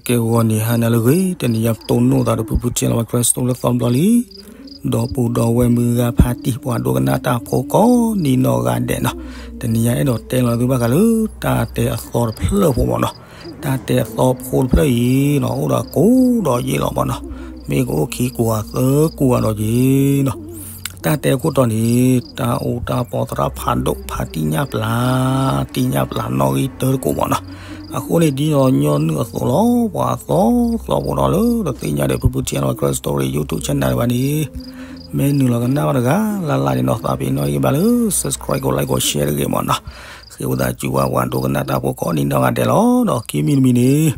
ကဲဂီၤနံၤဟါနၤလၢအဂ့ၤ, တနံၤညါပတိၢ်နီၣ်သးဒီးဖုဖုထံလီၤဝဲ Christ လၢသီဘျီလံ. ဒီးပူၤဒီးဝဲၢ်မုၢ်ဂၤဖါတံၢ် ပှၤဒိကနၣ်တၢ်ဖိကိးနံၤနီၢ်ဂၤဒဲးနီၤ, တနံၤညါအဲၣ်ဒိးတဲလီၤသုဘၣ်ဃးလၢ တၢ်တဲအသီတဖျၢၣ်ဖိမ့ၢ်နီၤ. တၢ်တဲအသီဖိတဖျၢၣ်အံၤနီၤ အိၣ်ဒီးကိးဒီးယ့ၢ်လီၤမ့ၢ်နီၤ, မ့ၢ်ကအိၣ်ခံကွၢ်သၢကွၢ်ဒီးယ့ၢ်နီၤ. တၢ်တဲခိၣ်တီန့ၣ် တၢ်အူတၢ်ပီသရၣ်ဖးဒိၣ် ဖါတံၢ်ညၣ်ပျၢ်, တံၢ်ညၣ်ပျၢ်နီၣ်ဂံၢ်တၢတကိးမ့ၢ်နီၤ. အဃိန့ၣ် ဒ်သိးညီနုၢ်အသိးလီၤ ပှၤသီသီဖိဒီးလၢတသ့ၣ်ညါဒီး ဖုဖုထံလီၤဝဲ Christ Story YouTube channel တဖၣ်န့ၣ် မ့ၢ်နုာ်လီၤကနၣ်ဘၣ်တဂၤလၢ်လၢ်န့ၣ်နီၤ သးပ့ၤနီၣ်ဂံၢ်ဘါလၢ subscribe ကိး like ကိး share တဂ့ၤမ့ၢ်နီၤ. ဃ့ဝံသးစူၤဝဲပှၤဒိကနၣ်တၢ်ဖိကိးနံၤနီၢ်ဂၤဒဲးလီၤ. ဒီးခံမံၤတမံၤန့ၣ်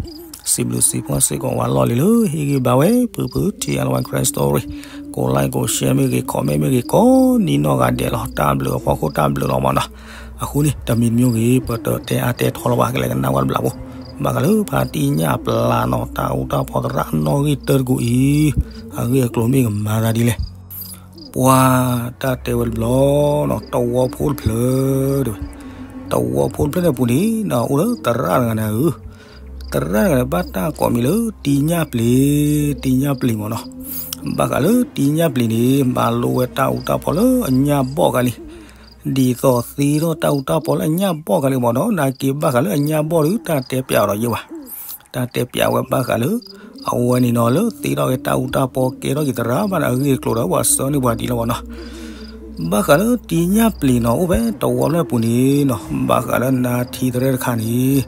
စံးဘျုးစံးဖှိၣ်စ့ၢ်ကီးဝဲလီၢ်လံၤလၢ ဟ့ၣ်ဂံၢ်ဘါဝဲ ဖုဖုထံလီၤဝဲ Christ Story ကိး like ကိး share မ့ၢ်ဂ့ၤ comment မ့ၢ်ဂ့ၤ ကိးနံၤနီၢ်ဂၤဒဲးလီၤ. တၢ်ဘျုးအဖီခိၣ်တၢ်ဘျုးလီၤမ့ၢ်နီၤ. အဃိန့ၣ် တမံၤတမံၤဂ့ၤ ပတတဲအါတဲထီလီၤဘၣ် ကလဲၤကနၣ်ဝဲတဘျီဖိ ဘၣ်ဃးလၢဖါတံၢ်ညၣ်ပျၢ်နီၤ တၢ်အူတၢ်ပီသရၣ်နီၣ်ဂံၢ်တၢတကိးအံၤ အဂ့ၢ်အကျိၤမ့ၢ်ကမၤသးဒ်လဲၣ်. ပှၤတၢ်တဲဝဲတဘျီနီၤ တဝီဖိတဖျၢၣ် တဲဝဲ, တဝီဖိတဖျၢၣ်န့ၣ်ပူၤန့ၣ် အိၣ်လၢသရၣ်တဂၤန့ၣ်ဧၢ, သရၣ်တဂၤန့ၣ် ဘၣ်တၢ်ကိးမံၤလၢ တံၢ်ညၣ်ပျံၤ, တံၢ်ညၣ်ပျံၤမ့ၢ်နီၤ. ဘၣ်ဃးလၢတံၢ်ညၣ်ပျံၤန့ၣ် မၤလိဝဲတၢ်အူတၢ်ပီလၢအညၣ်ဘီၣ်ကလံ, ဒ်သိးသ့ထီၣ်တၢ်အူတၢ်ပီလၢအညၣ်ဘီၣ်ကလံမ့ၢ်နီၤ. နာ်က့ဘၣ်ဃးလၢအညၣ်ဘီၣ်ဒီး တၢ်တဲပျးအီၤဒီးယ့ၢ်ဘၣ် တၢ်တဲပျးဝဲဘၣ်ဃးလၢ အဝဲန့ၣ်နီၤ လၢသ့ထီၣ်က့ၤတၢ်အူတၢ်ပီ ကဲထီၣ်က့ၤသရၣ်ဘၣ်န့ၣ် အဂ့ၢ်အကျိၤဒီး ပှၤဆၢန့ၢ်ပှၤဒ်လီၤမ့ၢ်နီၤ. ဘၣ်ဃးလၢတံၢ်ညၣ်ပျံၤနီၤ အိၣ်ဖဲတဝီဖျၢၣ်ပူၤန့ၣ်နီၤ ဘၣ်ဃးလၢနါထံသရဲတခါန့ၣ်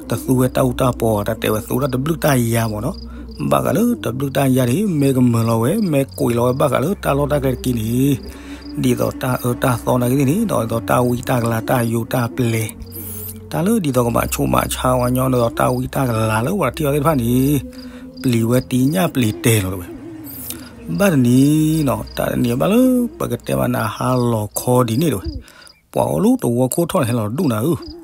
တသူဝဲတၢ်အူတၢ်ပီ တၢ်တဲဝဲသူတၢ်တဘျုးတၢ်ယါမ့ၢ်နီၤ. ဘၣ်ဃးလၢတဘျုးတၢ်ယါန့ၣ် မ့ၢ်ကမၢလီၤဝဲ မ့ၢ်ကွံာ်လီၤဝဲဘၣ်ဃးလၢတၢ်လီၢ်တၢ်ကျဲတက့ၢ်န့ၣ် ဒ်သိးတၢ်အၢတၢ်သီနာ်က့သ့ၣ်န့ၣ် ဒီးဒ်သိးတၢ်ဝံတၢ်ကလၤ တၢ်ယိာ်တၢ်ပျဲၤ တၢ်လၢဒ်သိးကဘၣ်ဆိၣ်ဘၣ်ဆါဝဲညီ ဒ်သိးတၢ်ဝံတၢ်ကလၤလၢပှၤထံၣ်အီၤသ့ၣ်တဖၣ်န့ၣ် ပျံၤဝဲတံၢ်ညၣ်ပျံၤတဲလီၤတဲဝဲ. ဘၣ်တနံၤနီၤ တၢ်တနံၤဘၣ်လၢ ပကတဲဘၣ်နၤဟါလီၤခီဒ်န့ၣ်တဲဝဲ, ပှၤအိၣ်လၢတဝီခိၣ်ထီၣ်န့ၣ်ဟဲလီၤဒူၣ်နၤဧၢ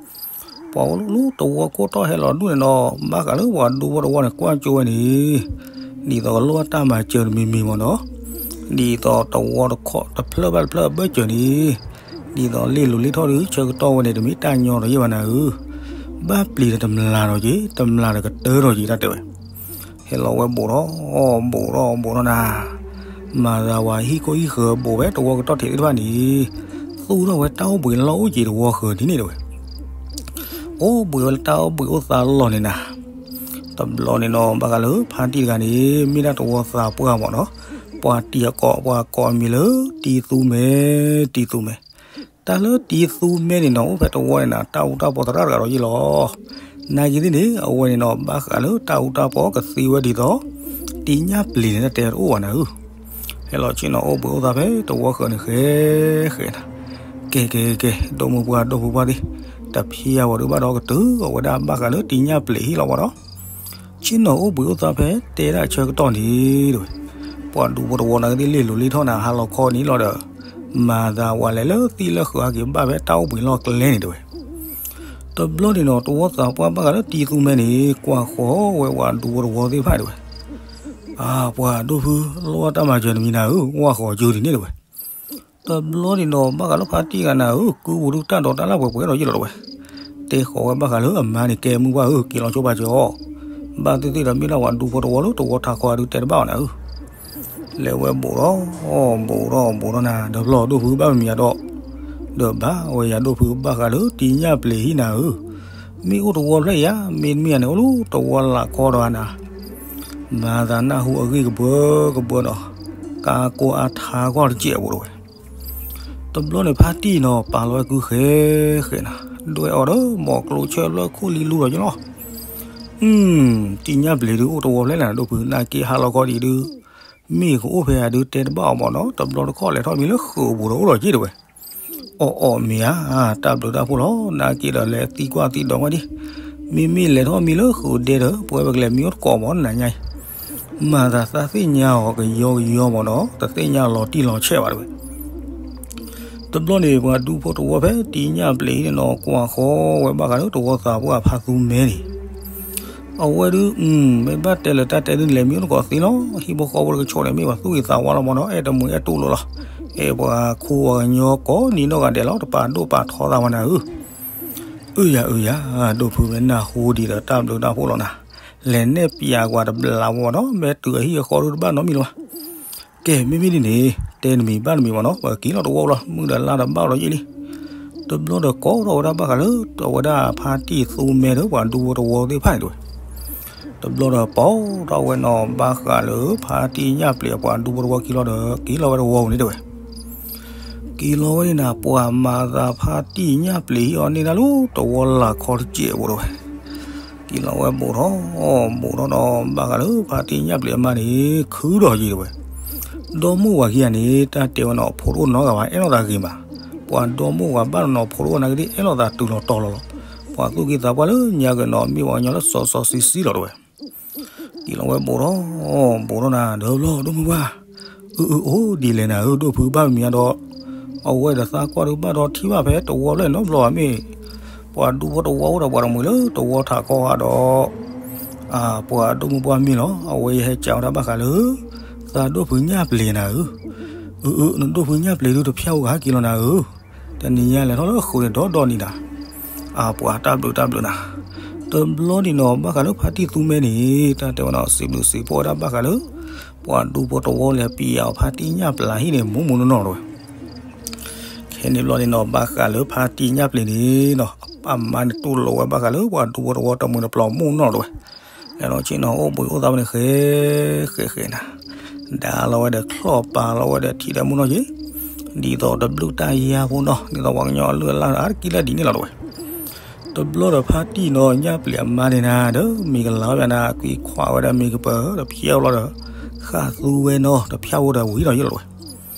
ပှၤအိၣ်လၢတဝီခိၣ်ထီၣ်ဟဲလီၤဒူၣ်န့ၣ်ဒီး ဘၣ်ဃးလၢပှၤဒူဖိတဝီန့ၣ် ကွၢ်ကၠိဝဲန့ၣ် ဒ်သိးကလိၣ်တၢ်မၤစၢၤတမံၤမံၤမ့ၢ်နီၤ, ဒ်သိးတဝီတခီၣ်တဖျၢၣ်ဘၣ်တဖျၢၣ်အဘၢၣ်စၢၤန့ၣ် ဒ်သိးလ့ၣ်လိၤလ့ၣ်ထီၣ်ဒီးဆၢကတီၢ်ဝဲန့ၣ် တမ့ၢ်တၢ်ညီဒီးယ့ၢ်ဘၣ်နၤဧၢ, ဘၣ်ပျံၤဒီးတမျးဒီးက့ၤ တမျးဒီးကတၢၢ်ဒီးက့ၤတၢ်တဲဝဲ ဟဲလီၤဝဲဘူးထီၣ် ဘူးထီၣ်ဘူးထီၣ်နၤ, မၤသးဝဲဟံၣ်ခိၣ်ဟံၣ်ဃၢၤဘူးဖဲတဝီကတီၢ်ထံးသ့ၣ်တဖၣ်န့ၣ် သူၣ်ထီၣ်ဝဲတၢ်အိၣ်ဘှံးလီၢ်အိၣ်က့ၤတဝီဃၢၤဒ်န့ၣ်တဲဝဲ, အိၣ်ဘှံးဝဲလၢတၢ်အိၣ်ဘှံးအိၣ်သါလီၢ်န့ၣ်နၤ. တဘျီန့ၣ်နီၤ ဘၣ်ဃးလၢဖါတံၢ်တဂၤန့ၣ် မ့ၢ်ဒၣ်တဝီသးပှၢ်မ့ၢ်နီၤ, ပှၤတံၤအကိး ပှၤကိးအမံၤလၢ တံၤသူမဲ, တံၤသူမဲ. တၢ်လၢတံၤသူမဲန့ၣ်နီၤ အိၣ်ဖဲတဝီန့ၣ်နၤ တၢ်အူတၢ်ပီသရၣ်တဂၤဒီးယ့ၢ်လီၤ. နာ်က့သ့ၣ်န့ၣ် အဝဲန့ၣ်နီၤ ဘၣ်ဃးလၢတၢ်အူတၢ်ပီကသ့ဝဲဒ်သိး တံၢ်ညၣ်ပျံၤန့ၣ် တၢ်တဲတအိၣ်ဘၣ်နၤဧၢ, ဟဲလီၤဆ့ၣ်နီၤအိၣ်ဘှံးအိၣ်သါဖဲတဝီဃၢၤန့ၣ်ဃဲဃဲနၤ. ကဲကဲကဲ ဒိၣ်မုၢ်ပှၢ်ဒိၣ်ဖိပှၢ်သ့ၣ်, တဖံးအဝဲဒုးဘၣ်ဒီးကတုၤအဝဲဒၣ်ဘၣ်ဃးလၢတံၢ်ညၣ်ပျံၤဟံၣ်လီၤမ့ၢ်နီၤ. ဆ့ၣ်နီၤအိၣ်ဘှံးအိၣ်သါဖဲတဲဒၣ်ဆၢကတီၢ်န့ၣ်တဲဝဲ, ပှၤဒူဖိတဝီနာ်က့သ့ၣ်လ့ၣ်လိၤလ့ၣ်ထီၣ်နၤဟါလီၤခီန့ၣ်လီၤဒီး မၤသးဝဲလဲၤလၢသံၣ်လၢဃုာ်ဟဲက့ၤဘၣ်ဖဲတၢ်အိၣ်ဘှံးလီၢ်ကျဲန့ၣ်တဲဝဲ. တဘျီန့ၣ်နီၤ တဝီသးပှၢ်ဘၣ်ဃးလၢတံၤသူမဲန့ၣ် ကွၢ်ဃီၤဝဲပှၤဒူဖိတဝီသ့ၣ်တဖၣ်တဲဝဲ, အၢ ပှၤဒိၣ်ဖု လိၣ်တၢ်မၤစၢၤတမံၤနၤဧၢ ကွၢ်ဃီၤကၠိဒ်န့ၣ်တဲဝဲ. တဘျီန့ၣ်နီၤ ဘၣ်ဃးလၢဖါတံၢ်ဂၤနၤဧၢ ကုပူၤဒုးတၢ်ဒိးတၢ်လၢပှဲၤပှဲၤဒီးယ့ၢ်လီၤတဲဝဲ. တဲဃီၤဝဲဘၣ်ဃးလၢအမါန့ၣ် ကဲမုၢ်ဘၣ်ဧၢ က့ၤလီၤဆိဘၣ်စၢၤအီၤ, ဘၣ်သ့ၣ်သ့ၣ်ဒီးမ့ၢ်ဒၣ်ပှၤဒူဖိတဝီလၢတဝီထးခီအဒုးတဲတဘၣ်အီၤနၤဧၢ. လဲၤဝဲဘူးထီၣ် ဘူးထီၣ်ဘူးထီၣ်နၤ ဒီးဖျီၣ်ဒိၣ်ဖုဘၣ်မံၤမံၤဒီး, ဒီးဘၣ်ဝဲယၤဒိၣ်ဖုဘၣ်ဃးလၢတံၢ်ညၣ်ပျံၤဟံၣ်နၤဧၢ, မ့ၢ်အိၣ်တဝီဖျၢၣ်ယၤ မ့တမ့ၢ်ယၤန့ၣ် အိၣ်လၢတဝီလၢ်ခီဒီးနၤ, မၤသးနၢ်ဟူအဂ့ၢ်ကဘၢကဘၢဒီး ကါကိအါထါကွၢ်တစဲးဘူးတဲဝဲ. တဘျီန့ၣ်ဖါတံၢ်နီၤ ပာ်လီၤဝဲကုဃဲဃဲနၤ, ဒွဲၣ်အီၤဒီး မိၢ်ကျိဆၢဖျၢၣ်ခိၣ်လံလူဒီးယ့ၢ်လီၤ. တံၢ်ညၣ်ပျံၤဒုးအိၣ်တဝီဖျၢၣ်လဲၣ်နၤ ဒိၣ်ဖု နာ်က့ဟါလီၤခီဒံးဒုး မ့ၢ်ကအိၣ်ဖဲအဒုးတဲတဘၣ်အီၤမ့ၢ်နီၤ တဘျီတခီၣ်လဲၤထီၣ်မံလၢဃုာ်ပူၤဒီးအိၣ်ဒီးက့ၤတဲဝဲ. အီၣ်အီၣ်မ့ၢ်ဧါ တၢ်ဘျုးတၢ်ဖှိၣ်လီၤ နာ်က့ဒီးလဲၤသံကွၢ်သံဒိးကွၢ်ဒံး, မ့မ့ၢ်လဲၤထီၣ်မံလၢဃုာ်ဒဲဒီး ပဝဲပကလဲၤမံအိၣ်တကိးမ့ၢ်နၤညါအံၤ မၤသးသးသ့ၣ်ညါအီၤကယီကယီမ့ၢ်နီၤ တသ့ၣ်ညါလီၤတံၢ်လီၤဆဲးဘၣ်တဲဝဲ. တဘျီန့ၣ် ပှၤဒူဖိတဝီဖဲတံၢ်ညၣ်ပျံၤန့ၣ်နီၤ ကွၢ်ဃီဝဲဘၣ်ဃးလၢတဝီသးပှၢ်ဖါသူမဲန့ၣ် အဝဲဒုး မ့ၢ်ဘၣ်တဲလၢတၢ်တဲဒုးလဲၤမံအိၣ်တကိးသ့လီၤ ဟံၣ်ဖိဃီဖိတကဆိးန့ၣ် မ့ၢ်ပှၤသူၣ်ဂ့ၤသးဝါလီၤမ့ၢ်နီၤ အဲၣ်တမှံၤအဲၣ်တူၢ်လိာ်လီၤ အဲၣ်ပှၤခူပှၤကညီကိးနံၤနီၢ်ဂၤဒဲးလီၤ တပာ်ဒိၣ်ပာ်ထီသးဝဲနၤဧၢ အၢယၤအၢယၤ ဒိၣ်ဖုမ့ၢ်နၢ်ဟူဒံးဒီးတၢ်ဘျုးတၢ်ဖှိၣ်လီၤနၤ, လဲၤနဲၣ်ပၠးကွၢ်တဘျီဝံၤဒီး မ့ၢ်တုၤအဟံၣ်အဃီဒုတဘၣ်နီတမံၤလၢၤဘၣ်. ကဲ မ့မ့ၢ်ဒ်န့ၣ် တဲနမံၤဘၣ်နမံၤမ့ၢ်နီၤ, ပက့ၤလီၤတဝီလီၤ, မုၢ်ဒီးလါဒီးဘၣ်ဒီးယံာ်လံ. တဘျီဒီးကိးထီၣ်ဝဲဒၣ်ဘၣ်ဃးလၢ အဝဲဒၣ်ဖါတံၢ်သူမဲဒီးပှၤဒူဖိတဝီသ့ၣ်တဖၣ်န့ၣ်တဝဲ တဘျီဒီးပိာ်ထီၣ်ဝဲနီၤ ဘၣ်ဃးလၢဖါတံၢ်ညၣ်ပျ့ၤအပှၤဒူဖိတဝီက့ၤလီၤဒီး က့ၤလီၤဝဲတဝီပူၤန့ၣ်တဝဲ. က့ၤလီၤဝဲန့ၣ်နၤ ပှၤမၤသးဖါတံၢ်ညၣ်ပျ့ၤဟံၣ်အီၤန့ၢ်ဒၣ်လၢတဝီလၢ်ခီတစဲးဖိတဝဲ. က့ၤလီၤဝဲဘူးထီၣ် ဘူးထီၣ်ဒီး ဘၣ်ဃးလၢဖါတံၢ်ညၣ်ပျ့ၤအမါန့ၣ် ခုဒီးယံာ်တဝဲ. ဒီမိၢ်ဝၤခံဂၤန့ၣ် တၢ်တဲဝဲနီၤ ဖိတအိၣ်နီတဂၤဘၣ် အဲၣ်လိာ်သးဂ့ၤမး. ပှၤဒီမိၢ်ဝၤဘၣ်နီၤနီၤဖိတအိၣ်နာ်က့ဒ် အဲၣ်လိာ်သးတုၤလီၤတီၤလီၤလီၤ. ပှၤသူၣ်က့သးပှၢ်လၢညါက့ၤနီၤ မ့ၢ်ပှၤကညီလၢစီစီဆှံဆှံလီၤတဝဲ. က့ၤလီၤဝဲဘူးထီၣ် ဘူးထီၣ်နၤ ဒီးဘျီဒိၣ်မုၢ်ပှၢ်, အၢ အၢ အိၣ်ဒ်လဲၣ်နၤဧၢ ဒိၣ်ဖုဘၣ်မံၤဒီး အဝဲဒီးသးကွၢ်ဒုးဘၣ်ဒီးထံၣ်ဘၣ်ဖဲတဝီဖျၢၣ်နီတဘျီဘၣ်မ့ၢ် ပှၤဒူဖိတဝီအိၣ်ဒီးပှၤတမှံၤလၢတဝီထးခီဧါဒီး ပှၤဒိၣ်မုၢ်ပှၢ်မ့ၢ်လီၤ. အဝဲယဟဲကးဝဲဒၣ်ဘၣ်ဃးလၢ သးဒိၣ်ဖုညၣ်ပျ့ၤနၤဧၢ, အၢ အၢ နဒိၣ်ဖုညၣ်ပျ့ၤဒုးတဖျၢၣ်အိၣ်ဂၤဟဲက့ၤလီၤနၤဧၢ, တနံၤညါလဲၤထီၣ်လၢဃုာ်န့ၣ်ဒီဒီနံၤနၤ အပှၤတၢ်ဘျုးတၢ်ဘျုးနၤ. တဘျီန့ၣ်နီၤ ဘၣ်ဃးလၢဖါတံၢ်သူမဲန့ၣ် တၢ်တဲဝဲနီၤ စံးဘျုးစံးဖှိၣ်ဝဲဒၣ်ဘၣ်ဃးလၢ ပှၤဒူဖိတဝီလဲၤပျးအီၤဖါတံၢ်ညၣ်ပျ့ၤဟံၣ်န့ၣ် မူမူနီၢ်နီၢ်တဝဲ. ခဲန့ၣ်ဘျီန့ၣ်နီၤ ဘၣ်ဃးလၢဖါတံၢ်ညၣ်ပျ့ၤန့ၣ်နီၤ အမါန့ၣ်တူၢ်လိာ်ဝဲဘၣ်ဃးလၢပှၤဒူဖိတဝီတမှံၤတပျီၤမူနီၢ်တဝဲ. လဲၤဒီးဆ့ၣ်နီၤအိၣ်ဘှံးအိၣ်သါဝဲန့ၣ်ဃဲ ဃဲဃဲနၤ ဒါလီၤဝဲဒီးချီၣ်ပာ်လီၤဝဲဒီးထံဒီးမူနီၢ်က့ၤ ဒ်သိးတဘျုးတၢ်ယါဖိနီၤ ဒ်သိးပှၤကညီအလုၢ်အလၢ်အါတကံလၢ်ဒ်န့ၣ်လီၤတဝဲ. တဘျီဒီးဖါတံၢ်နီၤ ညၣ်ပျ့ၤအမါန့ၣ်နၤ ဒီးမ့ၤကလၤဝဲနၤ ကွံခွးဝဲဒီးမ့ၤကပၢၤ တဖျၢၣ်လီၤဒီး ဃၣ်သူဝဲနီၤ တဖျၢၣ်ဝဲဒီးဝံၤဒီးယလီၤတဝဲ.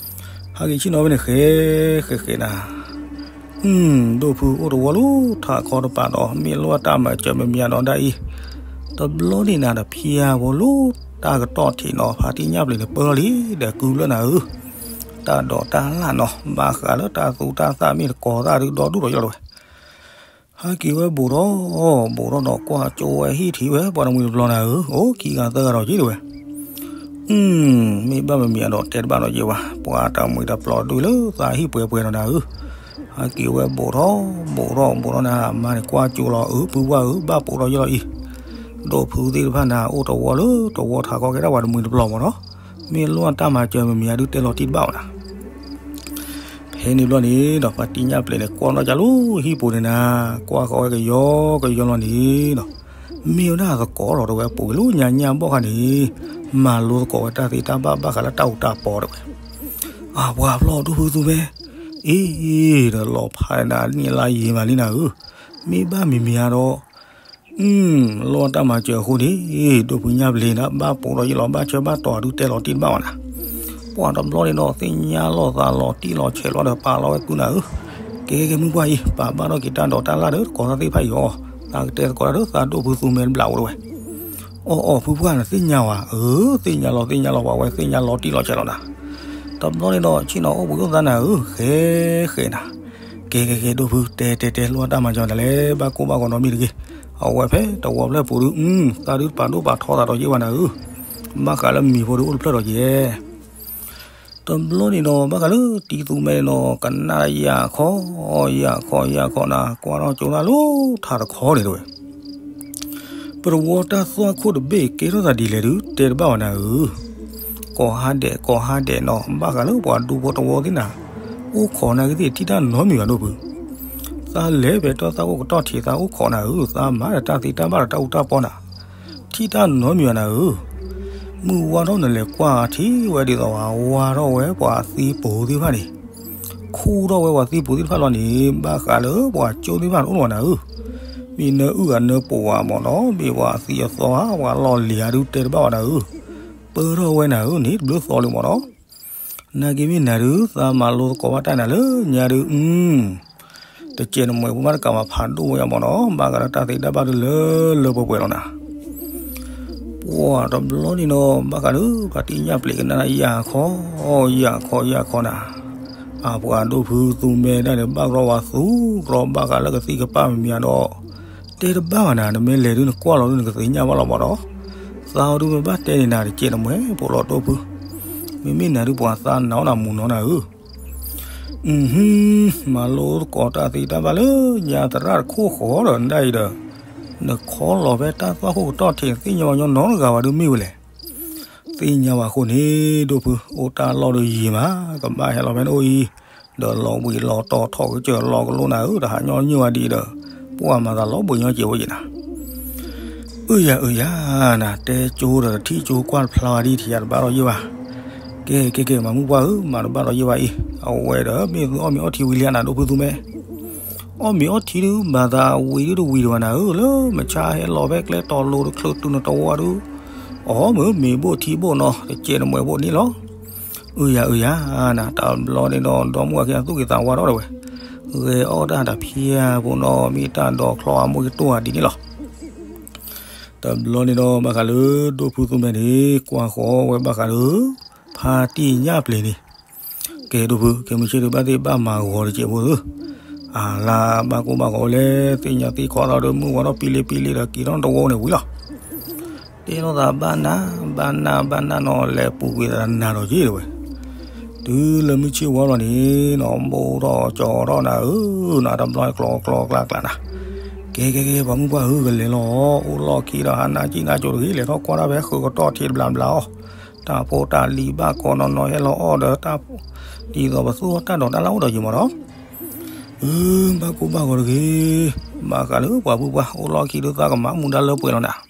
ဟဲက့ၤဆ့ၣ်နီၤဝဲန့ၣ်ဃဲ ဃဲဃဲနၤ ဒိၣ်ဖုအိၣ်တဝီလၢထးခီတပၤဒီး မ့ၢ်လိၣ်တၢ်မၤစၢၤမမံၤဒီးဒ်အံၤ, တဘျီန့ၣ်နၤ တဖျၢၣ်ဖိလၢတၢ်ကတီၢ်ထံးနီၤ ဖါတံၢ်ညၣ်ပျ့ၤန့ၣ်ပၢၢ်လံ ဒီးကုလၢနၤဧၢ, တၢ်ဒိးတၢ်လၢ်နီၤ ဘၣ်ဃးလၢတၢ်သူတၢ်သၣ်မ့ၢ်တကိးသၣ်ဒုးဒီဒူၣ်ဒီးယလီၤတဝဲ. ဟဲက့ၤဝဲဘူးထီၣ် ဘူးထီၣ်ဒီးကွၢ်ကၠိဝဲဟံၣ်ထံးဝဲ ပှၤတမှံၤတပျီၤနၤဧၢ, အိၣ်ခံဂၤသၢဂၤဒီးက့ၤတဝဲ မ့ၢ်ဘၣ်မမံၤအဒိးတဲတဘၣ်နီၤယဲဘၣ် ပှၤတမှံၤတပျီၤဒုးလၢသးဟံၣ်ပှဲၤပှဲၤနီၤနၤဧၢ, ဟဲက့ၤဝဲဘူးထီၣ် ဘူးထီၣ် ဘူးထီၣ်နၤ အမါန့ၣ်ကွၢ်ကၠိလီၤ အၢ ပုၢ်ဝဲၢ်ဧၢ ဘၣ်ပိာ်ထီၣ်ယလီၤအံၤ, ဒိၣ်ဖုသ့ၣ်တဖၣ်နၤ အိၣ်တဝီလၢတဝီထးခီကဲဒၣ်ပှၤတမှံၤတပျီၤမ့ၢ်နီၤ, မ့ၢ်လိၣ်တၢ်မၤစၢၤမမံၤအဒုးတဲလီၤတံၢ်တဘၣ်ဝဲနၤ ဖဲန့ၣ်ဘျီန့ၣ်ဒီး ဖါတံၢ်ညၣ်ပျ့ၤန့ၣ် ကွၢ်နီၣ်ကၢ်လၢဟံၣ်ပူၤန့ၣ်နၤ, ကွၢ်ဃီဝဲကယီကယီလီၤန့ၣ်ဒီး, မ့ၢ်ဝဲဒၣ်သကိးလီၤတဝဲ ပူၤကွံာ်လၢညါညၣ်ဘီၣ်ခါန့ၣ်, မၤလိသကိးဝဲတၢ်သ့တၢ်ဘၣ်ဘၣ်ဃးလၢတၢ်အူတၢ်ပီတဝဲ. အပှၤဖျီၣ်ဒိၣ်ဖုသူမဲ, အ့, ဒီးလီၤဖးနၤနံၣ်လါယံာ်မးလံနၤဧၢ, မ့ၢ်ဘၣ်မံၤမံၤဧါဒီး လီၢ်တၢ်မၤစၢၤအဃိန့ၣ်, ဒိၣ်ဖုညၣ်ပျ့ၤန့ၣ် ဘၣ်ပိာ်ဒီးယလီၤ ဘၣ်ဆၢဘၣ်တီၤဒုးတဲလီၤတံၢ်တဘၣ်ဝဲနၤ, ပှၤတဘျီန့ၣ်ဒီး သ့ၣ်ညါလီၤသးလီၤတံၢ်လီၤဆဲးလီၤဒီး ပာ်လီၤဝဲကုနၤဧၢ, ကဲကဲမုၢ်ပှၢ်အံၤ ပာ်ဘၣ်ထီၣ်က့ၤတၢ်ဒိးတၢ်လၢ်ဒီး သကိးသၣ်သ့ၣ်တဖၣ်အံၤအီၤ, သးကတဲသကိးတၢ်ဒီးသးဒိၣ်ဖုသူမဲတဘျီအိၣ်တဝဲ. အီၣ်အီၣ်ဖုပှၢ်နသ့ၣ်ညါဝဲ, အၢ သ့ၣ်ညါလီၤသ့ၣ်ညါလီၤ ပှၤဝဲသ့ၣ်ညါလီၤတံၢ်လီၤဆဲးလီၤနၤ, တဘျီန့ၣ်ဒီး ဆ့ၣ်နီၤအိၣ်ဘှံးအိၣ်သါနၤဧၢ, ဃဲဃဲနၤ, ကဲကဲကဲ ဒိၣ်ဖု တဲတဲတဲ လီၢ်တၢ်မၤစၢၤနၤလဲၣ် ဘၣ်ကိၢ်ဘၣ်ဂီၤနီတမံၤတဂ့ၤ, အဝဲဖဲတဝီဖျၢၣ်ပူၤဒုး သးဒုးပာ်ဒိၣ်ပာ်ထီသးဒီးယဲၢ်ဝဲနၤဧၢ, ဘၣ်ဃးလၢမံၤဖိဒုးအိၣ်တဖျၢၣ်ဒီးယဲၢ် တဘျီန့ၣ်ဒီး ဘၣ်ဃးလၢတံၤသူမဲန့ၣ်ဒီး ကနၣ်ယၤခီ, ယၤခီယၤခီနၤ ကွၢ်ထီၣ်ကၠိနၤလၢထးတခီန့ၣ်တဝဲ, ပတဝီတၢ်သွၣ်ခိၣ်တဘ့ၣ်ကဲထီၣ်သးဒ်လဲၣ်ဒုး တဲတဘၣ်ဝဲနၤဧၢ, ကိးဟါဒဲးကိးဟါဒဲးနီၤ ဘၣ်ဃးလၢပှၤဒူဖိတဝီသ့ၣ်နၤ, အိၣ်ခိးနၤဂ့ၤသ့ၣ် ထံၣ်တၢ်နီတမံၤဘၣ်ဒိၣ်ဖု, သးလဲၤဖဲတၢ်သွၣ်ခိၣ်ကတီၢ်ထံး သးအိၣ်ခိးနၤဧၢ, သးမၤဒီးတၢ်သ့တၢ်ဘၣ်ဒီးတၢ်အူတၢ်ပီနၤ ထံၣ်တၢ်နီတမံၤဘၣ်နၤဧၢ, မုၢ်ဝါထီၣ်နလဲၤကွၢ်ထံၣ်ဝဲဒ်သိး ဝါထီၣ်ဝဲပှၤသံပူၤသ့ၣ်တဖၣ်န့ၣ်, ခူၣ်ထီၣ်ဝဲပှၤသံပူၤသ့ၣ်တဖၣ်လီၤန့ၣ် ဘၣ်ဃးလၢပှၤကၠိသ့ၣ်တဖၣ်တအိၣ်လၢၤဘၣ်နၤဧၢ, မ့ၢ်နၢအုၣ်ဂၤနၢပူၤဂၤမ့ၢ်နီၤ မ့ၢ်ပှၤသံအသီဧါ ပှၤလီၢ်လံၤဧါဒုးတဲတဘၣ်ဘၣ်နၤဧၢ, ပၢထီၣ်ဝဲနၤဧၢန့ၣ် တဘျုးသီလၢၤမ့ၢ်နီၤ နာ်က့မ့ၢ်နၤဒုး သးမၤလိသကိးဘၣ်တၢ်နၤလၢညါဒုး, တကဲးနမှဲၤ ပမ့ၢ်တကးမၤဖးဒိၣ်ဝဲယၤမ့ၢ်နီၤ ဘၣ်ဃးဒီးတၢ်သ့တၢ်ဘၣ်ဒုးလၢလၢပှဲၤပှဲၤလီၤနၤ, ပှၤတဘျီန့ၣ်နီၤ ဘၣ်ဃးဒီး ဖါတံၢ်ညၣ်ပျ့ၤကနၣ်ယၤခီ, ယၤခီယၤခီနၤ, အပှၤဒိၣ်ဖုသူမဲဒၣ်န့ၣ် ဘၣ်ကရီဝဲသူကရီဘၣ်ဃးလၢကသံၣ်ကပၢ်မံၤမံၤဒီး တဲတဘၣ်ဘၣ်နၤ နမ့ၢ်လဲၤဒုးနကွၢ်လီၤဒုးနကသ့ၣ်ညါဘၣ်လီၤမ့ၢ်နီၤ, သးအီၤဒုးမ့ၢ်ဘၣ်တဲန့ၣ်နၤ တကဲးနမှဲၤ ဖိလီၤဒိၣ်ဖု, မ့မ့ၢ်နၤဒုးပှၤသးနၤအီၣ်နၤမူၤနီၤနၤဧၢ, မၤလိသကိးတၢ်သ့တၢ်ဘၣ်လၢညါသရၣ်တခိၣ်ဃီဒီးနဒၣ်အံၤဒီး, နခီလီၤဖဲတၢ်သွၣ်ခိၣ်ကတီၢ်ထံး သ့ၣ်ညါဝဲညီနီတဂၤဘၣ်ဒုးမ့ၢ်ဝဲလဲၣ်. သ့ၣ်ညါဘၣ်အဃိန့ၣ် ဒိၣ်ဖု အိၣ်တၢ်လီၢ်ဒီးယံာ်မး ကဘၣ်ဟဲလီၤဖဲနအိၣ်အံၤ, ဒီးလီၤဘှံးလီၤတီၤထီၣ်ကစၢၢ်လီၤကလိနၤဧၢ, တဟးညီနုၢ်ဝဲဒ်အံၤဒီး ပှၢ်မၤသးလီၤဘှံးညီစဲးဝဲယံၤနၤ. အၢယၤအၢယၤနၤ, တဲကၠိဒီးတထံၣ်ကၠိကွၢ်တဖျါဝဲဒ်ထံၣ်ယၤတဘၣ်ဒီးယံာ်ဘၣ်. ကဲကဲကဲ မၤမုၢ်ပှၢ်ဧၢ, မၤတဘၣ်ဒီးယံာ်ဘၣ်အံၤ, အဝဲဒီးမ့ၢ်သုအီၣ်မ့ၤအီထံဝံၤလံဧါနၤ ဒိၣ်ဖုသူမဲ အီၣ်မ့ၤအီထံဒုး မၤသးဝံၤဒုးတဝံၤဒံးဘၣ်နၤဧၢ, လၢမုၢ်ဆါဟဲလီၤဖဲကျဲတီၤလိၤတချုးတုၤနတဝီဒုး, အီၣ်မ့ၤမ့ၤဘိၣ်ထံဘိၣ်နီၤ တကဲးနမှဲးဘိၣ်န့ၣ်လီၤ. အၢယၤအၢယၤနၤ, တဘျီန့ၣ်ဒီး ဒီမါဝၤခံဂၤသူၣ်က့ၤသးဝါထီၣ်ဒီးဝဲ, ဂဲၤအီၣ်တၢ်တဖျါဖိနီၤ မ့ၢ်တၢ်ဒိးချီအမိၢ်ကတိၢ်ဧါဒ်န့ၣ်လီၤ. တဘျီန့ၣ်ဒီး ဘၣ်ဃးလၢဒိၣ်ဖုသူမဲန့ၣ် ကွၢ်ဃီၤဝဲဘၣ်ဃးလၢ ဖါတံၢ်ညၣ်ပျ့ၤန့ၣ်, ကဲဒိၣ်ဖု ကဲမုၢ်ဆ့ၣ်ဒုး ဘၣ်သ့ၣ်ဘၣ်မၤဂီၤတကဲးဖိဧၢ, အလါဘၣ်ကိၢ်ဘၣ်ဂီၤဝဲလဲၣ်, သ့ၣ်ညါသ့ၣ်ခီသးဒီး မုၢ်ဝါထီၣ်ပံလ့ပံလ့ဒီး က့ၤထီၣ်တဝီန့ၣ်ဝံၤလီၤ. တဲလိာ်သးဘၣ်နၢ် ဘၣ်နၢ်ဘၣ်နၢ်နီၤ လဲၤပူၤကွံာ်သးနၤဒီးက့ၤတဝဲ, တုၤလၢမုၢ်ဆ့ၣ်ဝါလီၤန့ၣ်နီၤ ဘိၣ်ထီၣ်ကၠီထီၣ်နၤဧၢ, နၤတဘျီကျီကျီကျါကျါနၤ, ကဲကဲကဲ ပှၤမုၢ်ပှၢ်ဧၢ ကလဲၤလီၤ, အိၣ်လီၢ်ခံဒီးဟးနါကံၣ်နါကၠိတဂ့ၤ လဲၤထီၣ်ကွၢ်တၢ်ဖဲဃုာ်ကတီၢ်ထံးတဘျီဘျီအီၤ, တၢ်ဖိတၢ်လံၤဘၣ်ကိးနီၢ်နီၢ်ဟဲလီၤအီၣ်ဒီးတၢ်, ဒ်သိးပသူအီၣ်တၢ်ဒိးတၢ်လၢအိၣ်ဒီးယံၤမးဒီး, အၢ ဘၣ်ကိၢ်ဘၣ်ဂီၤတဂ့ၤ, ဘၣ်ဃးလၢပှၤမုၢ်ပှၢ် အိၣ်လီၢ်ခံဒုးသးကမၤမူဒါလၢပှဲၤလီၤနၤ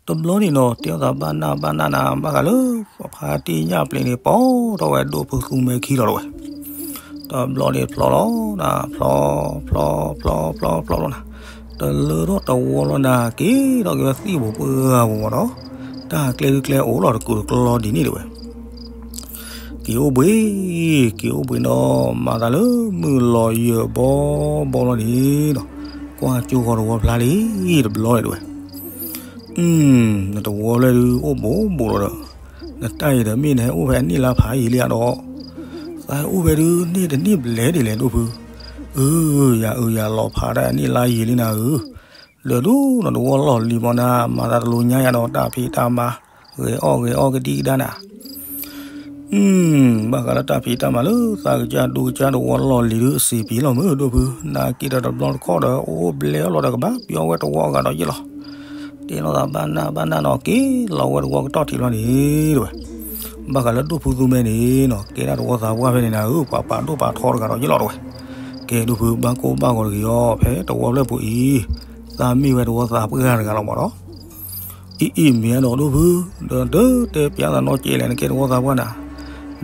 တဘျီန့ၣ်နီၤ တဲလိာ်သးဘၣ်နၢ်ဘၣ်နၢ်နၤ ဘၣ်ဃးလၢ ပဖါတံၢ်ညၣ်ပျ့ၤန့ၣ် ပိာ်ထီၣ်ဝဲဒိၣ်ဖုသူမဲခံလီၤတဝဲ, တဘျီန့ၣ်ဖျီလီၤနၤ ဖျီ, ဖျီ, ဖျီ, ဖျီ, ဖျီလီၤနၤ, တလၢထီၣ်တဝီလီၤနၤ က့ၤထီၣ်က့ၤဝဲသံၣ်ပူၤပှၢ်ပူၤမးဒီး, တၢ်ကျဲဒုးကျဲအိၣ်လီၤတကူာ်တကျီဒ်န့ၣ်တဝဲ က့ၤအိၣ်ဘှံး, က့ၤအိၣ်ဘှံးဒီး မၤသးလၢမုၢ်လီၤယၢၢ်ဘီဘီလီၤန့ၣ်ဒီး, ကွၢ်ကၠိဃီၤတဝီဖျါလံ, တဘျီန့ၣ်တဝဲ, နတဝီဖျဲၣ်ဒုးအိၣ်ဘူးဘူးလီၤဒီး, နတၢ်အံၤဒီးမ့ၢ်နဟဲအိၣ်ဖဲအနံၣ်လါဖးယံာ်လံဧါဒီး, သးအိၣ်ဖဲဒုးန့ၢ်တနံၣ်ဘျဲၣ်ဒ်လဲၣ်ဒိၣ်ဖု, အၢ ယၤအၢယၤလီၤဖးတၢ်အနံၣ်လါယံာ်လံနၤဧၢ, လၢဒုးနတဝီလီၢ်လံၤမးနၤ မၤသးတလိၤညါယၤဒီးတၢ်ဖံးတၢ်မၤ, ဂဲၤအီၣ်ဂဲၤအီၣ်ကဒံကဒါနၤ ဘၣ်ဃးလၢတၢ်ဖံးတၢ်မၤလၢသးကစၢ်ဒူကစၢ်တဝီလီၢ်လံၤဒုးအစံးပံၤလီၤမုၢ်ဒိၣ်ဖု, နာ်က့ဒီးတဘျီတခီၣ်ဒီးအိၣ်ဘျဲၣ်အီၣ်လီၤဒီးကဘၣ်ပျီဝဲတဝီအဂၤဒီးယ့ၢ်လီၤ, တဲလိာ်သးဘၣ်နၢ်ဘၣ်နၢ်နီၤ က့ၤလီၤဝဲတဝီကတီၢ်ထံးလီၤန့ၣ်တဝဲ, ဘၣ်ဃးလၢဒိၣ်ဖုသူမဲန့ၣ်နီၤ ကဲဒၣ်တဝီသးပှၢ်ဖဲန့ၣ်နၤဧၢ ပှၤပာ်ဒိၣ်ပာ်ထီတဂၤဒီးယ့ၢ်လီၤတဝဲ, ကဲဒိၣ်ဖုဘၣ်ကိၢ်ဘၣ်ဂီၤတဂ့ၤအီၤ ဖဲတဝီဖျၢၣ်ပူၤအံၤ, သးမ့ၢ်ဝဲတဝီသးပှၢ်တဂၤလီၤမးဒီး အံၤအံၤမ့ၢ်အဒီးဒိၣ်ဖု, ဒီးတတဲပျးသးနီတစဲးလဲၣ် နကဲတဝီသးပှၢ်နၤ,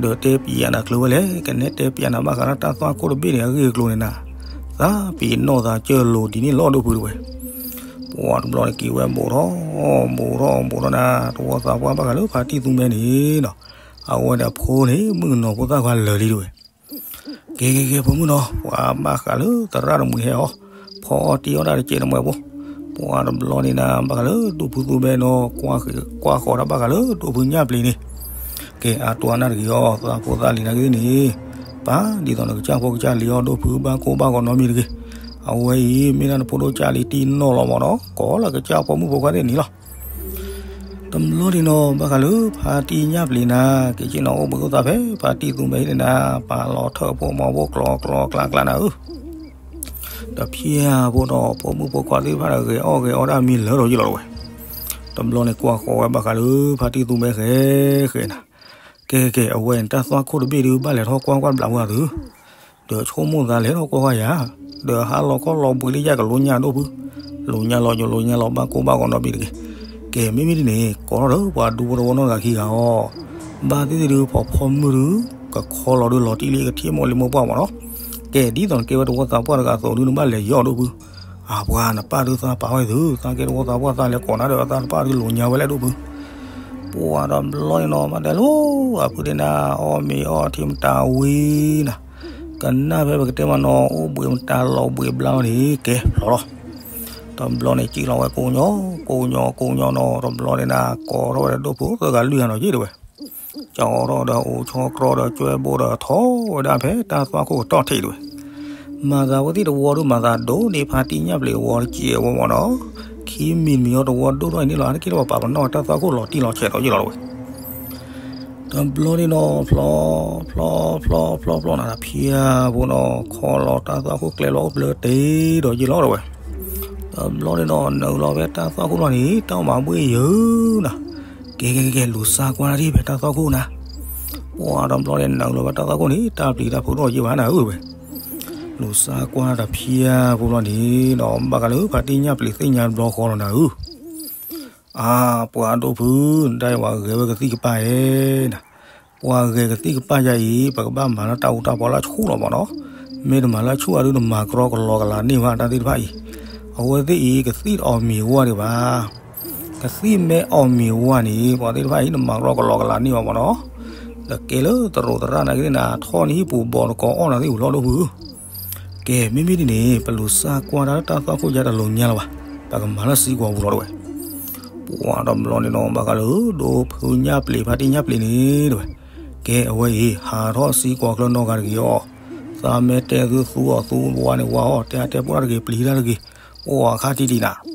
ဒီးတဲပျးနၤချုးဝဲလဲၣ် ကနဲတဲပျးနၤဘၣ်ဃးလၢတၢ်သွၣ်ခိၣ်တဘ့ၣ်န့ၣ် အဂ့ၢ်အကျိၤန့ၣ်နၤ, သးပ့ၤနီၣ်သးကၢၢ်လိၤဒ်န့ၣ်လီၤဒိၣ်ဖုတဝဲ, ပှၤတဘျီန့ၣ်က့ၤဝဲဘူးထီၣ်, ဘူးထီၣ်ဘူးထီၣ်နၤ တဝီသးပှၢ်ဘၣ်ဃးလၢဖါတံၢ်သူမဲန့ၣ်နီၤ, အဝဲဒီးဖိန့ၣ် မုၣ်ကနီၤဖိသၣ်ခွါလၢာ်လံတဝဲ ကဲကဲကဲ ဖိမုၣ်နီၤ ပှၤဘၣ်ဃးလၢသရၣ်တမှံၤဟဲအီၤ, ဖီအီၣ်တံၢ်အီၣ်တၢ်တစဲးတမှဲၤဖိ, ပှၤတဘျီန့ၣ်နၤ ဘၣ်ဃးလၢဒိၣ်ဖုသူမဲနီၤ ကွၢ်ဃီၤတၢ်ဘၣ်ဃးလၢဒိၣ်ဖုညၣ်ပျံၤန့ၣ်, ကဲအတိၢ်အနၢ်တဂ့ၤအီၤ သးဖိသးလံၤနာ်က့န့ၣ်, ပၢ်ဒ်သိးနကစၢ်ဖိကစၢ်လံၤအီၤ ဒိၣ်ဖုဘၣ်ကိၢ်ဘၣ်ဂီၤနီတမံၤတဂ့ၤ, အဝဲအံၤမ့ၢ်ဒၣ်နဖိဒိၣ်ကၢ်လံၤတံၢ်နီၢ်လီၤမးနီၤ ကိးလၢကစၢ်ဖိမုၣ်ဖိခွါသ့ၣ်န့ၣ်လီၤ တဘျီန့ၣ်နီၤ ဘၣ်ဃးလၢဖါတံၢ်ညၣ်ပျံၤနၤ က့ၤက့ၤနီၤ အိၣ်ဘှံးအိၣ်သါဖဲဖါတံၢ်သူမဲဟံၣ်န့ၣ်နၤ ပာ်လီၤထၢၣ်ဖိမီၤဖိကျီကျီကျါကျါနၤဧၢ, တဖျၢၣ်ဖိဒီးဖိမုၣ်ဖိခွါသ့ၣ်တဖၣ်ဒီး ဂဲၤအီၣ်ဂဲၤအီတၢ်မံလၢာ်ဒီးယ့ၢ်လီၤတဝဲ, တဘျီန့ၣ်ကွၢ်ဃီၤဝဲဘၣ်ဃးလၢ ဖါတံၢ်သူမဲဃဲဃဲနၤ, ကဲကဲ အဝဲန့ၣ်တၢ်သွၣ်ခိၣ်တဘ့ၣ်ဒုး ဘၣ်လဲၤထီၣ်ကွၢ်ကွၢ်ဘျးဝဲသု ဒီးဆိကမိၣ်သးလဲၤထီၣ်ကွၢ်ကွၢ်ယၤ, ဒီးဟါလီၤခီလီၤဘှံးလၢယကလိညါဒိၣ်ဖု, လိညါလီၤယိၤလိညါလီၤ ဘၣ်ကိၢ်ဘၣ်ဂီၤနီတဘ့ၣ်တဂ့ၤ, ကဲမ့မ့ၢ်ဒ်န့ၣ် ကိးထီၣ်ဒီးပှၤဒူဖိတဝီနီတဂၤခံဂၤအီၤ, ဘၣ်သ့ၣ်သ့ၣ်ဒုး ဖီဖီမုၢ်ဒုး ကခီလီၤဒုးလီၤတံၢ်လံကထံၣ်မိၢ်လံမိၢ်ပှၢ်မးနီၤ, ကဲဒ်သိးနကဲဝဲတဝီသးပှၢ်တဂၤအသိးဒုး နဘၣ်လဲၤယီၢ်ဒိၣ်ဖု, အပှၤနပၢ်ဒုးသးပာ်ဝဲသု သးကဲတဝီသးပှၢ်သးလဲၤကိးနၤဒီးသးနပၢ်ဒုးလိညါဝဲလဲၣ်ဒိၣ်ဖု, ပှၤတဘျီန့ၣ်နီၤ ဘၣ်တဲလိၤ အဖုဒဲနၤ အီၣ်မ့ၤအီထံမတၤဝံၤနၤ, ကနၣ်ဖဲပကတဲမးနီၤ အိၣ်ဘှံးမတၤလီၤဘှံးဘျါလီၤန့ၣ် ကဲဖျီလီၤ, တဘျီန့ၣ်စံၣ်လီၤဝဲကိးညီ ကိးညီကိးညီနီၤ တဘျီန့ၣ်နၤ ကိးထီၣ်ဝဲဒီးဒိၣ်ဖုသၢဂၤလွံၢ်ဂၤနီၤက့တဝဲ, ကၠီထီၣ်ဒီးအိၣ်ဆီကြီဒီးကွဲဘိဒီးထီၣ်ဝဲဒၣ်ဖဲ တၢ်သွၣ်ခိၣ်ကတီၢ်ထံးတဝဲ, မၤသးဝဲသ့ၣ်တဝီဒုး မၤသးဒိၣ်န့ၢ်ဖါတံၢ်ညၣ်ပျံၤတဝီတစဲးဝဲမးနီၤ, ခံမံၤမံၤအီၤတဝီဒိၣ်ထီၣ်အံၤန့ၣ်လီၤ အါတက့ၢ်တဝီပာ်ပနီၣ်တၢ်သွၣ်ခိၣ်လီၤတံၢ်လီၤဆဲးဒီးယ့ၢ်လီၤတဝဲ တဘျီန့ၣ်နီၤ ဖျီ, ဖျီ, ဖျီ, ဖျီ, ဖျီနၤ တဖျၢၣ်ဖိနီၤ ခီလီၤတၢ်သွၣ်ခိၣ်ကျဲလီၤအိၣ်ဘျၢတ့ၢ်ဒီးယ့ၢ်လီၤတဝဲ, တ တဘျီန့ၣ်ဒီး နုာ်လီၤဖဲတၢ်သွၣ်ခိၣ်လီၤန့ၣ် တၢ်မၤဘှ့ၣ်ယုာ်နၤ, ကဲကဲကဲကဲ လူၤစါကွၢ်တၢ်ဒံးဖဲတၢ်သွၣ်ခိၣ်နၤ. ပှၤတဘျီန့ၣ် နုာ်လီၤဖဲတၢ်သွၣ်ခိၣ်န့ၣ် တၢ်ပျံၤတၢ်ဖုးတအိၣ်က့ၤဘၣ်နၤဧၢဝဲ. လူၤစါကွၢ်တၢ်ဖျါဖိလီၤန့ၣ်ဒီး ဘၣ်ဃးလၢဖါတံၢ်ညၣ်ပျံၤသ့ၣ်ညါတဘျီဃီလီၤနၤဧၢ. အါ, ပှၤဒိၣ်ဖု, နတၢ်အံၤပှၤဂဲၤဝဲကသံၣ်ကပၣ်ဧါနၤ. ပှၤဂဲၤကသံၣ်ကပၣ်ယါအံၤ ပကဘၣ်မၤလၢတၢ်အူတၢ်ပီလၢအဆူၣ်လီၤမၢ်နီၤ. မ့ၢ်တမၤလၢအဆူၣ်အဒု နမၤကရီကလီကလးန့ၢ်ဝဲတၢ်သ့ၣ်တဖၣ်အံၤ. အဝဲသ့ၣ်အံၤ ကသံၣ်တအီၣ်မ့ၤဝါဒံးဘၣ်. ကသံၣ်မ့ၢ်အီၣ်မ့ၤဝါန့ၣ် ပှၤသ့ၣ်တဖၣ်အံၤ နမၤကရီကလီကလးန့ၢ်ဝဲမၢ်နီၤ. တကဲလၢသရူးသရၣ်နာ်က့သ့ၣ်နၤ ထီၣ်န့ၢ်ဟံၣ်ပူၤဘီတကီအီၣ်နၤသ့ၣ်ဧူၤလီၤဒိၣ်ဖု. ကဲ မ့မ့ၢ်ဒ်န့ၣ် ပလူၤစါကွၢ်တၢ်လၢတၢ်သွၣ်ခိၣ်ယါတလိၤညါလၢၤဘၣ်, ပကမၤလၢသံကွီၤပူၤလီၤတဝဲ. ပှၤတဘျီန့ၣ်ဒီး ဘၣ်ဃးလၢ ဒိၣ်ဖုညၣ်ပျံၤ ဖါတံၢ်ညၣ်ပျံၤန့ၣ်တဝဲ. ကဲ အဝဲအံၤ ဟးထီၣ်သံကွီၤချၢနီၢ်ဂၤတဂ့ၤအီၤ, သးမ့ၢ်တဲသုသူအီၤသူဝါန့ၣ်ဝါအီၤ တဲအါတဲပှၢ်တဂ့ၤ ပျံၤတၢ်တဂ့ၤ, အိၣ်အခါထံၣ်ဒံးနၤ.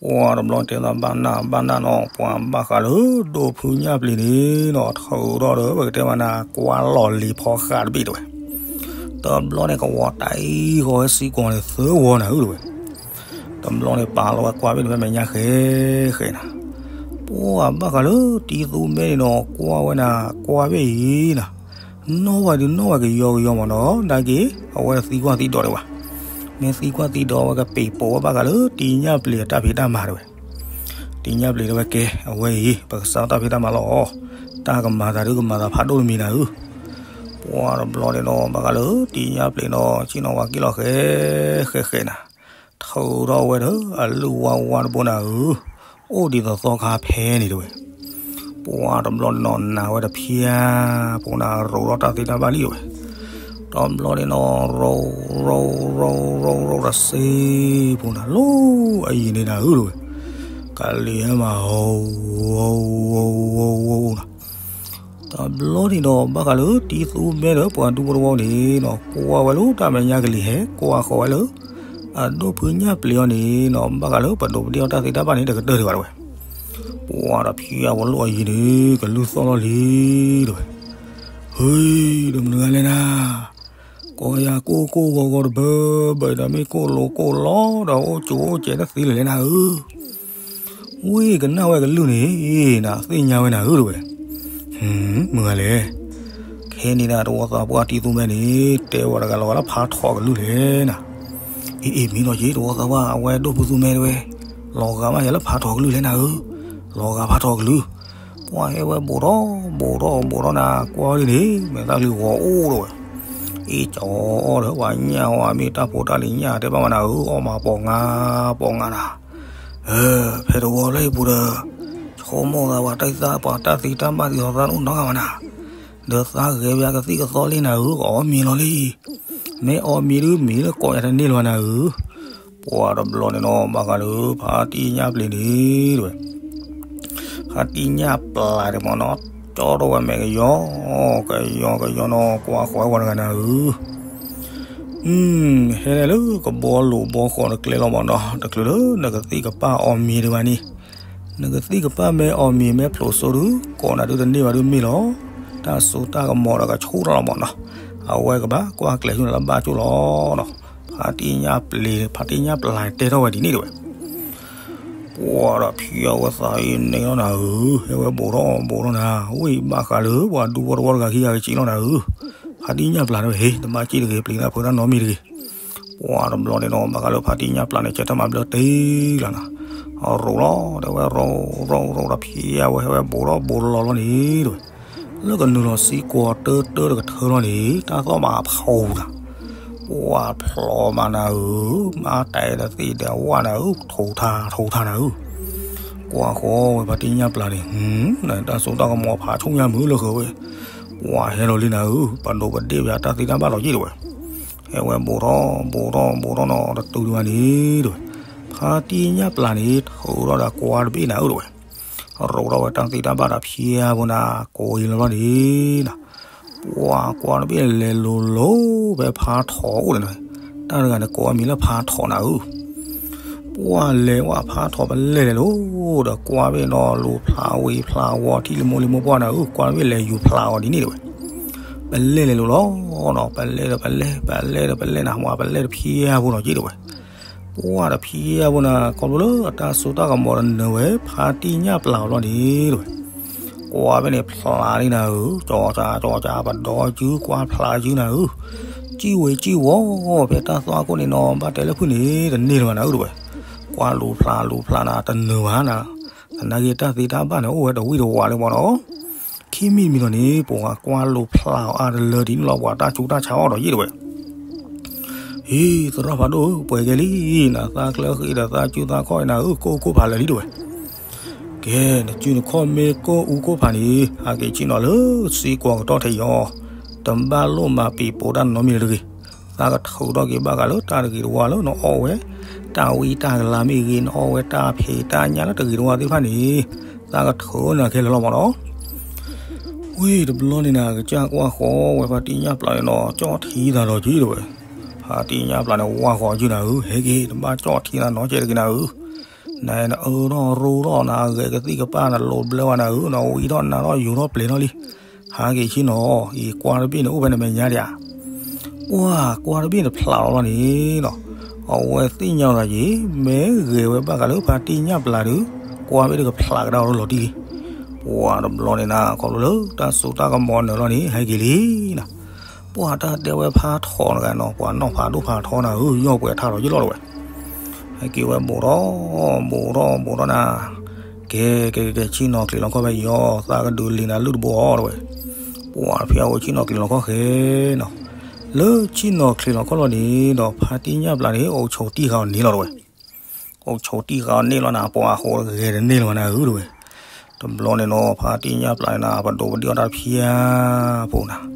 ပှၤတဘျီတဲသးဘၣ်နၢ်ဘၣ်နၢ်နီၤ, ပှၤဘၣ်ဃးလၢ ဒိၣ်ဖုညၣ်ပျံၤန့ၣ်နီၤ ထုးထီၣ်ဒီး ပကတဲမးနၤ ကွၢ်လီၢ်လံၤဖီဃးတဘ့ၣ်တဝဲ. တဘျီန့ၣ် ကဝီၤတၢ်အံၤဃီၤဝဲသံကွီၤန့ၣ်သၢဝီနၤဧၢတဝဲ. တဘျီန့ၣ် ပာ်လီၤဝဲကွၢ်ဘ့ၣ်တဖဲမဲာ်ညါဃဲဃဲနၤ. ပှၤဘၣ်ဃးလၢတံၤသူမဲန့ၣ်နီၤ ကွၢ်ဝဲနၤ ကွၢ်ဘ့ၣ်အံၤနၤ နီၣ်ဝဲဒုးနီၣ်ဝဲကယီကယီမၢ်နီၤ, နာ်က့ အဝဲသံကွၢ်သံဒိးဒံးဘၣ်. မ့ၢ်သံကွၢ်သံဒိးဝဲကပ့ၤပိာ်ဝဲဘၣ်ဃးလၢ တံၤညၣ်ပျံၤအတၢ်ဖံးတၢ်မၤတဝဲ. တံၤညၣ်ပျံၤတဲဝဲကဲ အဝဲအံၤ ပကစးတၢ်ဖံးတၢ်မၤလီၤ. တၢ်ကမၤသးဒုးကမၤသးဖးဒိၣ်တမံၤနၤဧၢ. ပှၤတဘျီန့ၣ်နီၤ ဘၣ်ဃးလၢ တံၤညၣ်ပျံၤနီၤ ဆ့ၣ်နီၤဝါက့ၤလီၤဃဲဃဲဃဲနၤ. ထုးထီၣ်ဝဲဒီး အလုၢ်ဝါဝါတဘိနၤဧၢ. အိၣ်ဒ်သိးသီခါဖဲန့ၣ်တဝဲ. ပှၤတဘျီန့ၣ်နီၤ နာ်ဝဲတဖျါ ပူၤနၤ ရိးထီၣ်တၢ်သ့တၢ်ဘၣ်လံတဝဲ. တဘျီန့ၣ်နီၤ ရိး ရိး ရိး ရိး ရိးတစ့ပူၤနၤ လီၤအယံၤန့ၣ်နၤဧၢတဝဲ. ကလံၤဟဲမး ဟီ ဟီ ဟီ ဟီ ဟီနၤ. တဘျီန့ၣ်ဒီး ဘၣ်ဃးလၢတံၤသူမဲဒီး ပှၤဒူဖိတဝီန့ၣ်နီၤ ကွၢ်ဝဲလၢတၢ်မဲာ်ညါကလံၤဟဲ ကွၢ်ဃီၤဝဲလၢ အဒိၣ်ဖုညၣ်ပျံၤအီၤန့ၣ်နီၤ ဘၣ်ဃးလၢပဒိးပဒ့ၣ်အီၤတၢ်သ့တၢ်ဘၣ်န့ၣ် တကတၢၢ်ဒံးဘၣ်တဝဲ. ပှၤတဖျါဝဲလီၤအယံၤန့ၣ် ကလုၢ်သီၣ်လီၤလံတဝဲ. ဟ့ ဒီးမနုၤဂၤလဲၣ်နၤ. ကီၢ်ယၤကိၢ်ကိၢ်ဂီၤဂီၤတဘၢဘၢဒီး မ့ၢ်ကိၢ်လိၤကိၢ်လီဒီး အိၣ်ကၠိအိၣ်ကဲးတသ့လၢၤလဲၣ်နၤဧၢ. ဝံၤကနၣ်ဝဲကလုၢ်န့ၣ် နသ့ၣ်ညါဝဲနၤဧၢတဝဲ. မုၢ်ဂၤလဲၣ်. ခဲန့ၣ်ဒၣ် တဝီသးပှၢ်တံၤသူမဲန့ၣ် တဲဝဲတဂၤလီၤဂာ်လၢဖးထီၣ်ကလုၢ်လဲၣ်နၤ. အ့ အ့ မ့ၢ်လီၤက့ၤ တဝီသးပှၢ် အဝဲဒိၣ်ဖုသူမဲတဝဲ လီၤဂာ်မးယၤလၢဖးထီၣ်ကလုၢ်လဲၣ်နၤဧၢ. လီၤဂာ်ဖးထီၣ်ကလုၢ်. ပှၤဟဲဝဲဘူးထီၣ်ဘူးထီၣ်ဘူးထီၣ်နၤ ကွၢ်ဝဲဒ်န့ၣ် မဲာ်သၣ်လံဂီၤအိၣ်တဝဲ. အ့ ကၠီအီၣ်ဒီး ပှၤညၣ်ဝဲမ့ၢ်တၢ်ဖိတၢ်လံၤညၣ် တဲဘၣ်မးနၤဧၢ အီၣ်မးပိာ်ငါပိာ်ငါနၤ. ဖဲတဝီလၢဟံၣ်ပူၤဒီး ဆိကမိၣ်သးပှၤတၢ်သးပှၤတၢ်သံတၢ်ဘၣ်သံသီသးတအိၣ်နီတဂၤဘၣ်နၤ. ဒီးသးဂဲၤဘၣ်ကသံၣ်ကသီလံနၤဧၢ ကအီၣ်မ့ၤလီၤလံ. မ့ၢ်အီၣ်မ့ၤဒုးမ့ၤလၢကိးယၤတန့ၢ်လီၤနၤဧၢ. ပှၤတဘျီန့ၣ်နီၤ ဘၣ်ဃးလၢဖါတံၢ်ညၣ်ပျံၤန့ၣ်တဝဲ ဖါတံၢ်ညၣ်ပျံၤန့ၣ်မ့ၢ်နီၤ ကၠီထီၣ်ဝဲမဲာ်ကယီ ကယီကယီနီၤ ကွၢ်ဃီဝဲတဂၤနၤဧၢ. ဟဲလၢကဘီလိာ်ဘီဃီၤတကျဲလီၤမ့ၢ်နီၤ တချုးလၢနကသံၣ်ကပၣ်အီၣ်မ့ၤဒံးဘၣ်န့ၣ် နကသံၣ်ကပၣ်မ့ၢ်အီၣ်မ့ၤမ့ၢ်ဖျိးစိဒုး ကိးနၤဒုးတန့ၢ်ဘၣ်ဒုးမ့ၢ်လီၤ. တၢ်စိတၢ်ကမီၤဒီးကဆူၣ်ထီၣ်လီၤမ့ၢ်နီၤ အဝဲကဘၣ်ကွၢ်ကျဲၤဆူနၤလၢဘၣ်ကၠိလီၤနီၤ. ဖါတံၢ်ညၣ်ပျံၤ ဖါတံၢ်ညၣ်ပျံၤတဲထီၣ်ဝဲဒ်န့ၣ်တဝဲ ပှၤဒီးဖံးအီၣ်ဝဲသးအံၤန့ၣ်လီၤနၤဧၢ ဟဲဝဲဘူးထီၣ်ဘူးထီၣ်နၤ ဝံၤဘၣ်ဃးလၢပှၤဒူဖိတဝီတဂၤခံဂၤကစံးလီၤနၤဧၢ. ဖါတံၢ်ညၣ်ပျံၤတဝဲ ဟ့ တဘၣ်က့ၣ်တဂ့ၤ ပျံၤတၢ်ဖုးတၢ်နီတမံၤတဂ့ၤ. ပှၤတဘျီန့ၣ်နီၤ ဘၣ်ဃးလၢဖါတံၢ်ညၣ်ပျံၤန့ၣ် ကဲထီၣ်မၤဘျၢတ့ၢ်လီၤနၤ. ရိးလီၤ တဲဝဲရိးရိးရိးဒီးဖံးအီၣ်ဝဲ ဟဲဝဲဘူးထီၣ်ဘူးထီၣ်လီၤလီၤန့ၣ်တဝဲ လၢကနုာ်လီၤသံကွီၤတၢၢ်တၢၢ်တကထၢလီၤန့ၣ် တၢ်သီၣ်မးဖှူနၤ ပှၤဖျိးမးနၤဧၢ, မၤတၢ်အဲၣ်တသ့ၣ်ဒီးဝဲနၤဧၢ, ထိးထါထိးထါနၤဧၢ. ကွၢ်ဃီဝဲဖါတံၢ်ညၣ်ပျၢ်န့ၣ်, တၢ်စိတၢ်ကမီၤဖးဆူညါမုၢ်လၢဃၢၤဝဲ, ပှၤဟဲလီၤလံနၤဧၢ, ပဒိးပဒ့ၣ်ဝဲတၢ်သ့တၢ်ဘၣ်လီၤက့ၤတဝဲ, ဟဲဝဲဘူးထီၣ်ဘူးထီၣ်ဘူးထီၣ်နီၤ တတုၤဒံးဘၣ်န့ၣ်တဝဲ, ဖါတံၢ်ညၣ်ပျၢ်န့ၣ် ထုးထီၣ်ဒီးကွၢ်တဘ့ၣ်နၤဧၢတဝဲ ရိးထီၣ်ဝဲတၢ်သ့တၢ်ဘၣ်ဒီးဖျါဖိနၤ ကိးအံၤလီၤလီၤန့ၣ်နၤ, ပှၤကွၢ်တဘ့ၣ်လဲၤလိၤလိၤဖဲဖါထီၣ်အိၣ်န့ၣ်, တၢ်တဂၤန့ၣ်ကိးအမံၤလၢဖါထီၣ်နၤဧၢ. ပှၤလဲၤဝဲဖါထီၣ်ပလဲၤလဲၤလိၤ, ဒီးကွၢ်ဘ့ၣ်နီၤလိၤဖျါဝံၤဖျါဝီၤထံၣ်လံမိၢ်လံမိၢ်ပှၢ်နၤဧၢ, ကွၢ်တဘ့ၣ်လဲၤယူၤဖျါအီၤဒ်န့ၣ်တဝဲ, ပလဲၤလဲၤလိၤလီၤနီၤ, ပလဲၤဒီးပလဲၤ, ပလဲၤဒီးပလဲၤနၤ, ပှၤပလဲၤတဖျါဖိနီၤက့တဝဲ, ပှၤ ပှၢ်တဖံအပူၤနၤ ခီဖျိလၢအတၢ်စိတၢ်ကမီၤတနၢၤဝဲ ဖါတံၢ်ညၣ်ပျၢ်အီၤလီၤန့ၣ်တဝဲ, ကွၢ်ဖဲန့ၣ်ဖျးလံနၤဧၢ, ကၠီကၠီကၠီ ပဒီစုကွၢ်ဖျးစုနၤဧၢ, စံၣ်ဝဲစံၣ်ဝီၤ ဖဲတၢ်သွၣ်ခိၣ်န့ၣ်နီၤ ဘၣ်တဲလၢဖုၣ်န့ၣ် တန့ၢ်လၢၤဘၣ်နၤဧၢတဝဲ, ကွၢ်လူၤဖျးလူၤဖျးနၤ တနၢၤဘၣ်နၤ, သနာ်က့တၢ်သ့တၢ်ဘၣ်န့ၣ် အိၣ်ဝဲတဝံၣ်တဝါလၢမနီၤ, ခံမံၤတမံၤလီၤန့ၣ် ပှၤကွၢ်လူၤဖျးအီၤအါတလၢဒ်န့ၣ်လီၤ ပှၤတၢ်ဆူးတၢ်ဆါအီၣ်ဒီးယ့ၣ်တဝဲ ဟ့ သရၣ်ဖးဒိၣ်ဧၢ ပှဲၤကဲလံနၤ, သးကျၢဃ့ဒီးသးစုသးခီၣ်နၤဧၢ ကိၢ်ကိၢ်ဖးလၢာ်လံတဝဲ, ကဲ နစုနခီၣ်မ့ၢ်ကိၢ်အူကိၢ်ဖးန့ၣ် ဟးက့ၤဆ့ၣ်နီၤလၢစ့ကွီၤကတီၢ်ထဲအံၤအီၤ, တဘၣ်လိၣ်မၤပံၤပိာ်တၢ်နီတမံၤလၢၤတဂ့ၤ, သးကထုးထီၣ်က့ၤဘၣ်ဃးလၢတၢ်တဂ့ၤတဝါလၢနအီၣ်ဝဲ တၢ်ဝံတၢ်ကလၤမ့ၢ်ဂ့ၤ နအီၣ်ဝဲတၢ်ဖံးတၢ်ညၣ်လၢတဂ့ၤတဝါသ့ၣ်တဖၣ်န့ၣ် သးကထုးနၤခဲလၢာ်လီၤမနီၤ ဝံၤတဘျီန့ၣ်နၤ ကစၢ်ကွၢ်ဃီဝဲဖါတံၢ်ညၣ်ပျၢ်န့ၣ်နီၤ ကၠီၣ်ထံသးဒီးက့ၤတဝဲ, ဖါတံၢ်ညၣ်ပျၢ်န့ၣ် ဝါဃီၤက့ၤနၤဧၢ ဟဲက့ၤ တဘၣ်ကၠီၣ်ထံနၤနီၤ ကဲတဂ့ၤနၤဧၢ, နအၢထီၣ်ရိထီၣ်နၤ အဂဲၤကသံၣ်ကပၢ်နၤ လိၤဘျၢဝဲနၤဧၢ, နဝံထီၣ်နါထီၣ်ယူၤထီၣ်ပျဲၤထီၣ်လံ, ဟးက့ၤဆ့ၣ်နီၤ အံၤကွၢ်တဘ့ၣ်န့ၣ်အိၣ်ဖဲနမဲာ်ညါဒံးဧါ ပှၢ်ကွၢ်တဘ့ၣ်န့ၣ်ဖျးလီၤလီၤန့ၣ်နီၤ, အဝဲသ့ၣ်ညါအသးက့ၤ မ့ၢ်ဂဲၤဝဲဘၣ်ဃးလၢဖါတံၢ်ညၣ်ပျၢ်ဒီး ကွၢ်ဘ့ၣ်ဒီးကဖျးကဒါအီၤလီၤတံၢ်လံ, ပှၢ်တဘျီန့ၣ်နၤ ခီဖျိလၢတၢ်စိတၢ်ကမီၤနၢၤလီၤန့ၣ် ဟဲက့ၤလံနၤ, ပှၢ်တၢ်တဲဝဲဖါထီၣ်တဂၤနီၤ ပှၤနီၢ်ဖးဒိၣ်ဖးထီနၤဧၢ ယီၢ်ပှဲၤထါထီၣ်ယလီၤတဝဲ ဟဲက့ၤဝဲဘူးထီၣ် ဘူးထီၣ်ဘူးထီၣ်နၤ, ကဲ ကဲ ကဲ ကဲ ဆ့ၣ်နီၤချံးလီၤခီၣ်ဖဲအံၤအီၤ သးကဒုးလံနၤလုၢ်တဘိအီၤတဝဲ, ပှၢ်ဖဲအဝဲဆ့ၣ်နီၤချံးလီၤခီၣ်ဃဲနီၤ, လၢဆ့ၣ်နီၤချံးလီၤခီၣ်လီၤန့ၣ်ဒီး ဖါတံၢ်ညၣ်ပျၢ်န့ၣ် အိၣ်ဆိးတံၢ်ဃာ်အီၤန့ၣ်လီၤတဝဲ အိၣ်ဆိးတံၢ်ဃာ်အီၤန့ၣ်လီၤနၤ ပှၤအဃိဂဲၤတန့ၢ်လၢၤဘၣ်နၤဧၢတဝဲ, တဘျီန့ၣ်နီၤ ဖါတံၢ်ညၣ်ပျၢ်န့ၣ်နၤ ပဒိးပဒံၣ်အီၣ်တၢ်တဖျၢၣ်ဖိနၤ,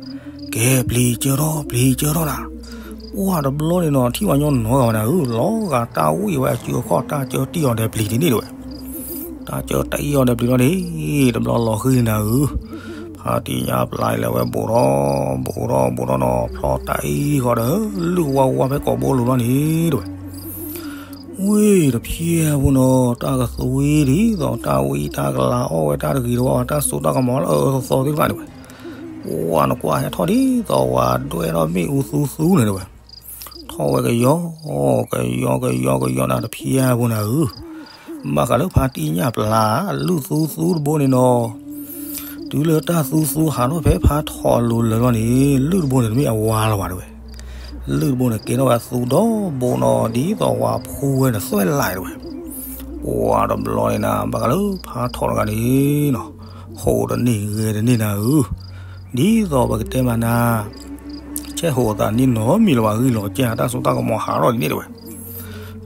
ကဲ ပျံၤကၢထီၣ် ပျံၤကၢထီၣ်နၤ, ပှၢ်တဘျီန့ၣ်နီၤ ထံၣ်ဝဲညီနီၤဂၤဝဲနၤဧၢ လီၤဂာ်တၢ်ဝံၣ်ဝဲအစုအခီၣ် တၢ်ကၢတံၢ်အီၤဒီးပျံၤဒ်န့ၣ်တဝဲ တၢ်ကၢတံၢ်အီၤဒီးပျံၤလီၤန့ၣ် တဘျီလီၤဃံၤနၤဧၢ, ဖါတံၢ်ညၣ်ပျၢ်လဲၤဝဲဘူးထီၣ် ဘူးထီၣ်ဘူးထီၣ်နီၤ ဖျီတၢ်အံၤဃီဒီး လုၢ်ဝါဝါဖဲကိာ်ဘိလိၤလီၤန့ၣ်တဝဲ, ဝံၤတဖျၢၣ်ဖိနီၤ တၢ်ကသွံဒ်သိး တၢ်ဝံတၢ်ကလၤအီၣ်ဝဲတၢ်တဂ့ၤတဝါ တၢ်စိတၢ်ကမီၤလၢအအၢအသီသ့ၣ်တဖၣ်န့ၣ်ဝဲ, ပှၢ်နကွၢ်ဟဲထီၣ်ဒ်သိးဝဲဒွဲၣ်ထီၣ်မ့ၣ်အူသူသူန့ၣ်တဝဲ, ထီၣ်ဝဲကယီ ကယီကယီကယီနၤ တဖျၢၣ်ဖိနၤဧၢ, ဘၣ်ဃးလၢဖါတံၢ်ညၣ်ပျၢ် လုၢ်သူသူတဘိန့ၣ်နီၤ တုၤလၢတၢ်သူသူဟးထီၣ်ဖဲဖါထီၣ်အလိၤလၢာ်လီၤန့ၣ် လုၢ်တဘိန့ၣ်တမ့ၢ်အဝါလီၤဘၣ်တဝဲ, လုၢ်တဘိန့ၣ်ကဲထီၣ်ဝဲသူဒီဘိနီၤ ဒ်သိးဝဲဖှူဝဲန့ၣ်သွဲၣ်လးတဝဲ, ပှၢ်တဘျီန့ၣ်နၤ ဘၣ်ဃးလၢဖါထီၣ်တဂၤန့ၣ်နီၤ ဟိးတန့ၢ်ဂဲၤတန့ၢ်နၤဧၢ, ဒ်သိးပကတဲမးနၤ ဆဲးဟိးအသးန့ၢ်နီတမံၤလၢၤဘၣ် ဂံၢ်လီၤကဲ တၢ်စိတၢ်ကမီၤဟးထီၣ်ဒ်န့ၣ်တဝဲ,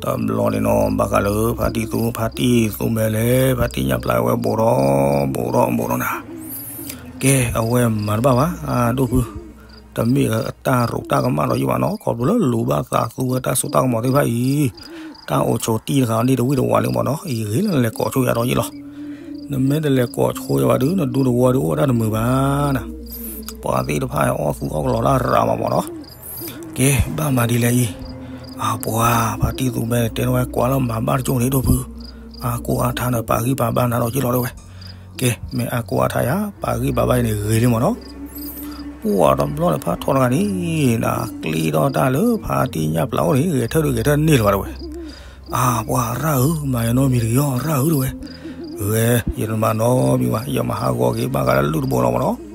တဘျီန့ၣ်နီၤ ဘၣ်ဃးလၢဖါတံၢ်သူ ဖါတံၢ်သူမဲလဲၣ် ဖါတံၢ်ညၣ်ပျၢ်ဝဲဘူးထီၣ် ဘူးထီၣ်ဘူးထီၣ်နၤ, ကဲ အဝဲမၤတဘၣ်ဘၣ် ဒိၣ်ဖု, တမ့ၢ်အတၢ်ရူးတၢ်ကမၣ်ဒီးယံာ်ဘၣ်နီၤ ခီဖျိလၢလူၤဘၣ်သးသူဝဲတၢ်စိတၢ်ကမီၤသ့ၣ်တဖၣ်အံၤ, တၢ်အိၣ်ဆိးတံၢ်တခါအံၤန့ၣ်တဝံၣ်တဝါလၢမနီၤ အံၤဂ့ၤလၢနလဲၤကိးဆိယၤဒီးယံာ်လီၤ, နမ့ၢ်တလဲၤကိးဆိယၤဘၣ်ဒီး နဒူတဝီဒီးအိၣ်ဝဲဒၣ်တမုာ်ဘၣ်နၤ, ပှၤသ့ၣ်တဖၣ်အီၣ်သူအီၣ်ကလီတၢ်ရၤမးမနီၤ ကဲ ဘၣ်မၤဒ်လဲၣ်အံၤ, အပှၤ ဖါတံၢ်သူမဲတဲနဝဲကွၢ်လၢမၤဘၣ်တကၠိၢ်န့ၣ်ဒိၣ်ဖု, အါကိးအါထါန့ၣ် ပာ်ဂံၢ်ပာ်ဘါနၤဒီးက့လီၤဒၣ်ဝဲ, ကဲ မ့ၢ်အါကိးအါထါယၤ ပာ်ဂံၢ်ပာ်ဘါယၤန့ၣ်ဂ့ၤလံမနီၤ, ပှၢ်တဘျီန့ၣ် ဖါထီၣ်တဂၤန့ၣ် နကျ့ထီၣ်တၢ်လၢဖါတံၢ်ညၣ်ပျၢ်အိၣ်န့ၣ် ဂဲၤထၢၣ်ဒုးဂဲၤထၢၣ်န့ၢ်လၢၤဘၣ်ဒၣ်ဝဲ, အါပှၤရၣ်ဧၢ မၤယနီတမံၤတဂ့ၤအီၤ ရၣ်ဧၢဒၣ်ဝဲ, ဂဲၤ ယတမၤနီတမံၤဘၣ် ယမၤဟးဂီၤက့ၤဘၣ်ဃးလၢလုၢ်တဘိလီၤမနီၤ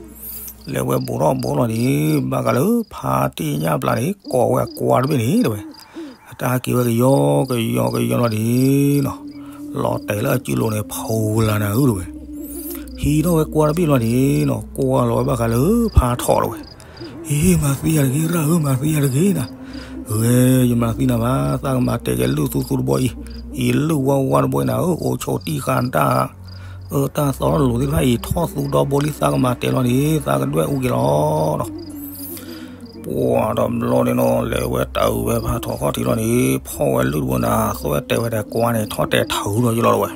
လဲၤဝဲဘူးထီၣ်ဘူးလီၤန့ၣ် ဘၣ်ဃးလၢဖါတံၢ်ညၣ်ပျၢ်န့ၣ် ကိးဝဲအကွါတဘ့ၣ်န့ၣ်တဲဝဲ, အတၢ်က့ၤဝဲကယီကယီကယီလီၤန့ၣ်နီၤ, လီၤတဲာ်လၢအစုလိၤန့ၣ် ဖီလာ်နၤဧၢတဲဝဲ, ဟံးထီၣ်ဝဲကွါတဘ့ၣ်လီၤန့ၣ်နီၤ ကွၢ်လီၤဝဲဘၣ်ဃးလၢဖါထီၣ်တဲဝဲ, ဟ့ မၤသံယၤတဂ့ၤ ရၣ်ဧၢ မၤသံယၤတဂ့ၤနၤ, ဂဲၤ ယမၤသံနၤဘၣ် သးကမၤတဲာ်က့ၤလုၢ်သူသူတဘိအံၤ, အံၤလုၢ်ဝါဝါတဘိအံၤနၤဧၢ အိၣ်ဆိးတံၢ်ဃာ်တၢ် အၢတၢ်သီလိၤသ့ၣ်တဖၣ်အံၤ ထီၣ်သူဒီဘိလံ သးကမၤတဲာ်လီၤန့ၣ် သးကဒွဲၣ်အူက့ၤလီၤနီၤ, ပှၢ်တဘျီန့ၣ်နီၤ လဲၤဝဲတၢ်အုးဝဲဖါထီၣ်ခီၣ်ထံးလီၤန့ၣ် ဖီၣ်ဝဲလုၢ်တဘိနၤ သွဲတဲာ်ဝဲဒီးကွါန့ၣ် ထီၣ်တဲာ်ထီၣ်ဒီးယလီၤတဲဝဲ,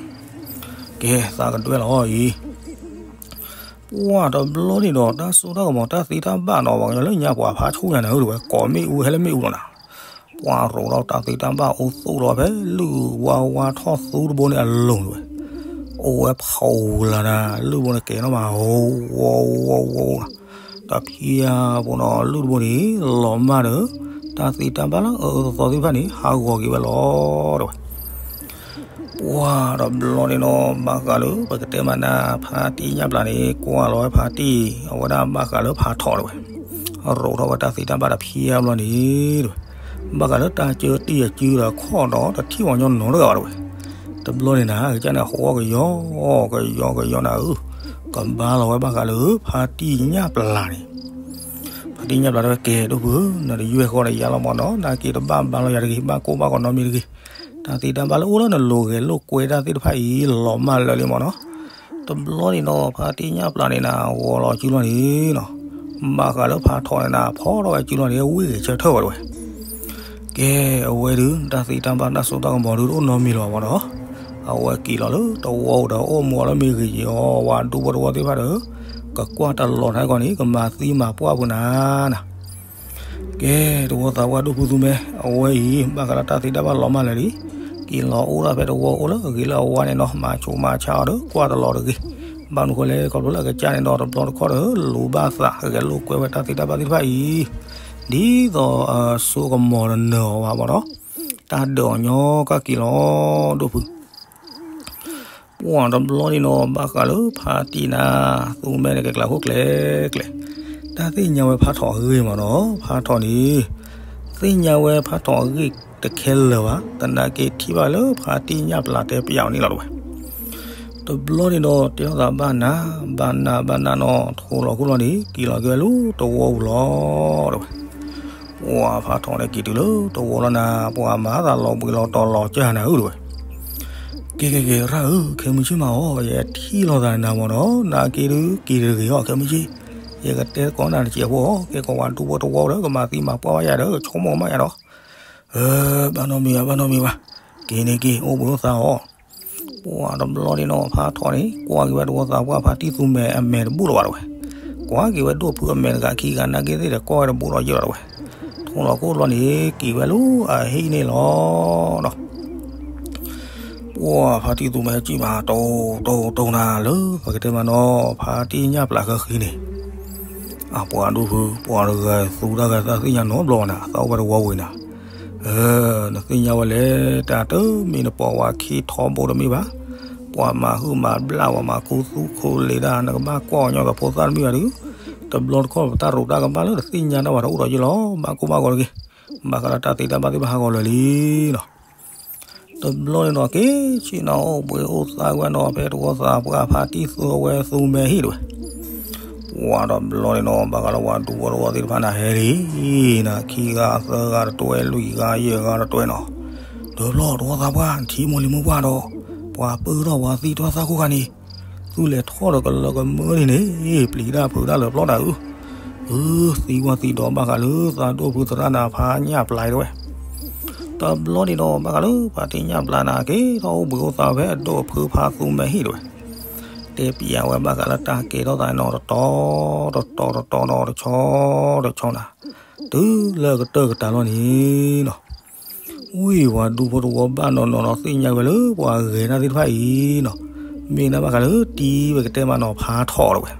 ကဲ သးကဒွဲၣ်လီၤအံၤ ပှၢ်တဘျီန့ၣ်ဒီး တၢ်စိတၢ်ကမီၤတၢ်သ့တၢ်ဘၣ်နီၤ ပှၤကညီလၢညါပှၤဖါဆူၣ်ညါနၤဧၢတဲဝဲ ကိးမ့ၣ်အူဟဲလၢမ့ၣ်အူလီၤနၤ, ပှၢ်ရိးထီၣ်တၢ်သ့တၢ်ဘၣ်အိၣ်သူၣ်လီၤဖဲလုၢ်ဝါဝါထီၣ်သူတဘိန့ၣ်အလိၤတဲဝဲ, အိၣ်ဝဲဖီလာ်နၤ လုၢ်တဘိန့ၣ်ကဲထီၣ်မး ဝီဝီဝီဝီနၤ, တဖျၢၣ်ဖိနီၤ လုၢ်တဘိန့ၣ် လီၤမၢ်ဒီး တ တၢ်သ့တၢ်ဘၣ်လၢအအၢအသီသ့ၣ်တဖၣ်န့ၣ် ဟးဂီၤက့ၤဝဲလီၤ တဲဝဲ. ပှၢ်တဘျီန့ၣ်ဒီး ဘၣ်ဃးလၢပကတဲမးနၤ ဖါတံၢ်ညၣ်ပျၢ်န့ၣ် ကွၢ်လီၤဝဲဖါတံၢ် အဝဲဒၣ်ဘၣ်ဃးလၢဖးထီၣ် တဲဝဲ, ရိးထီၣ်ဝဲတၢ်သ့တၢ်ဘၣ်တဖၠါဘျီန့ၣ် တဲဝဲ, ဘၣ်ဃးလၢတၢ်ကၢတံၢ်အစုဒီးခီၣ်ဒီး တထံၣ်ပှၤကညီနီတဂၤဘၣ် တဲဝဲ. တဘျီန့ၣ်နၤ ကစၢ်န့ၣ် ဟီၣ်ကယီကယီကယီနၤဧၢ, ကဘါလီၤဝဲဘၣ်ဃးလၢဖါတံၢ်ညၣ်ပျၢ်န့ၣ် ဖါတံၢ်ညၣ်ပျၢ်တဲဝဲ ကဲဒိၣ်ဖုဧၢ, နတယွဲၢ်ဃီဒီးယၤလီၤမၢ်နီၤ, နာ်က့တဘၣ်ဘါလီၤယၤတဂ့ၤ, ဘၣ်ကိၢ်ဘၣ်ဂီၤနီတမံၤတဂ့ၤ. တၢ်သ့တၢ်ဘၣ်လၢအိၣ်လၢနလိၤဂဲၤလိာ်ကွဲတၢ်သ့ၣ်တဖၣ်အံၤ လီၤမၢ်လၢာ်လံမၢ်နီၤ. တဘျီန့ၣ်ဒီး ဖါတံၢ်ညၣ်ပျၢ်န့ၣ်နၤ ဂီၤလီၤစုလီၤန့ၣ်နီၤ, ဘၣ်ဃးလၢဖးထီၣ်န့ၣ်နၤ ဖီထီၣ်ဝဲစုလီၤန့ၣ် ဝံၣ်ဂဲၤဆၢထၢၣ်ဝဲ တဲဝဲ. ကဲ အဝဲဒုး တၢ်သ့တၢ်ဘၣ်တၢ်စိတၢ်ကမီၤဒုး တအိၣ်နီတမံၤလၢၤဘၣ်မၢ်နီၤ. အဝဲက့ၤလီၤလၢတဝီပူၤဒီး အိၣ်မူအီၤလၢမ့ၢ်ဂ့ၤက့ၤအီၤ ဝၤဒူဖိတဝီသ့ၣ်တဖၣ်ဒီး ကကွၢ်တလီၤတၢ်ကီန့ၣ် ကမၤသံမၤပှၢ်ပူၤနၤနၤ. ကဲ တဝီသးပှၢ်ဒိၣ်ဖုသူမဲ အဝဲအံၤ ဘၣ်ဃးလၢတၢ်သ့တၢ်ဘၣ်လီၤမၢ်လၢာ်လံ. က့ၤလီၤအိၣ်ဒၣ်ဖဲတဝီအိၣ်လၢအဂ့ၤလၢအဝါန့ၣ်နီၤ, မၤဆူးမၤဆါအီၤဒီး ကွၢ်တလီၤတဂ့ၤ. ဘၣ်မနုၤဃိလဲၣ် ခီဖျိလၢအကစၢ်န့ၣ်ဒီး တဘျီတခီၣ်ဒီး လူၤဘၣ်သးဂဲၤလိာ်ကွဲဝဲတၢ်သ့တၢ်ဘၣ်သ့ၣ်တဖၣ်အံၤ ဒ်သိးအစိကမီၤတနၢၤအီၤဘၣ်မၢ်နီၤ. တၢ်ဒၢးအီၤညီကၢ်က့ၤလီၤ ဒိၣ်ဖု ပှၢ်တဘျီန့ၣ်နီၤ ဘၣ်ဃးလၢဖါတံၢ်နၤ သူမဲန့ၣ် ကကျးခိၣ်ကျဲကျဲ, တၢ်သ့ၣ်ညါဝဲဖါထီၣ်အဂ့ၢ်မၢ်နီၤ. ဖါထီၣ်န့ၣ် သ့ၣ်ညါဝဲဖါထီၣ်အဂ့ၢ်တခဲလၢာ်ဘၣ်, သနာ်က့ထံၣ်ဘၣ်လၢဖါတံၢ်ညၣ်ပျၢ်တဲပျးအီၤန့ၣ်လီၤ တဲဝဲ. တဘျီန့ၣ်ဒီး တဲလိာ်သးဘၣ်နၤ ဘၣ်နၤဘၣ်နၤနီၤ, ထိၣ်လီၤခိၣ်လီၤန့ၣ် က့ၤလီၤက့ၤဝဲလၢတဝီပူၤလီၤ တဲဝဲ. ပှၢ်ဖါထီၣ်န့ၣ်က့ၤတုၤလၢတဝီလီၤနၤ, ပှၢ်မၤသးလီၤဘှံးလီၤတီၤလီၤကၢ်နၤဧၢ တဲဝဲ. ကဲကဲကဲ ရၣ်ဧၢ, ခဲမုၢ်ဆ့ၣ်မးအီၤ ယထံၣ်လိာ်သးနၤမၢ်နီၤ, နာ်က့ဒုးက့ၤတဂ့ၤအီၤ ခဲမုၢ်ဆ့ၣ်, ယကတဲသကိးနၤတစဲးဖိအီၤ, ကဲကိးဝၤဒူဖိတဝီဒီး ကမၤသံမၤပှၢ်ဘၣ်ယၤဒီး ကဆိကမိၣ်ဘၣ်ယၤဒီး ဘၣ်နီတမံၤဘၣ် ဘၣ်နီတမံၤဘၣ်, က့ၤန့ၣ်က့ၤ အိၣ်ဘှံးအိၣ်သါအီၤ. ပှၢ်တဘျီန့ၣ်နီၤ ဖါထီၣ်န့ၣ် ကွၢ်က့ၤဝဲတဝီသးပှၢ်ဖါတံၢ်သူမဲာ်အမဲာ်တဘူၣ်လၢၤဘၣ် တဲဝဲ, ကွၢ်က့ၤဝဲဒိၣ်ဖုအမဲာ်တဂၤခံဂၤနာ်က့သ့ၣ်ဒီး ကွၢ်ဝဲတဘူးဒီးယ့ၢ်လီၤ တဲဝဲ. ထိၣ်လီၤခိၣ်လီၤန့ၣ် က့ၤဝဲလၢအဟံၣ်န့ၣ်လီၤနီၤ. ပှၢ်ဖါတံၢ်သူမဲာ်စံၣ်မး တိၢ်တိၢ်တိၢ်နၤလၢ ပကတဲမးနီၤ ဖါတံၢ်ညၣ်ပျၢ်ဃၢဃံန့ၣ် အပှၤဒိၣ်ဖု ပှၤတဂၤသူတၢ်ဂၤသးသ့ၣ်ညါနီတဘျီဘၣ်နၤ, သးအိၣ်ဝဲတဝီဝံၤနၤ, နသ့ၣ်ညါဝဲလဲၣ်, တၢ်တမ့ၢ်နပိာ်ဝဲခံထီဘိတမ့ၢ်ဘၣ်, ပှၤမၤဟုၣ်မၤဘျၣ် ပှၤမၤခူသူၣ်ခိၣ်လ့ၤဒၣ် နကဘၣ်ကွၢ်ကညီသးဖိသၣ်တမ့ၢ်ဘၣ်ဒီး, တဘျီတခီၣ်ပတၢ်ရူးတၢ်ကဘၣ်လၢတသ့ၣ်ညါတၢ်ဘၣ်ဒီးအိၣ်ဒီးယ့ၢ်လီၤ, ဘၣ်ကိၢ်ဘၣ်ဂီၤတဂ့ၤ, ဘၣ်ဃးဒီးတၢ်သ့တၢ်ဘၣ်သ့ၣ်တဖၣ်ဟးဂီၤလၢာ်လံနီၤ. တဘျီန့ၣ်နီၤ က့ၤဆ့ၣ်နီၤ အိၣ်ဘှံးအိၣ်သါဝဲနီၤ ဖဲတဝီသးပှၢ်ဖါတံၢ်သူဝဲသူမဲာ်ဟံၣ်တဲဝဲ. ပှၢ်တဘျီန့ၣ်နီၤ ဘၣ်ဃးလၢပှၤဒူဖိတဝီသ့ၣ်တဖၣ်နၤဟဲလံနၤ, ခံဂၤသၢဂၤတတွဲ လွံၢ်ဂၤယဲၢ်ဂၤတတွဲနီၤ, ဒီးဘျီတဝီသးပှၢ် နထံၣ်မိၢ်လံၤမိၢ်ပှၢ်ဒီး ပှၤပၢထီၣ်ပှၤသံတၢ်သၣ်ခိၣ်ခါန့ၣ် သုလဲၤထီၣ်ဒီးကလၢကမၢန့ၣ်န့ၣ် ပျံၤတၢ်ဖုးတၢ်လၢာ်ပျီတၢ်ဧၢ, အၢ သံကွၢ်သံဒိးဘၣ်ဃးလၢသးဒိၣ်ဖုသရၣ်နၤဖါညၣ်ပျၢ်တဲဝဲ. တဘျီန့ၣ်ဒီး ဘၣ်ဃးလၢဖါတံၢ်ညၣ်ပျၢ်နၤ က့ၤထီၣ်အိၣ်ဘှံးအိၣ်သါဖဲအဒိၣ်အဖုဖါသူမဲာ်ဟံၣ်တဲဝဲ, တဲပျးဝဲဘၣ်ဃးလၢတၢ်ကဲထီၣ်သးနီၤ တတီၤတတီၤတတီၤနီၤ တဆီတဆီနၤ, တုၤလၢအကတၢၢ်ကတၢၢ်လီၤန့ၣ်နီၤ ဝံၤပှၤဒူဖိတဝီဘၣ်နီၢ်နီၢ်နီၤ သ့ၣ်ညါဝဲလၢပှၤဂဲၤတၢ်သ့ၣ်တဖၣ်အံၤနီၤ, မ့ၢ်ဒၣ်ဘၣ်ဃးလၢတံၤဝဲကတဲမးနီၤ ဖါထီၣ်တဲဝဲ.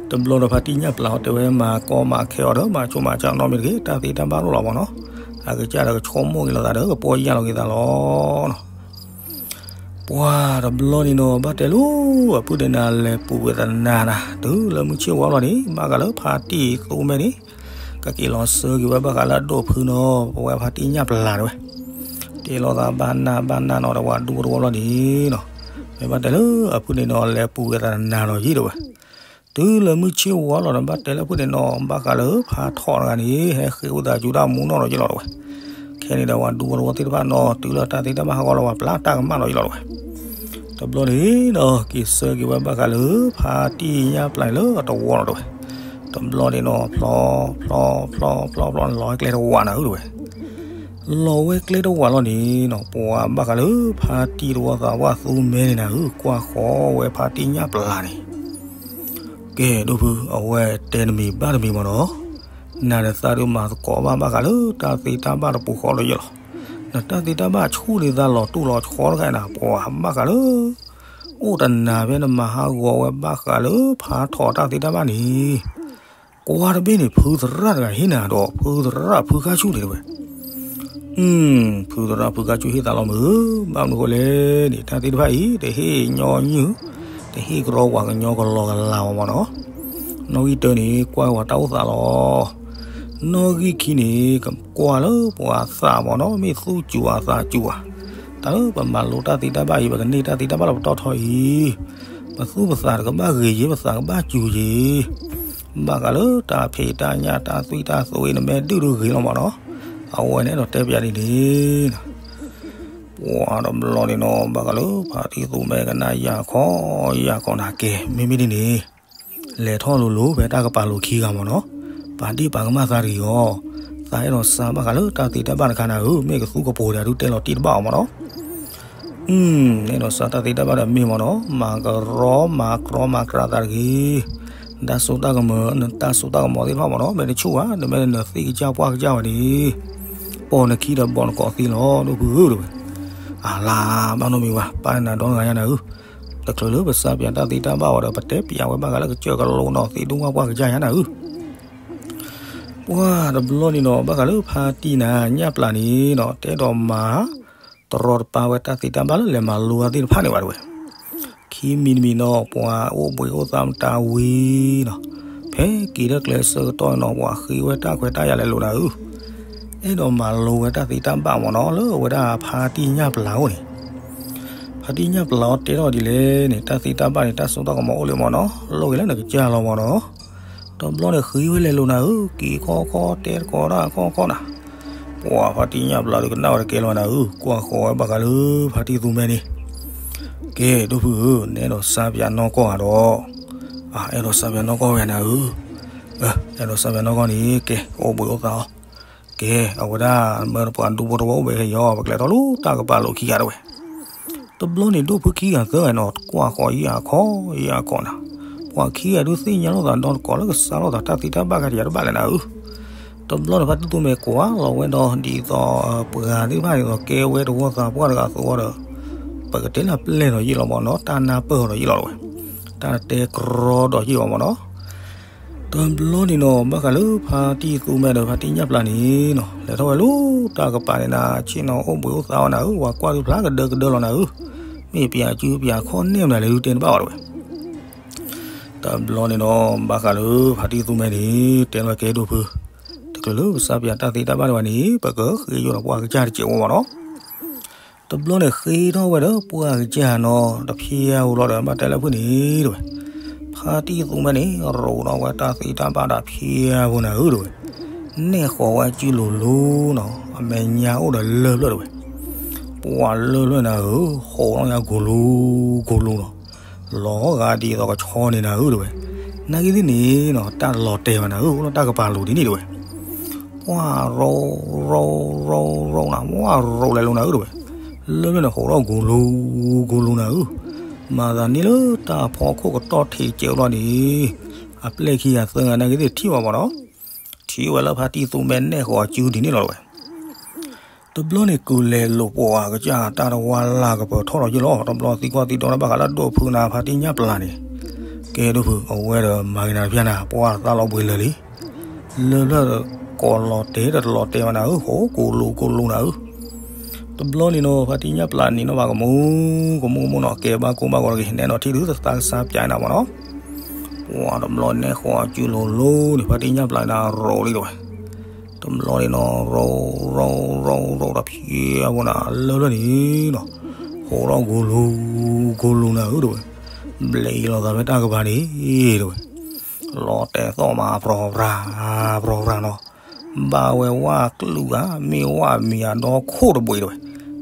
တဘျီဒီးဖါတံၢ်ညၣ်ပျၢ်အီၤတဲဝဲ မၤကီမၤခဲအီၤဒီး မၤဆိမၤဆါနီတမံၤတဂ့ၤ, တၢ်သ့တၢ်ဘၣ်လိၣ်လီၤမၢ်နီၤ, အကစၢ်ဒီးကဆိကမိၣ်က့ၤလိာ်သးဒီး ကပီၢ်ယၢ်လီၤက့ၤသးလီၤနီၤ. ပှၢ်တဘျီန့ၣ်နီၤ ဘၣ်တဲလၢအဖုၣ်န့ၣ်နၤ လဲၤပူၤဝဲသနၤနၤ တုၤလၢမုၢ်ဆ့ၣ်ဝါလီၤန့ၣ် ဘၣ်ဃးလၢဖါတံၢ်သူမဲာ်န့ၣ် ကက့ၤလီၤစၢက့ၤဝဲဘၣ်ဃးလၢအဒိၣ်ဖုနီၤ ပဝဲဖါတံၢ်ညၣ်ပျၢ်တဲဝဲ, တဲလိာ်သးဘၣ်နၢ်ဘၣ်နၢ်နီၤ တဝၤဒူဖိတဝီလီၤန့ၣ်နီၤ, မ့ၢ်ဘၣ်တဲလၢအဖုၣ်န့ၣ်နီၤ လဲၤပူၤဝဲသနၤနီၤယံၤတဲဝဲ. တုၤလၢမုၢ်ဆ့ၣ်ဝါလီၤဒီး ဘၣ်တဲလၢအဖုၣ်န့ၣ်နီၤ ဘၣ်ဃးလၢဖါထီၣ်တဂၤန့ၣ် ဟဲဃ့ၢ်အိၣ်သးယူဒၣ်မူနီၢ်ဒီးယ့ၢ်လီၤတဲဝဲ. ခဲန့ၣ်ဒီးပှၤဒူဖိတဝီသ့ၣ်တဖၣ်နီၤ တုၤလၢတၢ်သ့တၢ်ဘၣ်ဟးဂီၤလီၤ ပှၤပျၢ်တၢ်ကမၣ်နီၤယ့ၢ်လီၤတဲဝဲ. တဘျီန့ၣ်ဒီး က့ၤစၢက့ၤဝဲဘၣ်ဃးလၢဖါတံၢ်ညၣ်ပျၢ်လၢအတဝီလီၤတဲဝဲ. တဘျီန့ၣ်နီၤ ဖျီ ဖျီ ဖျီ ဖျီ ဖျီ လီၤဝဲကျဲတဝးနၤဧၢတဲဝဲ. လီၤဝဲကျဲတဝးလီၤန့ၣ်နီၤ ပှၤဘၣ်ဃးလၢဖါတံၢ်တဝီသးပှၢ်သူမဲာ်န့ၣ်နၤဧၢ ကွၢ်ဃီဝဲဖါတံၢ်ညၣ်ပျၢ်န့ၣ် ကဲဒိၣ်ဖု အဝဲတဲတမံၤဘၣ်တမံၤမၢ်နီၤ, နၤဒီးသးဒုးမၤသကိးဘၣ်ဘၣ်ဃးလၢတၢ်သ့တၢ်ဘၣ်တပူၤဃီဒီးယ့ၢ်လီၤ. နတၢ်သ့တၢ်ဘၣ်ဆူၣ်န့ၢ်သးလီၤတူၢ်လီၤဆီတခါအံၤနၤ ပှၤဘၣ်ဃးလၢ အိၣ်တနၤဖဲနမၤဟးဂီၤဝဲဘၣ်ဃးလၢဖါထီၣ်တၢ်သ့တၢ်ဘၣ်န့ၣ် ကွၢ်တဘ့ၣ်န့ၣ် ဖုသရၣ်တဂၤဟ့ၣ်နၤဒီး ဖုသရၣ်ဖုခါဆူၣ်န့ၣ်တဲဝဲ, ဖုသရၣ်ဖုခါဆူၣ်ဟ့ၣ်သးလီၤမုၢ်ဧၢ, ဘၣ်မနုၤဃိလဲၣ်န့ၣ် တၢ်သ့ၣ်တဖၣ်အံၤ တဟ့ၣ်ညီနုၢ်, တဟ့ၣ်ကရီပှၤကညီကလီကလီဘၣ်မ့ၢ်နီၤ. နီၣ်ဂံၢ်တၢန့ၣ် ကွၢ်ဝဲတၢ်အိၣ်သးလီၤ. နီၣ်ဂံၢ်ခံန့ၣ် ကကွၢ်လၢပှၤသးမ့ၢ်နီၤ, မ့ၢ်သူၣ်စူၤအသးစူၤဧါ. တၢ်လၢပမၤလိတၢ်သ့တၢ်ဘၣ်အံၤ ပကန့ၢ်တၢ်သ့တၢ်ဘၣ်လၢပတီၢ်ထီအံၤ, ပသူၣ်ပသးတကဘၣ်ဂ့ၤယ့ၤ, ပသးကဘၣ်စူၤယ့ၤ, ဘၣ်ဃးလၢတၢ်ဖံးတၢ်ညၣ်တၢ်သွံၣ်တၢ်သွံၣ်အံၤ နမ့ၢ်ဒုၣ်ဒုၣ်ဂ့ၤလီၤမ့ၢ်နီၤ. အဝဲန့ၣ်အဲၣ်ဒိးတဲပၠးဒ်န့ၣ် ပှၤတဘျီန့ၣ်နီၤ ဘၣ်ဃးလၢ ဖါတံၢ်သူမဲကနၣ်ယၢ်ခီယၢ်ခီနၤကဲ မ့မ့ၢ်ဒ်န့ၣ် လဲၤထီၣ်လိၤလိၤဖဲတၢ်ကပၤလိၤခံဂၤမ့ၢ်နီၤ, ပာ်ဒ့ၣ်ပာ်ကမၣ်သးတဂ့ၤအီၤ, သးအဲၣ်ဒိးစးဘၣ်ဃးလၢတၢ်သ့တၢ်ဘၣ်တခါနၤဧၢ, မ့ၢ်ကသူကပိာ်ဒၣ်ဒုးတဲလီၤတံၢ်တဘၣ်အီၤမ့ၢ်နီၤ. အဲၣ်ဒိးစးတၢ်သ့တၢ်ဘၣ်ဒီးမ့ၢ်မ့ၢ်နီၤ, မၤကရီမၤကရီမၤကြးသးတဂ့ၤ, တၢ်စိတၢ်ကမီၤ တၢ်စိတၢ်ကမီၤသ့ၣ်တဖၣ်မ့ၢ်နီၤ, မ့ၢ်တဆူၣ်ဧါ, နမ့ၢ်နသ့ၣ်ကစၢ်ပှၢ်ကစၢ်ဝဲန့ၣ် ပိာ်နခံဒီးဘီနကိးသ့လီၤ ဒိၣ်ဖုဧၢတဲဝဲ. အလါဘၣ်နီတမံၤဘၣ်, ပၢ်နၤဒီတဂၤညါနၤဧၢ, တချုးလၢပစးပၠးတၢ်သ့တၢ်ဘၣ်ဝဲဒီး ပတဲပၠးဝဲဘၣ်ဃးလၢကစၢၢ်ကလိနီၤ သ့ၣ်ဒိၣ်ဝၣ်ပှၢ်ကစၢ်ညါနၤဧၢ. ပှၢ်တဘျီန့ၣ်နီၤ ဘၣ်ဃးလၢဖါတံၢ်နၤညၣ်ပျၢ်န့ၣ်နီၤ တအဲၣ်ဒိးမၤ တရီတပါဝဲတၢ်သ့တၢ်ဘၣ်လၢလဲၤမၤလိအသ့ၣ်တဖၣ်န့ၣ်ဘၣ်တဲဝဲ. ခံမံၤတမံၤနီၤ ပှၤအိၣ်ဘှံးအိၣ်သါမတၤဝံၤနီၤ, ဖဲက့ၤလၢကျဲဆၢကတီၢ်န့ၣ်နီၤ ပှၤဃ့ဝဲတၢ်ခွဲးတၢ်ယာ်လဲၤလိာ်နၤဧၢ, အဲၣ်ဒိးမၤလိဝဲတၢ်သ့တၢ်ဘၣ်မ့ၢ်နီၤ လၢအဝဲဒၣ်ဖါတံၢ်ညၣ်ပျၢ်အိၣ်န့ၣ် ဖါတံၢ်ညၣ်ပျၢ်အီၤတဲထီၣ်ဒ်လဲၣ်န့ၣ် တၢ်သ့တၢ်ဘၣ်န့ၣ် တၢ်စိတၢ်ကမီၤအိၣ်လံမ့ၢ်နီၤ, လိၣ်က့ၤလၢနကစၢ်လီၤမ့ၢ်နီၤ. တဘျီန့ၣ်ဃ့ဝဲလဲၤလိာ်နၤဧၢ, က့ၤခီခီတဲတကိးတၢ်ခီခီနၤ. ပှၤဖါတံၢ်ညၣ်ပျၢ်ဒီးကနၣ်ဝဲတကဲလီၤနၤဧၢ, ကွၢ်ဃီၤဝဲဘၣ်ဃးလၢဖါတံၢ်သူမဲန့ၣ်, ကဲဒိၣ်ဖုဧၢ, နအဲၣ်ဒိးစးပၠးနီၢ်ကီၢ်ဧါဒီး, အဲၣ်ဒိးစးပၠးနီၢ်ကီၢ်ဝဲနၤဧၢ, အဲၣ်ဒိးစးပၠးနီၢ်ကီၢ်န့ၣ် ကဲအိၣ်ဘှံးအိၣ်သါအီၤ ကဲအဝဲဒၣ်မၢပှၤဒူဖိတဝီအိၣ်ဘှံးခဲအံၤအီၤ ပကလဲၤထီၣ်လိာ်တၢ်ကပၤလိာ်ခံဂၤတဲဝဲ. တဘျီန့ၣ်ဒိၣ်ဖုခံဂၤသၢဂၤနီၤ ကွၢ်ဃီၤယၤခီယၤခီနၤ, ပှၤခံဂၤဒုးသ့ၣ်ညါလိာ်သးဒီတကိးလၢကစးလိာ်သးတၢ်သ့တၢ်ဘၣ်ကါဒံးယၤတဘၣ်လဲၣ်နၤဧၢ. တဘျီန့ၣ်ဖါတံၢ်သူမဲကွၢ်လီၤဝဲဒီးဒ်သိး ပှၤသ့ၣ်တဖၣ်ဒ်သိးကဲဝဲတဝီသးပှၢ်တဂၤအသိးဒီး ပကတဲလၢပျဲၢ်ဒီးယ့ၢ်လီၤမ့ၢ်နီၤ, တၢ်နၢ်ပၢၢ်ဒီးယ့ၢ်လီၤတဲဝဲ, တၢ်တဲကြီဒီးယ့ၢ်လီၤမ့ၢ်နီၤ. တဘျီန့ၣ်နီၤ ဘၣ်ဃးလၢဖါတံၢ်သူမဲဒီးဖါတံၢ်ညၣ်ပျၢ်န့ၣ်နီၤ လဲၤထီၣ်ဝဲလိာ်တၢ်ကပၤန့ၣ်နၤ ဆ့ၣ်နီၤအိၣ်ဘှံးအိၣ်သါဝဲနၤဧၢ, ပှၤကွၢ်ဒုးဖျါကဒၢကဒၢလီၤနၤဧၢ, မ့ၢ်ပၠးစုပၠးခီၣ်နဲၣ်မနုၤလဲၣ်ဒုးတဲတဘၣ်ဘၣ်တဲဝဲ. တဘျီန့ၣ်နီၤ ဘၣ်ဃးလၢဖါတံၢ်သူမဲန့ၣ် တဲလီၤကဲဒိၣ်ဖု, တချုးလၢပစးပၠးတၢ်သ့တၢ်ဘၣ်ဒံးဘၣ်န့ၣ် ပကဃ့ယိၣ်ဒီးပှၢ်ကစၢ်တစဲးဖိမ့ၢ်နီၤ. တဘျီန့ၣ်ဃ့ထီၣ်ဝဲဒီးပှၢ်ကစၢ်နီၤ တဖျဲးဧိၤလီၤဒီး ဘၣ်တဲလၢဖုန့ၣ်တဲဝဲ, ဖါတံၢ်သူမဲန့ၣ် ရိးထီၣ်ဝဲတၢ်သ့တၢ်ဘၣ်ဒီးဖျဲးဖိနၤဧၢတဲဝဲ, နဲၣ်ဃီၤဝဲစုလိၤလိၤနီၤ အမဲာ်ညါအိၣ်ဒီးလၢၢ်ဖျၢၣ်တဲဝဲ, ပှၤလၢၢ်ဖျၢၣ်နၤဧၢ, ဟိးထီၣ်ညါကိၤလူၤကိၤလူၤနီၤ, လီၤဂာ်ဒ်သိးကဆီန့ၣ်နၤဧၢတဲဝဲ, နာ်က့သ့ၣ်န့ၣ်နီၤ တၢ်လီၤတဲာ်ဘၣ်နၤဧၢ, အိၣ်လၢတၢ်ကပၤလိၤဒ်န့ၣ်တဲဝဲ. ပှၢ်ရိး ရိး ရိး ရိးနၤ, ဝၢ်ရိးလဲၤလိၤနၤဧၢတဲဝဲ, လၢၢ်ဖျၢၣ်န့ၣ်ဟိးထီၣ်ကိၤလူၤကိၤလူၤနၤဧၢ, မၤသးန့ၣ်လၢတၢ်ဖီခိၣ်ကတီၢ်ထံးကဲးလီၤန့ၣ်, အပျဲၢ်ခံဂၤသၢဂၤနာ်က့သ့ၣ်ထံၣ်ဘၣ်မ့ၢ်နီၤ, ထံၣ်ဝဲလၢဖါတံၢ်သူမဲနဲၣ်ဃီၤအစုဒ်န့ၣ်လီၤတဲဝဲ. တဘျီန့ၣ်ကုၤလဲၤလိာ်ပှၤကစၢ်တၢ်တဝါလၢ်ကပၢၤထီၣ်ဒီးယ့ၢ်လီၤ, တဘျီသံကွၢ်သံဒိးတၢ်ဘၣ်ဃးလၢဒိၣ်ဖုနၤဖါတံၢ်ညၣ်ပျၢ်န့ၣ်, ကဲဒိၣ်ဖု အဝဲဒီးမၤဂ့ၤနၤတဖျါနၤ ပှၢ်သးလီၤဘှံးလၢာ်လံ လၢၢ်ဖျၢၣ်ကိးလီၤတဲာ်ဒီးတလီၤတဲာ်ဘၣ်နၤဧၢ, ဟိးကိၤလူၤကိၤလူၤနၤဧၢ. တဘျီန့ၣ်နီၤ ဖါတံၢ်ညၣ်ပျၢ်န့ၣ်နီၤ ဘၣ်ကမူ ကမူကမူနီၤ ကဲဘၣ်ကိၢ်ဘၣ်ဂီၤတဂ့ၤ နဲနီၤထံၣ်ဒုးသးကစၢ်ပၠးနၤမ့ၢ်နီၤ. ပှၢ်တဘျီန့ၣ်ဃီၤစုလိၤလိၤန့ၣ် ဖါတံၢ်ညၣ်ပျၢ်န့ၣ်ရိးလံတဲဝဲ. တဘျီန့ၣ်နီၤ ရိး ရိး ရိး ရိးဒီးဖျဲးဖိနၤ လၢၢ်ဖျၢၣ်န့ၣ်နီၤ ဟိးထီၣ်ကိၤလူၤ ကိၤလူၤနၤဧၢတဲဝဲ. ဘျဲးအံၤလီၤသးဖဲတၢ်ကပၤန့ၣ်တဲဝဲ လီၤတဲာ်သီၣ်မး ပြီၤပြၤ ပြီၤပြၤနီၤ. ဘၣ်ဝဲဝၣ်ကလုာ်ဧါ မ့ၢ်ဝၣ်မံၤအဒီခိၣ်တဘှံးတဲဝဲ.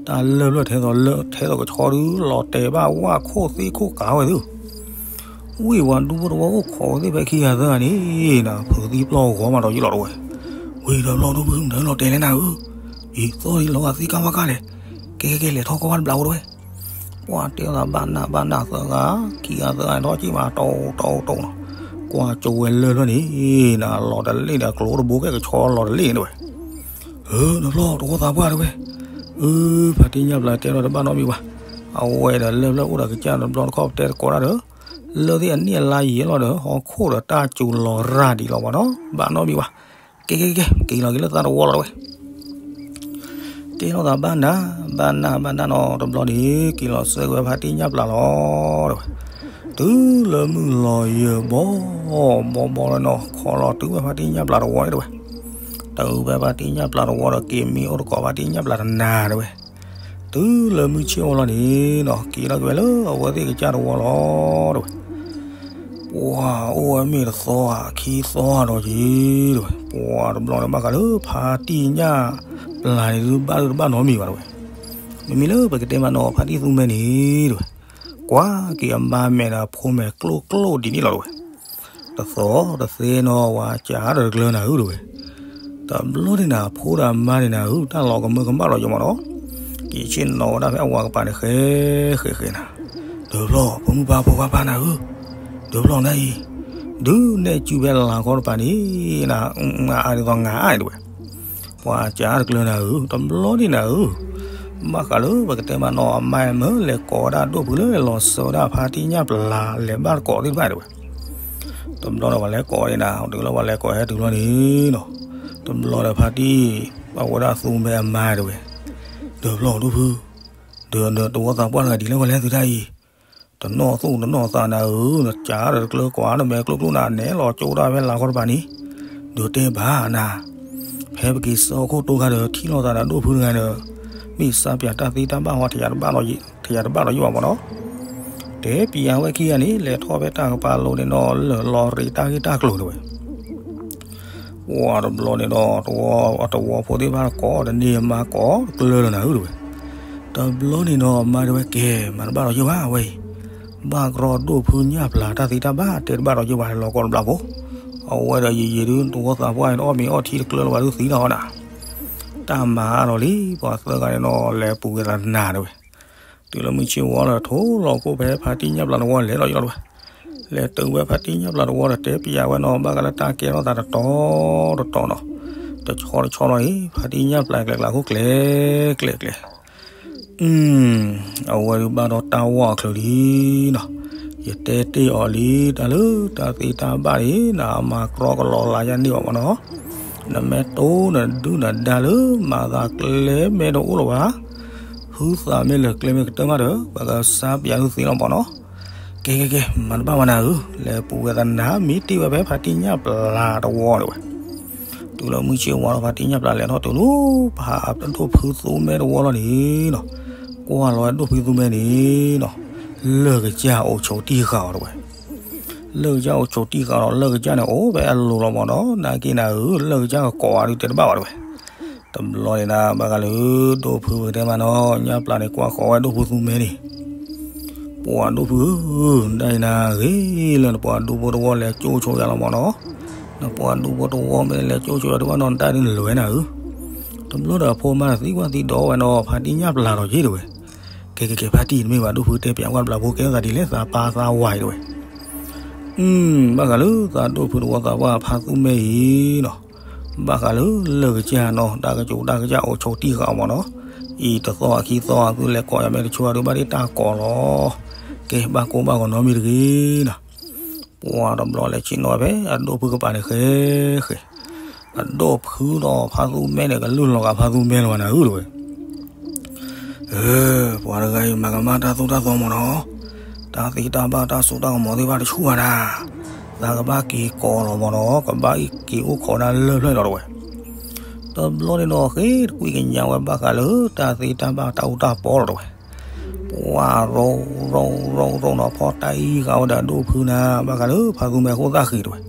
တၢ်လၢၢ်ဖျၢၣ်ထဲသိးလၢ ထဲသိးကဆီဒုး လီၤတဲာ်ဘၣ်ဝၣ်ခိၣ်သ့ၣ်ခိၣ်ကးဝဲသု. ဝံၢ်ဝါဒူဖိတဝီအိၣ်ခိးဝဲသ့ၣ်ဖဲခံဂၤသၢဂၤန့ၣ် နၤ ဖုးသံပျီၢ်ဂီၤမးဒီးယလီၤတဲဝဲ. ဝံၤဒီးဘျီဒူဖု နလီၤတဲာ်လဲၣ်နၤဧၢ. အံၤ သီၣ်လီၤဂာ်သံကါဝါကါလဲၣ်. ကဲကဲကဲ လဲၤထီၣ်ကီၢ်ဘၣ်တဘျီအိၣ်တဲဝဲ. ပှၢ်တဲအီၤသးဘၣ်နးဘၣ်နးသၢဂၤ ခံဂၤသၢဂၤထီၣ်က့ၤမး တိၢ်တိၢ်တိၢ်နီၤ. ကွၢ်ကၠိဝဲလၢၢ်ဖျၢၣ်န့ၣ် နၤလီၤတလ့ၣ်ဒီးကျိတဘိကဲကဆီလီၤတလ့ၣ်န့ၣ်တဲဝဲ. ဧၢ နဘျီတဝီသးပှၢ်တဲဝဲ. အၢ ဖါတံၢ်ညၣ်ပျၢ်တဲလီၤတဘၣ်နီတမံၤဘၣ်. အဝဲဒီးလၢၢ်ဖျၢၣ်အိၣ်ဒီးကစၢ်တဘျီတခီၣ်ပတဲသကိးတၢ်ဒီး လၢသ့ၣ်အနံၣ်အလါယံာ်လီၤဒီး ဟီၣ်ခိၣ်ဒီးတၢ်စူၤလီၤရၤဒံးလီၤမ့ၢ်နီၤ, ဘၣ်နီတမံၤဘၣ်. ကဲ ကဲ ကဲ က့ၤလီၤက့ၤလၢသးတဝီလီၤတဝဲ. ကဲထီၣ်သးဘၣ်နၤ ဘၣ်နၤ ဘၣ်နၤနီၤ တဘျီန့ၣ် က့ၤလီၤဆှၢက့ၤဝဲဖါတံၢ်ညၣ်ပျၢ်လီၤတဝဲ. တုၤလၢမုၢ်လီၤယၢၤဘီ ဘီဘီလီၤနီၤ ခီလီၤတုၤဝဲဖါတံၢ်ညၣ်ပျၢ်တဝီန့ၣ်တဝဲ. တုၤဝဲဖါတံၢ်ညၣ်ပျၢ်တဝီဒီး က့ၤမံအိၣ်တကိးဖါတံၢ်ညၣ်ပျၢ်တနၤတဝဲ. တုၤလၢမုၢ်ဆ့ၣ်ဝီလီၤန့ၣ်နီၤ က့ၤထီၣ်က့ၤဝဲလၢအဝဲသ့ၣ်ကစၢ်တဝီလီၤတဝဲ. ပှၤအိၣ်ဝဲမ့ၢ်တသီဧါ ခံသီဧါဒီးက့ၤတဝဲ. ပှၤတဘျီန့ၣ် ဘၣ်ဃးလၢဖါတံၢ်ညၣ်ပျၢ်န့ၣ်ဒုး ဘၣ်ဒုးတဘၣ်နီတမံၤဘၣ်တဝဲ. မ့မ့ၢ်လၢပကတဲမးနီၤ ဖါတံၢ်သူမဲန့ၣ်တဝဲ, ကွၢ်က့ၤအမါမဲာ်ဒီးအဖိမဲာ်ကျိၣ်ကျိၣ်ဒ်န့ၣ်လီၤတဝဲ. တသီတသ့နီၤ ဝၤစှၤဒီးတကျၢၤနၤဧၢတဝဲ. တဘျီန့ၣ်နၤ အဖိဒီးအမါန့ၣ်နၤဧၢ တၢ်လီၤကမၢကမၣ်လီၤယိာ်မးနီၤ. က့ၤဆ့ၣ်နီၤဝဲဒၣ်ဖဲအဝၤကပၤန့ၣ် ဃဲဃဲဃဲနၤ, ဒုးဖျီၣ် ဖိမုၣ်ပၢ်ဖိခွါပၢ်နၤဧၢ, ဒုးဖျီၣ်နၤအံၤ, ဒုးနဲၣ်စုဖဲလၤခီတပၤန့ၣ် န နအါဒ်သိးနၤအါန့ၣ်တဝဲ. ပှၤစှၤတကျၢၤနၤဧၢ တဘျီန့ၣ်နၤဧၢ, ဘၣ်ဃးလၢပကတဲမးနီၤ အမါမ့ၢ်လဲၤကိးဝဲဒၣ်ဒိၣ်ဖုလၢလီၤစၢၤဝဲဒၣ်ဖါတံၢ်ညၣ်ပျၢ် လဲၤဘၣ်တကိးသ့ၣ်တဖၣ်တဝဲ. တဘျီဒီးပှၤလဲၤကိးန့ၣ်နၤ တုၤလၢပှၤလဲၤကိးဟဲတုၤလီၤန့ၣ်နီၤ, တဘျီဒီးဖါတံၢ် အဝဲဒၣ်သူမဲအမါတဝဲ, ဒုးဖျီၣ်ဒိၣ်ဖု, ဒုးနတဝီသးပှၢ်တဂၤဒ်လဲၣ်ဝဲလဲၣ်သုတၢ်အံၤ, တနီၣ်သူၣ်တနီၣ်သးနၤဧၢ, နစှၤဒီးတကျၢၤကွၢ်နမဲာ်ကျိၣ်ကျိၣ်နၤ နဲၣ်လီၤကၠိဒၣ်ဖဲလၤခီတပၤန့ၣ်, ဒုးတဲဘၣ်နၤ, ဖဲပက့ၤဆၢဟီၣ်ခိၣ်တိခါဒီး ထံၣ်လိာ်သးဒီးဒိၣ်ဖုတဂၤဒီး, မ့ၢ်စါပၠးတၢ်သ့တၢ်ဘၣ်ဟီ ထယၤတဘၣ်ဒီးယိာ်ဘၣ်မးနီၤ. တဲပယၤဝဲခံဂၤန့ၣ် လဲၤထီၣ်ဖဲတၢ်ကပၤလိၤန့ၣ်နီၤ လၢာ်လီၤရံးတၢ်ဂ့ၢ်တၢ်ကျိၤတဝဲ. ပှၤတဘျီန့ၣ်ဒီး တဝီဖိသ့ၣ်တဖၣ်ကိးတန့ၢ်အမါကိးတကျၢၤလၢၤနၤဧၢတဝဲ. တဘျီန့ၣ်ဒီးအမါတဲဝဲ ကဲ မၤတဘၣ်ဒီးယိာ်ဘၣ်ဝဲအံၤ, ဘၣ်ကရီဒိၣ်ဖုညၣ်ပျၢ်တၢ်သ့တၢ်ဘၣ် တဲတဘၣ်ဒီးယိာ်ဘၣ်လီၤကီတဘျီဖိ, အဝဲဒီးယံာ်ယံာ်ဒုး တဝီသးပှၢ်န့ၣ် အီၣ်မ့ၤအီၣ်ထံတကျၢၤလၢၤဘၣ်ဒုးသံနီၤနၤ. တၢ်မၤအါထီၣ်လံ ပှၤသၢဂၤန့ၣ်နီၤ လဲၤပူၤက့ၤသးတနၤတဝဲ. တုၤလၢမုၢ်ဆ့ၣ်ဝီလီၤ ထိၣ်လီၤခိၣ်ဖဲဖါတံၢ်ညၣ်ပျၢ်တဝီလဲၤလီၤယိာ်လီၤတဝဲ. လဲၤတုၤဝဲဖါတံၢ်ညၣ်ပျၢ်တဝီဒီး တဲပယၤဝဲနီၤ ဘၣ်ဃးလၢတၢ်ကဲထီၣ်သးတတီၤတတီၤနီၤ, တဆီတဆီလီၤန့ၣ် ဖါတံၢ်ညၣ်ပျၢ်ကျဲကျါခိၣ်ကျဲကျဲကျဲ အဝဲဒုးဘၣ်ဒီးတၢ်ဝီအချၢလံနီၤ. ယတဲတ့ၢ်အီၤလံ တၢ်လၢတၢ်သ့တၢ်ဘၣ်န့ၣ် နမၤကြီကလီၤလါယၤန့ၢ်ဘၣ်မးနီၤ. နမ့ၢ်တိၢ်နဒုၣ်နဒါလၢ မၤသးကျဲမ့ၢ်တအိၣ်လၢၤဘၣ်, ဟုသးမ့ၢ်လၢာ်ကျဲမ့ၢ်ကတၢၢ်မးဒီး ပကစါပယၤဒုးသံလီၤမးနီၤ. ကဲ ကဲ ကဲ မၤတဘၣ်ဝဲနၤဧၢ, လဲၤပူၤဝဲသနၤ မ့ၢ်တ့ၢ်ဝဲဖဲဖါတံၢ်ညၣ်ပျၢ်တဝီတဝဲ. တုၤလၢမုၢ်ဆ့ၣ်ဝါလီၤ ဖါတံၢ်ညၣ်ပျၢ်လဲၤထီၣ်တုၤလၢ ဖါဒိၣ်ဖုသူမဲတဝီလီၤန့ၣ်နီၤ, ကွၢ်လီၤဝဲဒိၣ်ဖုသူမဲန့ၣ်နီၤ, လၢၢ်ကစၢ်အိၣ်ဆိးတံၢ်ဃာ်အီၤတဝဲ. လၢၢ်ကစၢ်အိၣ်ဆိးတံၢ်ဃာ်ဒီး လၢၢ်ကစၢ်န့ၣ်အိၣ်ဖဲအလိၤလီၤမးနီၤ, နာ်က့နၤဧၢ လၢၢ်ကစၢ်ကကိးအီၤဒုးတဲတဘၣ်ဘၣ်တဝဲ. တဘျီန့ၣ်နၤ ဘၣ်ဃးလၢ ဒိၣ်ဖုပကတဲမးနီၤ ညၣ်ပျၢ်န့ၣ် ကွၢ်ဃီၤဝဲဒိၣ်ဖုသူမဲန့ၣ်, ပှၤဒိၣ်ဖုဧၢ, ဒ်အံၤနၤဂ့ၤလၢနပှၤဒူဖိတဝီလဲၤကၠိဆိယၤလီၤမးနီၤ. နပှၤဒူဖိတဝီမ့ၢ်လဲၤကၠိဆိယၤတဘၣ်နီၤ နတၢ်ဒ်နလဲၤဝဲနၤဧၢ. တဘျီဒီးအဖိမါသံကွၢ်သံဒိးဝဲနီၤ ဖါတံၢ်ညၣ်ပျၢ်ဒီးက့ၤတဝဲ. ကဲ ကဲ ကဲ ဖါတံၢ် နမ့ၢ်ပှၤဒိၣ်ဖုတဲပၠးကွၢ်တဘျီဖိ ကဲထီၣ်သးဒ်လဲၣ် သးပၢ်သးဝါအံၤတဝဲ. ဘၣ်ဃးလၢသးဒိၣ်ဖုတဝီသးပှၢ်ဖါသူမဲအံၤနီၤ, ဘၣ်ဃးလၢလၢၢ်ကစၢ်နီၤ တၢ်ကစူးတၢ်ကစၢ်အိၣ်ဆိးတံၢ်ဃာ်အီၤမးနီၤ, အံၤတသီအခံသီအသုလဲၤကိးယၤမ့ၢ်တဆိအဒုးဘၣ်ဒ်တၢ်ကိးလီၤ. ကဲ ဘၣ်ကိၢ်ဘၣ်ဂီၤနီတမံၤတဂ့ၤနီၤ. ပှၤတဘျီလဲၤဆ့ၣ်နီၤဝဲဖဲအဒိၣ်ဖုကပၤန့ၣ်ဃဲဃဲ, အဒိၣ်ဖုဒီးဖါသူမဲန့ၣ် ကလုၢ်လီၤဂာ်ဖါသူမဲလီၤဘၣ်နၤဧၢတဝဲ. အၢ ပှၤတဂၤအံၤမၤကမၣ်တၢ်သိၣ်တၢ်သီမးနီၤ, တၢ်သ့တၢ်ဘၣ်တၢ်စိတၢ်ကမီၤသ့ၣ်တဖၣ်တဆူၣ်ဘၣ်နၤ, သးကဘၣ်က့ၤကိးလီၤမးနီၤ ကဘၣ်က့ၤအိၣ်ခိးဒၣ်လၢၢ်ဖျၢၣ်လီၤတဝဲ. တဘျီန့ၣ်နီၤ ဃ့တကွံကညးဝဲဘၣ်ဃးလၢ တၢ်သ့တၢ်ဘၣ်တၢ်အူတၢ်ပီလီၤတဝဲ. ပှၤရိရိရိရိနီၤ ဖီၣ်တၢ်အံၤဃာ်ဝဲဒီးအဒိၣ်ဖုနၤ ဘၣ်ဃးလၢဖါသူမဲအဃိသၣ်ဃံးတဝဲ.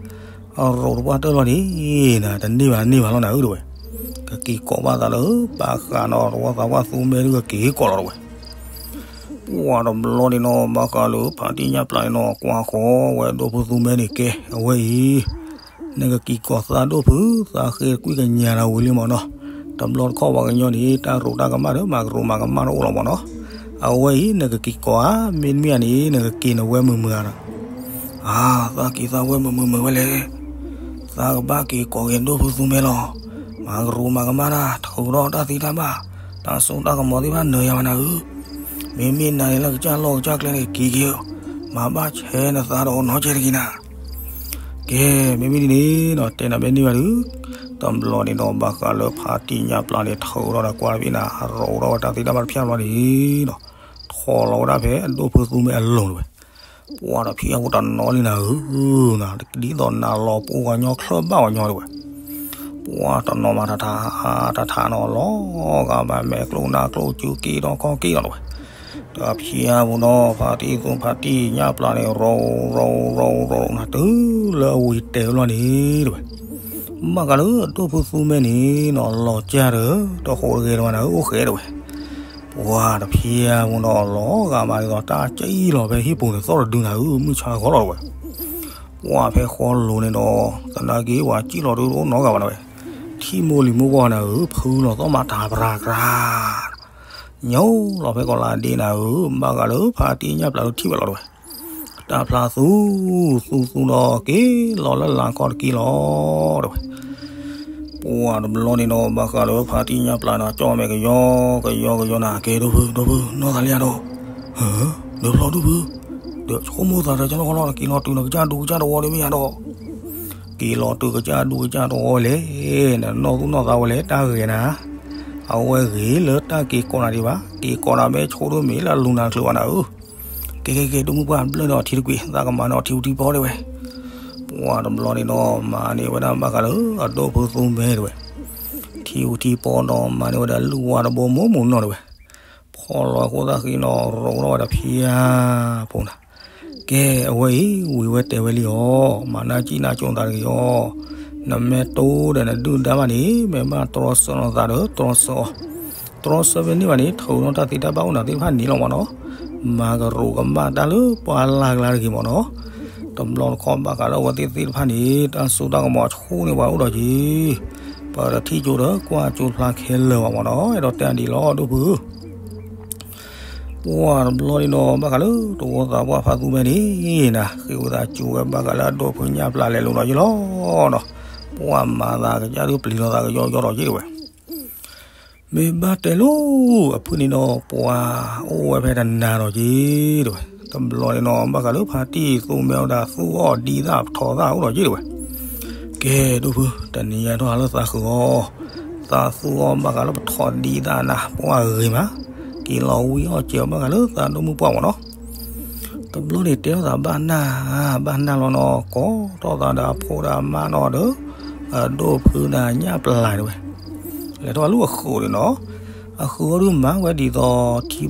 အရိးတပှၢ်တၢၢ်လီၤန့ၣ်နၤ တန့ၢ်ဘၣ်တန့ၢ်ဘၣ်လီၤနၤဧၢတဝဲ. ကက့ၤကိးဘၣ်သးလၢ ဘၣ်ဃးနီၤ တဝီသးပှၢ်သူမဲဒုးကက့ၤကိးလီၤတဝဲ. ပှၤတဘျီန့ၣ်နီၤ ဘၣ်ဃးလၢဖါတံၢ်ညၣ်ပျၢ်န့ၣ်နီၤ ကွၢ်ဃီၤဝဲဒိၣ်ဖုသူမဲန့ၣ်ကဲ အဝဲအံၤ နကက့ၤကိးသးဒိၣ်ဖု သးဃ့တကွံကညးလီၤဝံၤလံမးနီၤ. တဘျီတခီၣ်ပှၤကညီန့ၣ် တၢ်ရိးတၢ်ကမၣ်ဒီး မၤကရိးမၤကမၣ်တအိၣ်လီၤမးနီၤ. အဝဲအံၤ နကက့ၤကိးဧါ မ့တမ့ၢ်ဧါန့ၣ် နကက့ၤနဝဲမုာ်မုာ်ဧါနီၤ. အါ သးက့ၤသးဝဲမုာ်မုာ်မုာ်ဝဲလဲၣ်. သးကဘၣ်က့ၤကိးက့ၤဒိၣ်ဖုသူမဲလီၤ. မၤကရိးမၤကမၣ်တၢ် ထုးထီၣ်တၢ်သ့တၢ်ဘၣ် တၢ်စိတၢ်ကမီၤသ့ၣ်တဖၣ်နၢၤယၤဘၣ်နၤဧၢ. မ့မ့ၢ်နၤန့ၣ်လၢကစၢ်လီၢ်ကစၢ်ကျဲန့ၣ် က့ၤက့ၤဧၢ. မၤဘၣ်ဆဲးနသးဒီးနီၢ်ကဲတဂ့ၤနၤ. ကဲ, မ့မ့ၢ်ဒ်န့ၣ်ဒီး တဲနၤဘဲန့ၢ်ဘၣ်ဒုး, တဘျီန့ၣ်ဒီး ဘၣ်ဃးလၢဖါတံၢ်ညၣ်ပျၢ်န့ၣ် ထၢထီၣ်ဒီးကွၢ်တဘ့ၣ်နၤ ရိးထီၣ်ဝဲတၢ်သ့တၢ်ဘၣ်တဖၣ်ဘျီန့ၣ်ဒီး ထီၣ်လီၤဝဲဒၣ်ဖဲအဒိၣ်ဖုသူမဲအလိၤတဝဲ. ပှၢ်ဒီးဖံးအပူၤတနီၤလံနၤဧၢ, ဒ်သိးနၤလီၤပှီၢ်ဂၤညီချၢဘၣ်ဂၤညီတဝဲ. ပှၢ်တနီၤမး တထးတထးနီၤ လီၤဂာ်ဘၣ်မဲာ်ကျိနါကျိ စုက့ဒီးခီၣ်က့ဒီးတဝဲ. တဖံးအပူၤဒီး ဖါတံၢ်သူဖါတံၢ်ညၣ်ပျၢ်န့ၣ် ရိးရိးရိးရိးနၤ တုၤလၢအဝံၤတဲာ်ဘျီန့ၣ်တဝဲ. ဘၣ်ဃးလၢအဒိၣ်ဖုသူမဲန့ၣ်နီၤ လီၤကၢ်ဒီး တဟူးတဂဲၤတဝဲနၤဧၢ, အိၣ်ဃဲတဝဲ. ပှၢ်တဖံးအပူၤဒီး လီၤဂာ်မးဒ်သိး တၢ်ကံၣ်လီၤဖဲဟံၣ်ပူၤန့ၣ် သီၣ်တဒုနၤဧၢ, မုၢ်ဆါဂီၤလီၤတဝဲ. ပှၢ်ဖဲဃီလိၤန့ၣ်ဒီး သနာ်က့ပှၤကံၣ်လီၤဒုးတအိၣ်နီတဂၤဘၣ်နဝဲ. ထံၣ်မိၢ်လံၤမိၢ်ပှၢ်နၤဧၢ, ဖုလီၤသီၣ်မးတၢ်ပြၤကြၤ ညိလီၤဖဲကီးလၢဒ့နၤဧၢ, ဘၣ်ဃးလၢဖါတံၢ်ညၣ်ပျၢ်ဒုးထံၣ်ဝဲလီၤတဝဲ. တၢ်ဖျါသူသူသူဒီးက့ၤလီၤလၢလၢ်ခီၣ်တက့ၢ်လီၤတဝဲ. ပှၢ်တဘျီန့ၣ်ဒီး ဘၣ်ဃးလၢဖါတံၢ်ညၣ်ပျၢ်န့ၣ် ကၠီၣ်မဲာ်ကယီကယီကယီနၤ, ကဲဒိၣ်ဖု ဒိၣ်ဖု နီၢ်သးလံယၤဒီး, ဟၢ, ဒုးဖျီဒိၣ်ဖု, ဒီးဆိကမိၣ်သးဒီးကၠီၣ်နီၢ်ခီလီၤ က့ၤလီၤတုၤနကစၢ်ဒူကစၢ်တဝီဒ်မ့ၢ်ယၤဒီး က့ၤလီၤတုၤကစၢ်ဒူကစၢ်တဝီဝဲလဲၣ်, နနီၢ်သူၣ်နီၢ်သးဝဲလဲၣ် တၢ်ဂ့ၤနၤ, အဝဲဂ့ၤလၢတၢ်က့ၤကိးနၤဒံးဘၣ်, က့ၤကိးနၤမ့ၢ်ဆိဒိၣ်မ့ၢ်လၢအလူၤနၤချုးဘၣ်နၤဧၢ. ကဲကဲကဲ ဒိၣ်မုၢ်ပှၢ်ဘျၢၣ်န့ၢ်အီၤထံတကွံာ်, သးကမၤန့ၢ်အီၤထံအူထံပီဒၣ်ဝဲ. ပှၢ်တဘျီန့ၣ်ဒီး မၤန့ၢ်ဝဲဒၣ်ဘၣ်ဃးလၢအဒိၣ်ဖုသူမဲတဝဲ, ထံအူထံပီဒီးမၤန့ၢ်ဝဲဒၣ်လုၢ်ဝါတဘိမိၢ်မိၢ်နီၢ်တဝဲ. ဖီၣ်လီၤအဃိသးဃံနီၤ ရိးထီၣ်ဝဲဒီးဖံးအါဖိနၤ, ကဲအဝဲအံၤ ဝံၤဝဲတဲဝဲလံအီၤ, မၤနၢ်ကံၣ်နၢ်ကၠိနသးတဂ့ၤအီၤ, နမ့ၢ်တိၢ်ဒီးနဒုၣ်ဒါဘၣ်န့ၣ် မ့ၢ်ဘၣ်တြီဆၢနသးဒီးတြီဆၢအီၤ, တြီဆၢဖဲန့ၣ်ဘၣ်န့ၣ် ထုးထီၣ်တၢ်သ့တၢ်ဘၣ်အိၣ်နၤသ့ၣ်တဖၣ်န့ၣ်လီၤမၢ်နီၤ. မၤကရူၢ်ကမၣ်တၢ်လၢပှၤလၢ်ကျါတဂ့ၤမၢ်နီၤ. တဘျီတခီၣ်ဘၣ်ဃးလၢအဝဲသ့ၣ်သ့ၣ်တဖၣ်န့ၣ် တၢ်စိတၢ်ကမီၤဆူၣ်န့ၢ်ပှၤအိၣ်ဒီးက့ၤ, ပတထံၣ်ကၠိဒီးကွၢ်ကၠိဖျါခဲလၢာ်ဘၣ်မၢ်နီၤ. အဲၣ်ဒိးတဲဒ်လီၤ ဒိၣ်ဖု ပှၢ်တဘျီန့ၣ်ဒီး ဘၣ်ဃးလၢတဝီသးပှၢ်ဖါသူမဲန့ၣ်နၤ ဃ့ဝံသးစူၤဝဲဘၣ်ဃးလၢအဒိၣ်ဖုညၣ်ပျၢ်လဲၤလိၤဒီးယလီၤနီၤ. ပှၢ်မၤသးကစၢ်ဒုးပျံၤလီၤသးကယီကယီဒီးက့ၤတဝဲ. မ့ၢ်ဘၣ်တဲလိၤအဖုန့ၣ်ဒီး ပှၤအိၣ်ဝဲဖဲတနၤဒီးက့ၤတဝဲ. တဘျီန့ၣ်ဒီး ဘၣ်ဃးလၢဖါတံၢ်သူမဲဝဲဒၣ်သူၣ်အီၣ်ဒံသၣ်ပထီၣ်သၣ်အိၣ်ဒီးက့ၤတဝဲ. ကဲဒိၣ်ဖု တနံၤညါထီၣ်ဟးလၢသးဃုာ်အီၤ, သးသူၣ်အီၣ်ဘၣ်ဃးလၢပထီၣ်ဒံသၣ်နၤ ပှၢ်ဂ့ၤမး, က့ၤလီၤဝံအီၣ်စဲးအီၤဘၣ်ဃးလၢသးဒိၣ်မုၢ်ပှၢ်မၢ်နီၤ. တဘျီန့ၣ်တဲထီၣ်သးဘၣ်နၢ်, ဘၣ်နၢ်လီၤနီၤ ကိးထီၣ်သးဒီးအဖိဒီးအမါနီၤဒီး အဒိၣ်ဖုနၤညၣ်ပျၢ်တဝဲ. လဲၤထီၣ်အလူၤအဃုာ်န့ၣ်နီၤ, အဃုာ်အီၤဒုးမၤဝဲဒ်သိး ထံ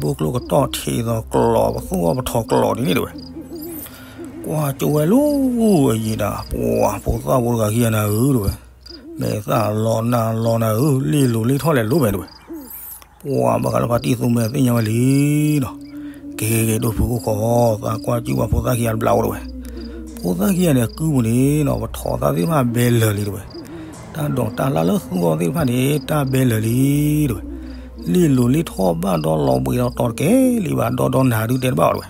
ဖိကျိကတီၢ်ထံးသိးကျီး ပသူၣ်အီၣ်ပထီၣ်ကျီးဒ်န့ၣ်တဝဲ. ကွၢ်ကၠိဝဲလူၤအယံၤဒၣ် ပှၤဖိသၣ်ဖိတဂၤခံဂၤနၤဧၢတဝဲ, မဲာ်သၣ်လီၤနၤလီၤနၤဧၢ လ့ၣ်လိၤလ့ၣ်ထီၣ်လဲၤလိၤမဲာ်တဝဲ. ပှၤဘၣ်ဃးလၢဖါတံၢ်သူမဲသ့ၣ်ညါဝဲလံနီၤ. ကဲကဲကဲ ဒိၣ်ဖုအိၣ်ခိး သးကွၢ်ကၠိပှၤဖိသၣ်ခံဂၤတဘျီအိၣ်တဝဲ. ဖိသၣ်ခံဂၤန့ၣ် အကုပူၤန့ၣ်နီၤ ပထီၣ်သၣ်သ့ၣ်တဖၣ်ဘဲလၢာ်လံတဝဲ. တၢ်ဒိးတၢ်လၢ်လၢသူၣ်အီၣ်သ့ၣ်တဖၣ်န့ၣ် တၢ်ဘဲလၢာ်လံတဝဲ. လ့ၣ်လိၤလ့ၣ်ထီၣ်ဘၣ်ဒီးလီၤဘှံးဒီးတီၤတကဲလံဘၣ် ဒီဒီနၤဒုးတဲတဘၣ်အီၤတဝဲ.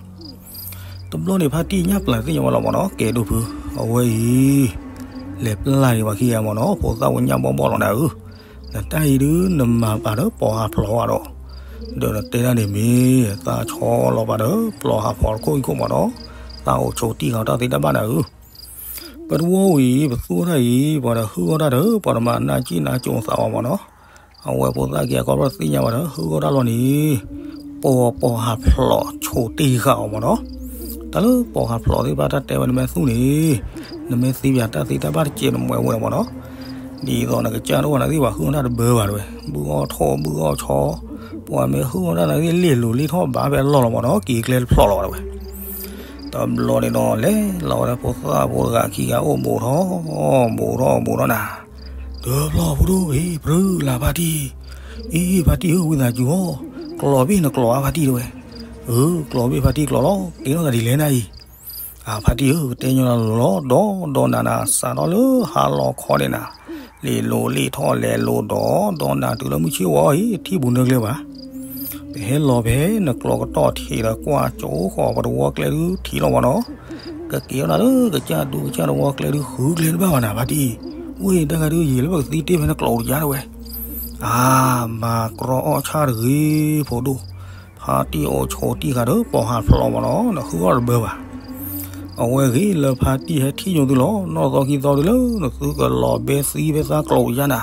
တဘျီန့ၣ် ဖါတံၢ်ညၣ်ပျၢ်သ့ၣ်ညါဝဲလီၤမၢ်နီၤ ကဲဒိၣ်ဖု အဝဲအံၤ လဲၤပျၢ်ဒံးပှၤခံဂၤမၢ်နီၤ ဖိသၣ်ဖိညၣ်ဘီဘီလီၤနၤဧၢ. နတၢ်အံၤဒုး နမၤပာ်ဒီးပိာ်ဟးဖျိးဝဲဒီး ဒီးနတဲဒၣ်န့ၣ်မ့ၢ် သးဆီလီၤပာ်ဒီး ပျီဟးဖျိးတခိၣ်အံၤခိၣ်မၢ်နီၤ သးအိၣ်ဆိးတံၢ်ဃာ်တၢ်သ့တၢ်ဘၣ်နၤဧၢ. ပတဝီဝံၤ ပသူၣ်ထီၣ်အံၤ ပှၤဒီးဟုၣ်ဂီၢ်တၢ်ဒီး ပှၤတမၤနၢ်ကံၣ်နၢ်ကၠိသးအီၤမၢ်နီၤ. အဝဲဖိသၣ်ခံဂၤကီၢ်ပှၤသ့ၣ်ညါဘၣ်ဒီး ဟုၣ်ဂီၢ်တၢ်လီၤန့ၣ် ပိာ်ပိာ်ဟးဖျိးဆိးတံၢ်ဃာ်အီၤမၢ်နီၤ. တၢ်လၢပိာ်ဟးဖျိးသ့ၣ်တဖၣ်တၢ်တဲဝဲ နမ့ၢ်သူၣ်န့ၣ် နမ့ၢ်သ့ပၠးတၢ်သ့တၢ်ဘၣ်တစဲးနမှဲဝဲမၢ်နီၤ. ဒ်သိးနကစၢ်ဒိၣ်နၤသ့ၣ်ပှၤဟုၣ်ဂီၢ်တၢ်တဘၢဘၣ်တဝဲ ဘုၣ်ဂီၢ်ထိၣ်ဘုၣ်ဂီၢ်ဆီ ပှၤမ့ၢ်ဟုၣ်ဂီၢ်တၢ်နၤသ့ၣ် လ့ၣ်လိၤလ့ၣ်ထီၣ်ဘၣ်ဖဲအလီၢ်လီၤမၢ်နီၤ က့ၤကျဲတဖျိးလီၤဘၣ်တဝဲ. တဘျီန့ၣ်ဒီး လဲၤလီၤဝဲဒၣ်ဖိသၣ်ဖိတဂၤခံဂၤအိၣ်ဘူးထီၣ် ဘူးထီၣ်ဘူးထီၣ်နၤ တဘျီဖိဒိၣ်ဂ့ၤ ပြၢလၢ်ဖါတံၢ်, အ့ ဖါတံၢ်ဧၢ ဝံသးစူၤအီၤ, ကျိးဘ့ၣ်နကျိးဧါဖါတံၢ်တဝဲ. အၢ ကျိးဘ့ၣ်ဖါတံၢ်ကျိးလီၤ ကဲထီၣ်သးဒ်လဲၣ်နၤအံၤ. အၢ ဖါတံၢ်ဧၢ ကတဲညီနၤလီၤ ဒီးဒီးနၤနၤ စးထီၣ်လၢဟါလီၤခီန့ၣ်နၤ လ့ၣ်လိၤလ့ၣ်ထီၣ်လဲၤလိၤဒီးဒီးနၤတုၤလၢမုၢ်ဆ့ၣ်ဝီအံၤ ထံၣ်ဘူးနၢကျဲဘၣ် ပဟဲလီၤဖဲနကျိးကတီၢ်ထံးဒီးကွၢ်ကၠိဃီၤပတဝီကျဲဒုးထံးလီၤမၢ်နီၤ. ကက့ၤအီၣ်နၤလၢကစၢ်ဒူကစၢ်တဝီကျဲဒုးဃုကျဲတဘၣ်ဘၣ်နၤဖါတံၢ်, အိၣ်တၢ်ဂၤဒုးယံာ်လၢပကသံတ့ၢ်ဖဲနကျိးတယါတဝဲ. အၢ မၤကြီအီၣ်ဆၣ်တဂ့ၤဖိဒိၣ်, ဖါတံၢ်အိၣ်ဆိးတံၢ်ဃာ်ဒီးပိာ်ဟးဖျိးမၢ်နီၤ နဃုအီၣ်တဘၢဘၣ်. အဝဲဂ့ၤလၢဖါတံၢ်ဟဲထံၣ်ညိသုလီၤ နီၢ်သီခံသီဒုလၢ သုကလီၤဘဲသံဘဲသါကျိာ်ယါနၤ,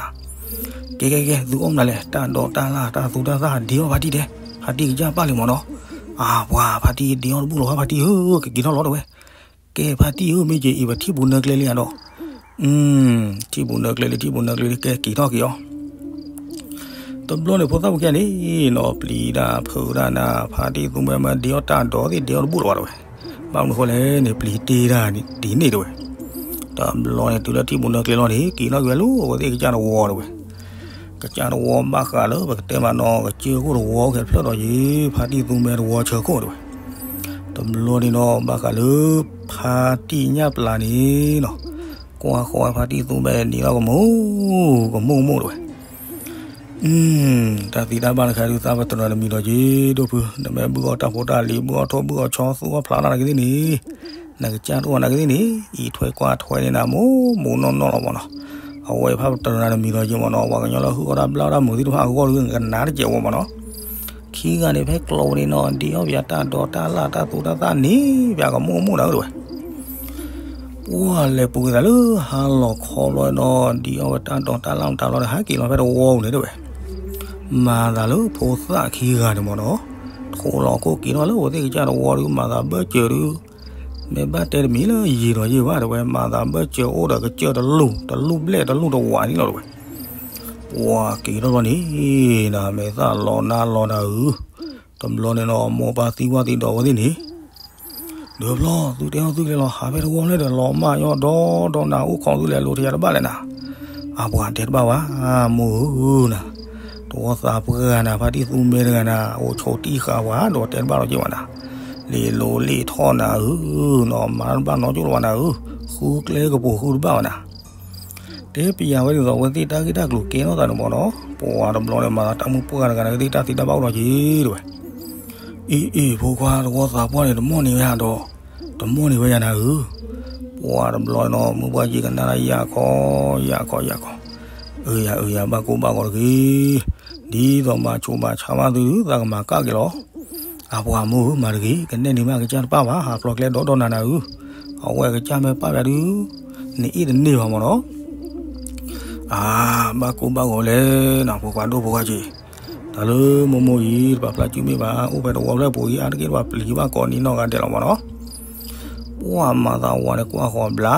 ကဲကဲကဲ သုအိၣ်မနုၤလဲၣ် တၢ်ဒိးတၢ်လၢ်တၢ်သူတၢ်သၣ် ဒ့အီၣ်ဖါတံၢ်တဲ, ဖါတံၢ်ကစၢ်ပာ်လံမ့ၢ်နီၤ, အၢ ပှၤဖါတံၢ်ဒ့အီၣ်တဘူၣ်လီၤ ဖါတံၢ်ဧၢ ကက့ၤထီၣ်လီၤတဲဝဲ, ကဲဖါတံၢ်ဧၢ မ့ၢ်က့ၤအံၤပထံၣ်ပူၤနၢကျဲလံဧါဒီး ထံၣ်ပူၤနၢကျဲလံ ထံၣ်ပူၤနၢကျဲလံ ကဲက့ၤထီၣ်က့ၤအီၤ, တဘျီန့ၣ်ဖိသၣ်ဖိခံဂၤန့ၣ်နီၤ ပျံၤတၢ်ဖုးတၢ်နၤ ဖါတံၢ်သူမဲမ့ၢ်ဒ့အီၣ်တၢ်ဒိးသ့ၣ်ဒ့အီၣ်တဘူၣ်လီၤဘၣ်တဲဝဲ, ဘၣ်မနုၤဃိလဲၣ်န့ၣ် ပျံၤတ့ၢ်တၢ်ဒ်န့ၣ်တဲဝဲ, တဘျီန့ၣ်တုၤလၢထံၣ်ပူၤနၢကျဲလီၤန့ၣ် က့ၤထီၣ်က့ၤဝဲလၢအဝဲသ့ၣ်ကစၢ်တဝီတဲဝဲ, ကစၢ်တဝီဘၣ်ဃးလၢပကတဲမးနီၤ ကစၢၢ်ခိၣ်တဝီခဲဖျၢၣ်ဒီးယ့ၤ ဖါတံၢ်သူမဲတဝီဆၢခိၣ်တဲဝဲ, တဘျီန့ၣ်နီၤ ဘၣ်ဃးလၢ ဖါတံၢ်ညၣ်ပျၢ်န့ၣ်နီၤ, ကွၢ်ဃီဝဲဖါတံၢ်သူမဲန့ၣ်လီၤ ကမိၢ်ကမိၢ်ကမိၢ်တဲဝဲ, တၢ်သံတၢ်ဘၣ်တခါဒုးသးပတြၢၤနမံၤဒီးက့ၤ ဒိၣ်ဖု နမ့ၢ်ဘုၣ်အီၣ်တၢ်ဖိတၢ်လံၤ ဘုၣ်အီၣ်ထိၣ်ဘုၣ်အီၣ်ဆီ သူၣ်အီၣ်ဖျးတၢ်နကသ့ၣ်န့ၣ်, နကစၢ်တအိၣ်နကသ့ၣ်န့ၣ် အံးထွဲကွၢ်ထွဲန့ၢ်နၤ မိၢ်မိၢ်နီၢ်နီၢ်လီၤမ့ၢ်နီၤ, အဝဲဖးပတြၢၤနၤနမံၤဒီးက့ၤမ့ၢ်နီၤ ပှၤကညီလၢဟုၣ်အီၣ်တၢ်ဘျၣ်အီၣ်တၢ်မုာ်သ့ၣ်တဖၣ်အဂီၢ်ဒုး ကနၣ်တစဲးဝဲမ့ၢ်နီၤ ခံဂၤန့ၣ်ဖဲကျိာ်န့ၣ်နီၤ ဒ့အီၣ်ပၠးတၢ်ဒိးတၢ်လၢ်တၢ်သူတၢ်သၣ်န့ၣ် ပၠးကမိၢ်ကမိၢ်နၤဧၢတဲဝဲ, ပှၢ်လဲၤပူၤက့ၤသးလၢဟါလီၤခီဘျီနီၤ ဒ့အီၣ်ဝဲတၢ်ဒိးတၢ်လၢ်မတၤလီၤဒီး ဟးက့ၤလီၤဖဲတဝီပူၤန့ၣ်တဲဝဲ, မၤသးလၢဖိသၣ်ခံဂၤန့ၣ်မ့ၢ်နီၤ, ထိၣ်လီၤခိၣ်က့ၤထီၣ်လၢအဝဲသ့ၣ်ကစၢ်တဝီဒုး မၤသးဘၢၣ်စၢၤဒုး, မ့ၢ်ဘၣ်တဲတမံၤလၢယံာ်ဒီးယံာ်ဘၣ်တဲဝဲ မၤသးဘၢၣ်စၢၤအိၣ်ဒီးကစၢၢ်တလူၢ် တလူၢ်ဘျဲၣ်တလူၢ်တဝးန့ၣ်လီၤတဲဝဲ, ပှၢ်က့ၤထီၣ်လီၤန့ၣ် နမ့ၢ်သၣ်လီၤနါလီၤနၤဧၢ, တဘျီန့ၣ်နီၤ မိၢ်ပၢ်သံကွၢ်သံဒိးဝဲသ့ၣ်န့ၣ် ဒုးဘျီ သုတဲအီၣ်သုကျဲလီၤ ဟးဖဲတဝီဖျဲၣ်ဒီး လီၤမၢ်ညီဒီဒီနၤအိၣ်ခိးသုလဲၤလိၤထယါတဘၣ်လဲၣ်နၤ, အပှၤတဲတဘၣ်ဝဲ မိၢ်ဧၢနၤ, တဝီသးပှၢ်နၤ ဖါတံၢ်သူမဲတဂၤနၤ အိၣ်ဆိးတံၢ်ဃာ်ဝဲဒီးတဲတဘၣ်လီၤက့ၤဝဲနၤ, လ့ၤလိၤလ့ၤထီၣ်နၤဧၢ, နီၢ်မၤတဘၣ်နီၢ်ကၠိလီၤဝဲနၤဧၢ, ဃုကျဲကပူၤဃုတဘၣ်ဝဲနၤ တဲပယၤဝဲဒ်သိး အဝဲသ့ၣ်တၢ်ဂ့ၢ်တၢ်ကျိၤကဲထီၣ်သးန့ၣ်မ့ၢ်နီၤ, ပှၤတဘျီန့ၣ် မၤသးတၢ်မုၢ်ပှၢ်တဂၤန့ၣ်ကသ့ၣ်တၢ်သံတၢ်ဘၣ်အိၣ်ဒီးက့ၤတဲဝဲ, အ့ အ့ ဖိခွါ တဝီသးပှၢ်န့ၣ် တမီၢ်န့ၢ်ဝဲယၤဒီး, တမီၢ်န့ၢ်ဝဲယၤနၤဧၢ, ပှၤတဘျီန့ၣ်နီၤ မုၢ်ပှၢ်က့ၤကနၣ်တၢ်ယၢ်ခီ, ယၢ်ခီယၢ်ခီ, အၢယၤအၢယၤ ဘၣ်ကိၢ်ဘၣ်ဂီၤတဂ့ၤ, ဒ်သိးမၤဆိးမၤဆါဘၣ်သုဒုး သးကမၤကၣ်က့ၤလီၤ အပှၤမိၢ်ဧၢ မၤတဂ့ၤ ကနဲၣ်န့ၢ်မးကစၢ်တပၣ်ဘၣ် ဟးဖျိးကျဲဒီဒီနၤနၤဧၢ, အဝဲကစၢ်မ့ၢ်ပာ်ပၠးဒုး နအ့ၣ်တန့ၢ်ဘၣ်မ့ၢ်နီၤ, အါ ဘၣ်ကိၢ်ဘၣ်ဂီၤလဲၣ်နၤ ဖိခွါဒိၣ်ဖိခွါက့ၤ, တၢ်လၢမိၢ်မိၢ်အံၤ တပာ်ဖျါစုမ့ၢ်ဘၣ် အိၣ်ဖဲတဝီဖျၢၣ်ပူၤအံၤ အါတက့ၢ်တပာ်ပျံၤဘၣ်ကိးနံၤနီၢ်ဂၤဒဲးလီၤမ့ၢ်နီၤ ပှၤမၤသးဝဲန့ၣ် ကွၢ်ဃီၤဘျါ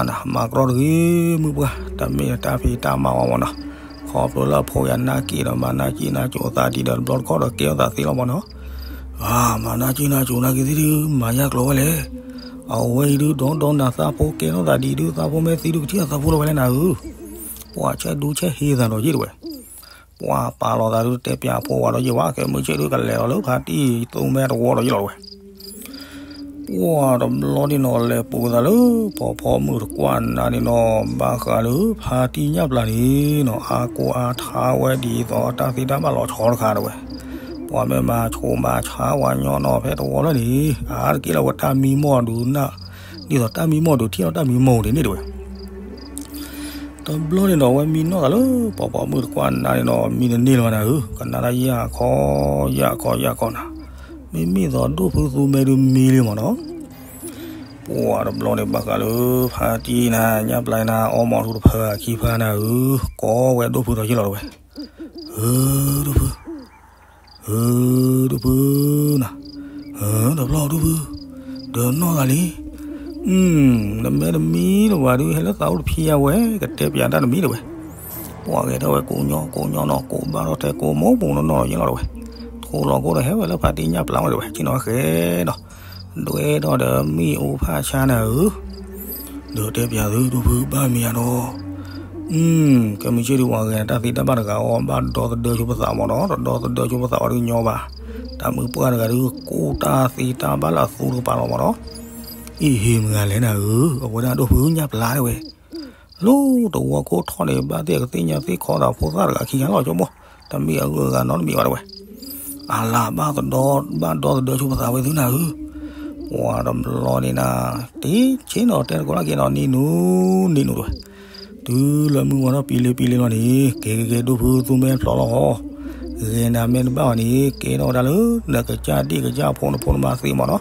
နၤ မၤကြီတဂ့ၤ မုၢ်ပှၢ် တမ့ၢ်တၢ်ဖံးတၢ်မၤဘၣ်မ့ၢ်နီၤ, ခီဖျိလၢအဖိယၤနာ်က့ၤဒီး မၤနၢ်က့ၣ်နၢ်ကၠိၤအသးဒ်ဒီး တဘျီတခီၣ်ဒီးကဲထီၣ်သးသ့လီၤမ့ၢ်နီၤ, အါ မၤနၢ်က့ၣ်နၢ်ကၠိၤနာ်က့ၤသ့ၣ်ဒုး မၤယၢ်ကျိၤဝဲလဲၣ်, အဝဲအံၤဒုး ဒီဒီနၤသးဖိကဲထီၣ်သးဒ်ဒုး သးဖိမ့ၢ်သံဒုး ကထံၣ်အသးဖိလီၤဝဲလဲၣ်နၤဧၢ, ပှၤဆဲးဒူဆဲးဟ့သးဒီးယ့ၢ်တဝဲ ပှၤပာ်လီၤသးဒုး တဲပၠးဖိဝဲဒီးယ့ၢ်ဝဲ ကဲမုၢ်ဆ့ၣ်ဒုး ကလဲၤလီၤလၢဖါတံၢ်သူမဲတဝီဒီးယ့ၢ်လီၤတဝဲ ပှၤတဘျီန့ၣ်နီၤ လဲၤပူၤသးလၢ ဖီဖီမုၢ်တကွၢ်နၤန့ၣ်နီၤ ဘၣ်ဃးလၢ ဖါတံၢ်ညၣ်ပျၢ်န့ၣ်နီၤ အါကိၢ်အါထါဝဲဒ်သိး တၢ်သ့တၢ်ဘၣ်လီၤဆီတခါတဝဲ, ပှၤမ့ၢ်မၤဆိးမၤဆါဝဲညီနီၤ ဖဲတဝီလၢန့ၣ် အါတက့ၢ်လၢဝဲတၢ်မံမီၢ်ဒုး ဒ်သိးတၢ်မံမီၢ်ဒုး ထံၣ်လီၤတၢ်မံမီၢ်ဒ်န့ၣ်တဝဲ တဘျီန့ၣ်နီၤ အဝဲမံနီၢ်သးလၢ ဖီဖီမုၢ်တကွၢ်နၤန့ၣ်နီၤ မံတန့ၢ်လၢၤဘၣ်နၤဧၢ, ကနၣ်တၢ်ယၢ်ခီ ယၢ်ခီ ယၢ်ခီနၤ, မ့မ့ၢ်သိးဒိၣ်ဖုသူမဲဒုးမံလံမ့ၢ်နီၤ, ပှၤတဘျီန့ၣ်ဘၣ်ဃးလၢ ဖါတံၢ်နၤ ညၣ်ပျၢ်နၤ အီမီၤထူတဖၢခံဖၢနၤဧၢ, ကိးဝဲဒိၣ်ဖုဒီးယ့ၢ်လီၤတဝဲ, ဧၢ ဒိၣ်ဖု ဧၢ ဒိၣ်ဖုနၤ, ဧၢ တဘျီဒိၣ်ဖု, ဒီးနီၢ်သးလံ, နမ့ၢ်တမံလၢၤဘၣ်ဒုး ဟဲလၢသးအိၣ်တဖံးယါဝဲ ကတဲပၠးတၢ်တမံၤတဝဲ, ပှၤဂဲၤထီၣ်ဝဲကိးညီကိးညီနီၤ ကိးဘၣ်ထီၣ်ထဲကိးမိၢ်ပူၤနီၢ်နီၢ်လီၤယ့ၢ်လီၤတဝဲ, ထိၣ်လီၤခိၣ်ဒီးဟဲဝဲလၢဖါတံၢ်ညၣ်ပျၢ်ဝဲတဝဲ ဆ့ၣ်နီၤဃဲဒီး ဒွဲဒီးဒီးမ့ၣ်အူဖၣ်ဆါနၤဧၢ, ဒီးတဲပၠးသုဒိၣ်ဖုဘၣ်မံၤယါဒီး ကဲမုၢ်ဆ့ၣ်ဒုးပှၤဂဲၤတၢ်သ့တၢ်ဘၣ်တဂၤအီၤ ဘၣ်ဒီသဒၢဆိပသးမ့ၢ်နီၤ, တဒီသဒၢဆိပသးအီၤဒုးညီဘၣ်, တၢ်မုၢ်ပှၢ်တဂၤဒုး ကိၢ်တၢ်သ့တၢ်ဘၣ်လၢအသူတကပၤလီၤမ့ၢ်နီၤ, အံၤဟ့ၣ်မုၢ်ဂၤလဲၣ်နၤဧၢ, အဝဲဒၣ်ဒိၣ်ဖုညၣ်ပျၢ်တဝဲ, လၢတဝီခိၣ်ထီၣ်န့ၣ် ဘၣ်သ့ၣ်ကသ့ၣ်ညါသ့ၣ်ခီဒီးဖိသၣ်တဂၤခံဂၤလီၤဆိမိၢ်, တမ့ၢ်အဂုၤအဂၤနီတမံၤဘၣ်တဝဲ အလၤဘၣ်သဒီ ဘၣ်ဒီသဒၢဆိပသးဝဲသုနၤဧၢ, ပှၤတဘျီန့ၣ်နၤ, တ့ဆ့နီၤတဲတကိးလၢက့ၤနီၤ နံၤနူၤ နံၤနူၤတဝဲ, တုၤလၢမုၢ်ဝါထီၣ်ပံၤလံပံၤလံလီၤန့ၣ် ကဲကဲကဲဒိၣ်ဖုသူမဲဖျိးလီၤဟီ, ဂဲၤနၤမ့ၢ်တဘၣ်ဘၣ်န့ၣ် ကဲထီၣ်ဝဲဒၣ်လၢ နကစၢ်ဒ့ၣ်ကစၢ်ဖိနဖိနမါသ့မ့ၢ်နီၤ,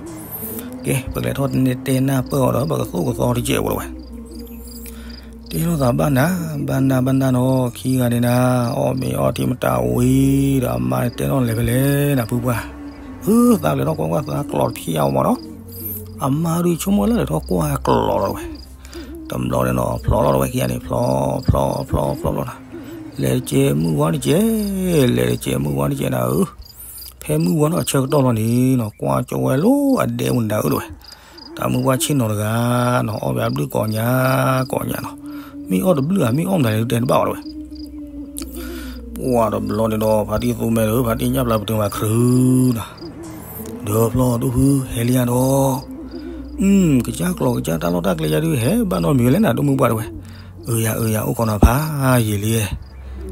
က ကဲ ပကလဲၤထီၣ်န့ၢ်တဲနၢ်ပၢၢ်အီၤဒီး ပကသိၣ်ကသီတစဲးဖိတဝဲ. တဲလိာ်သးဘၣ်နၤ ဘၣ်နၤ ဘၣ်နၤနီၤ ခံဂၤန့ၣ်နၤ အီၣ်မ့ၤအီထံမတၤဝံၤဒီး အမါန့ၣ်တဲထီၣ်လဲၤဖဲလဲၣ်နၤ ဖုပှၢ်. အၢ သးလဲၤထီၣ်ကွၢ်ကွၢ်သးကျီးတဖျၢၣ်အါမးနီၤ. အမါဒုးဆိကမိၣ်လၢလဲၤထီၣ်ကွၢ်ကျီးလီၤတဝဲ. တဘျီန့ၣ်နီၤ ဖျီလီၤတဝဲခံဂၤန့ၣ် ဖျီ ဖျီ ဖျီ ဖျီလီၤနၤ. လဲၤတစဲးမုၢ်ဝါတစဲး, လဲၤတစဲးမုၢ်ဝါတစဲးနၤဧၢ. ဖဲမုၢ်ဝါနီၢ်အဆၢကတီၢ်လီၤန့ၣ်နီၤ ကွၢ်ကၠီဝဲလၢအဒဲအိၣ်နၤဧၢတဝဲ. တၢ်မုၢ်ပှၢ်ဆ့ၣ်နီၤတဂၤနီၤ အီၣ်ဘၣ်ဘျုးကိးညါကိးညါနီၤ. မ့ၢ်အီၣ်တဘျုးဧါ မ့ၢ်အီၣ်မတၤလဲၣ် တဲတဘၣ်ဘၣ်တဝဲ. ပှၢ်တဘျီန့ၣ်ဒီး ဖါတံၢ်သူမဲဒီး ဖါတံၢ်ညၣ်ပျၢ်ပတုာ်မၤခရူနၤ. ဒီးဖျီဒိၣ်ဖုဟဲလံယၤဒီး ကစၢ်ကျီးကစၢ်တၢ်လီၢ်တၢ်ကျဲယၤဒုးဟဲဘၣ်နီတမံၤဝဲလဲၣ်နၤ ဒိၣ်မုၢ်ပှၢ်တဝဲ. အၢယၤ အၢယၤ အိၣ်ခိးနၤဖးယံာ်လံ.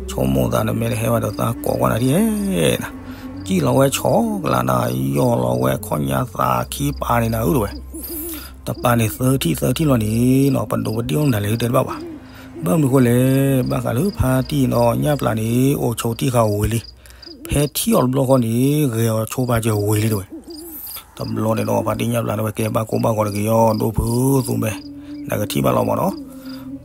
ဆိကမိၣ်သးနမ့ၢ်တဟဲဘၣ်ဒီးသးကိးကွၢ်နၤဒ်နၤ. စံၣ်လီၤဝဲဆီကလးနၤ ယီၢ်လီၤဝဲခီၣ်ညါသးခံပာ်န့ၣ်နၤဧၢတဝဲ. တပာ်န့ၣ်သၢထံၣ်သၢထံၣ်လီၤန့ၣ်နီၤ ပဒိးပဒ့ၣ်အိၣ်မတၤလဲၣ်တဲတဘၣ်ဘၣ်. ဘၣ်မနုၤဃိလဲၣ် ဘၣ်ဃးလၢဖါတံၢ်နီၤ ညၣ်ပျၢ်န့ၣ် အိၣ်ဆိးတံၢ်ဃာ်ဝံၤလံ. ဖဲထံၣ်အီၤတဘျီဃီန့ၣ် ဂဲၤအီၤဆိပာ်စၢၤဝံၤလံတဝဲ. တဘျီန့ၣ်ဒီး ဖါတံၢ်ညၣ်ပျၢ်န့ၣ်ဝဲ ကဲဘၣ်ကိၢ်ဘၣ်ဂီၤတက့ၢ်အီၤ ဒိၣ်ဖုသူမဲ နကထံၣ်ဘၣ်လီၤမးနီၤ.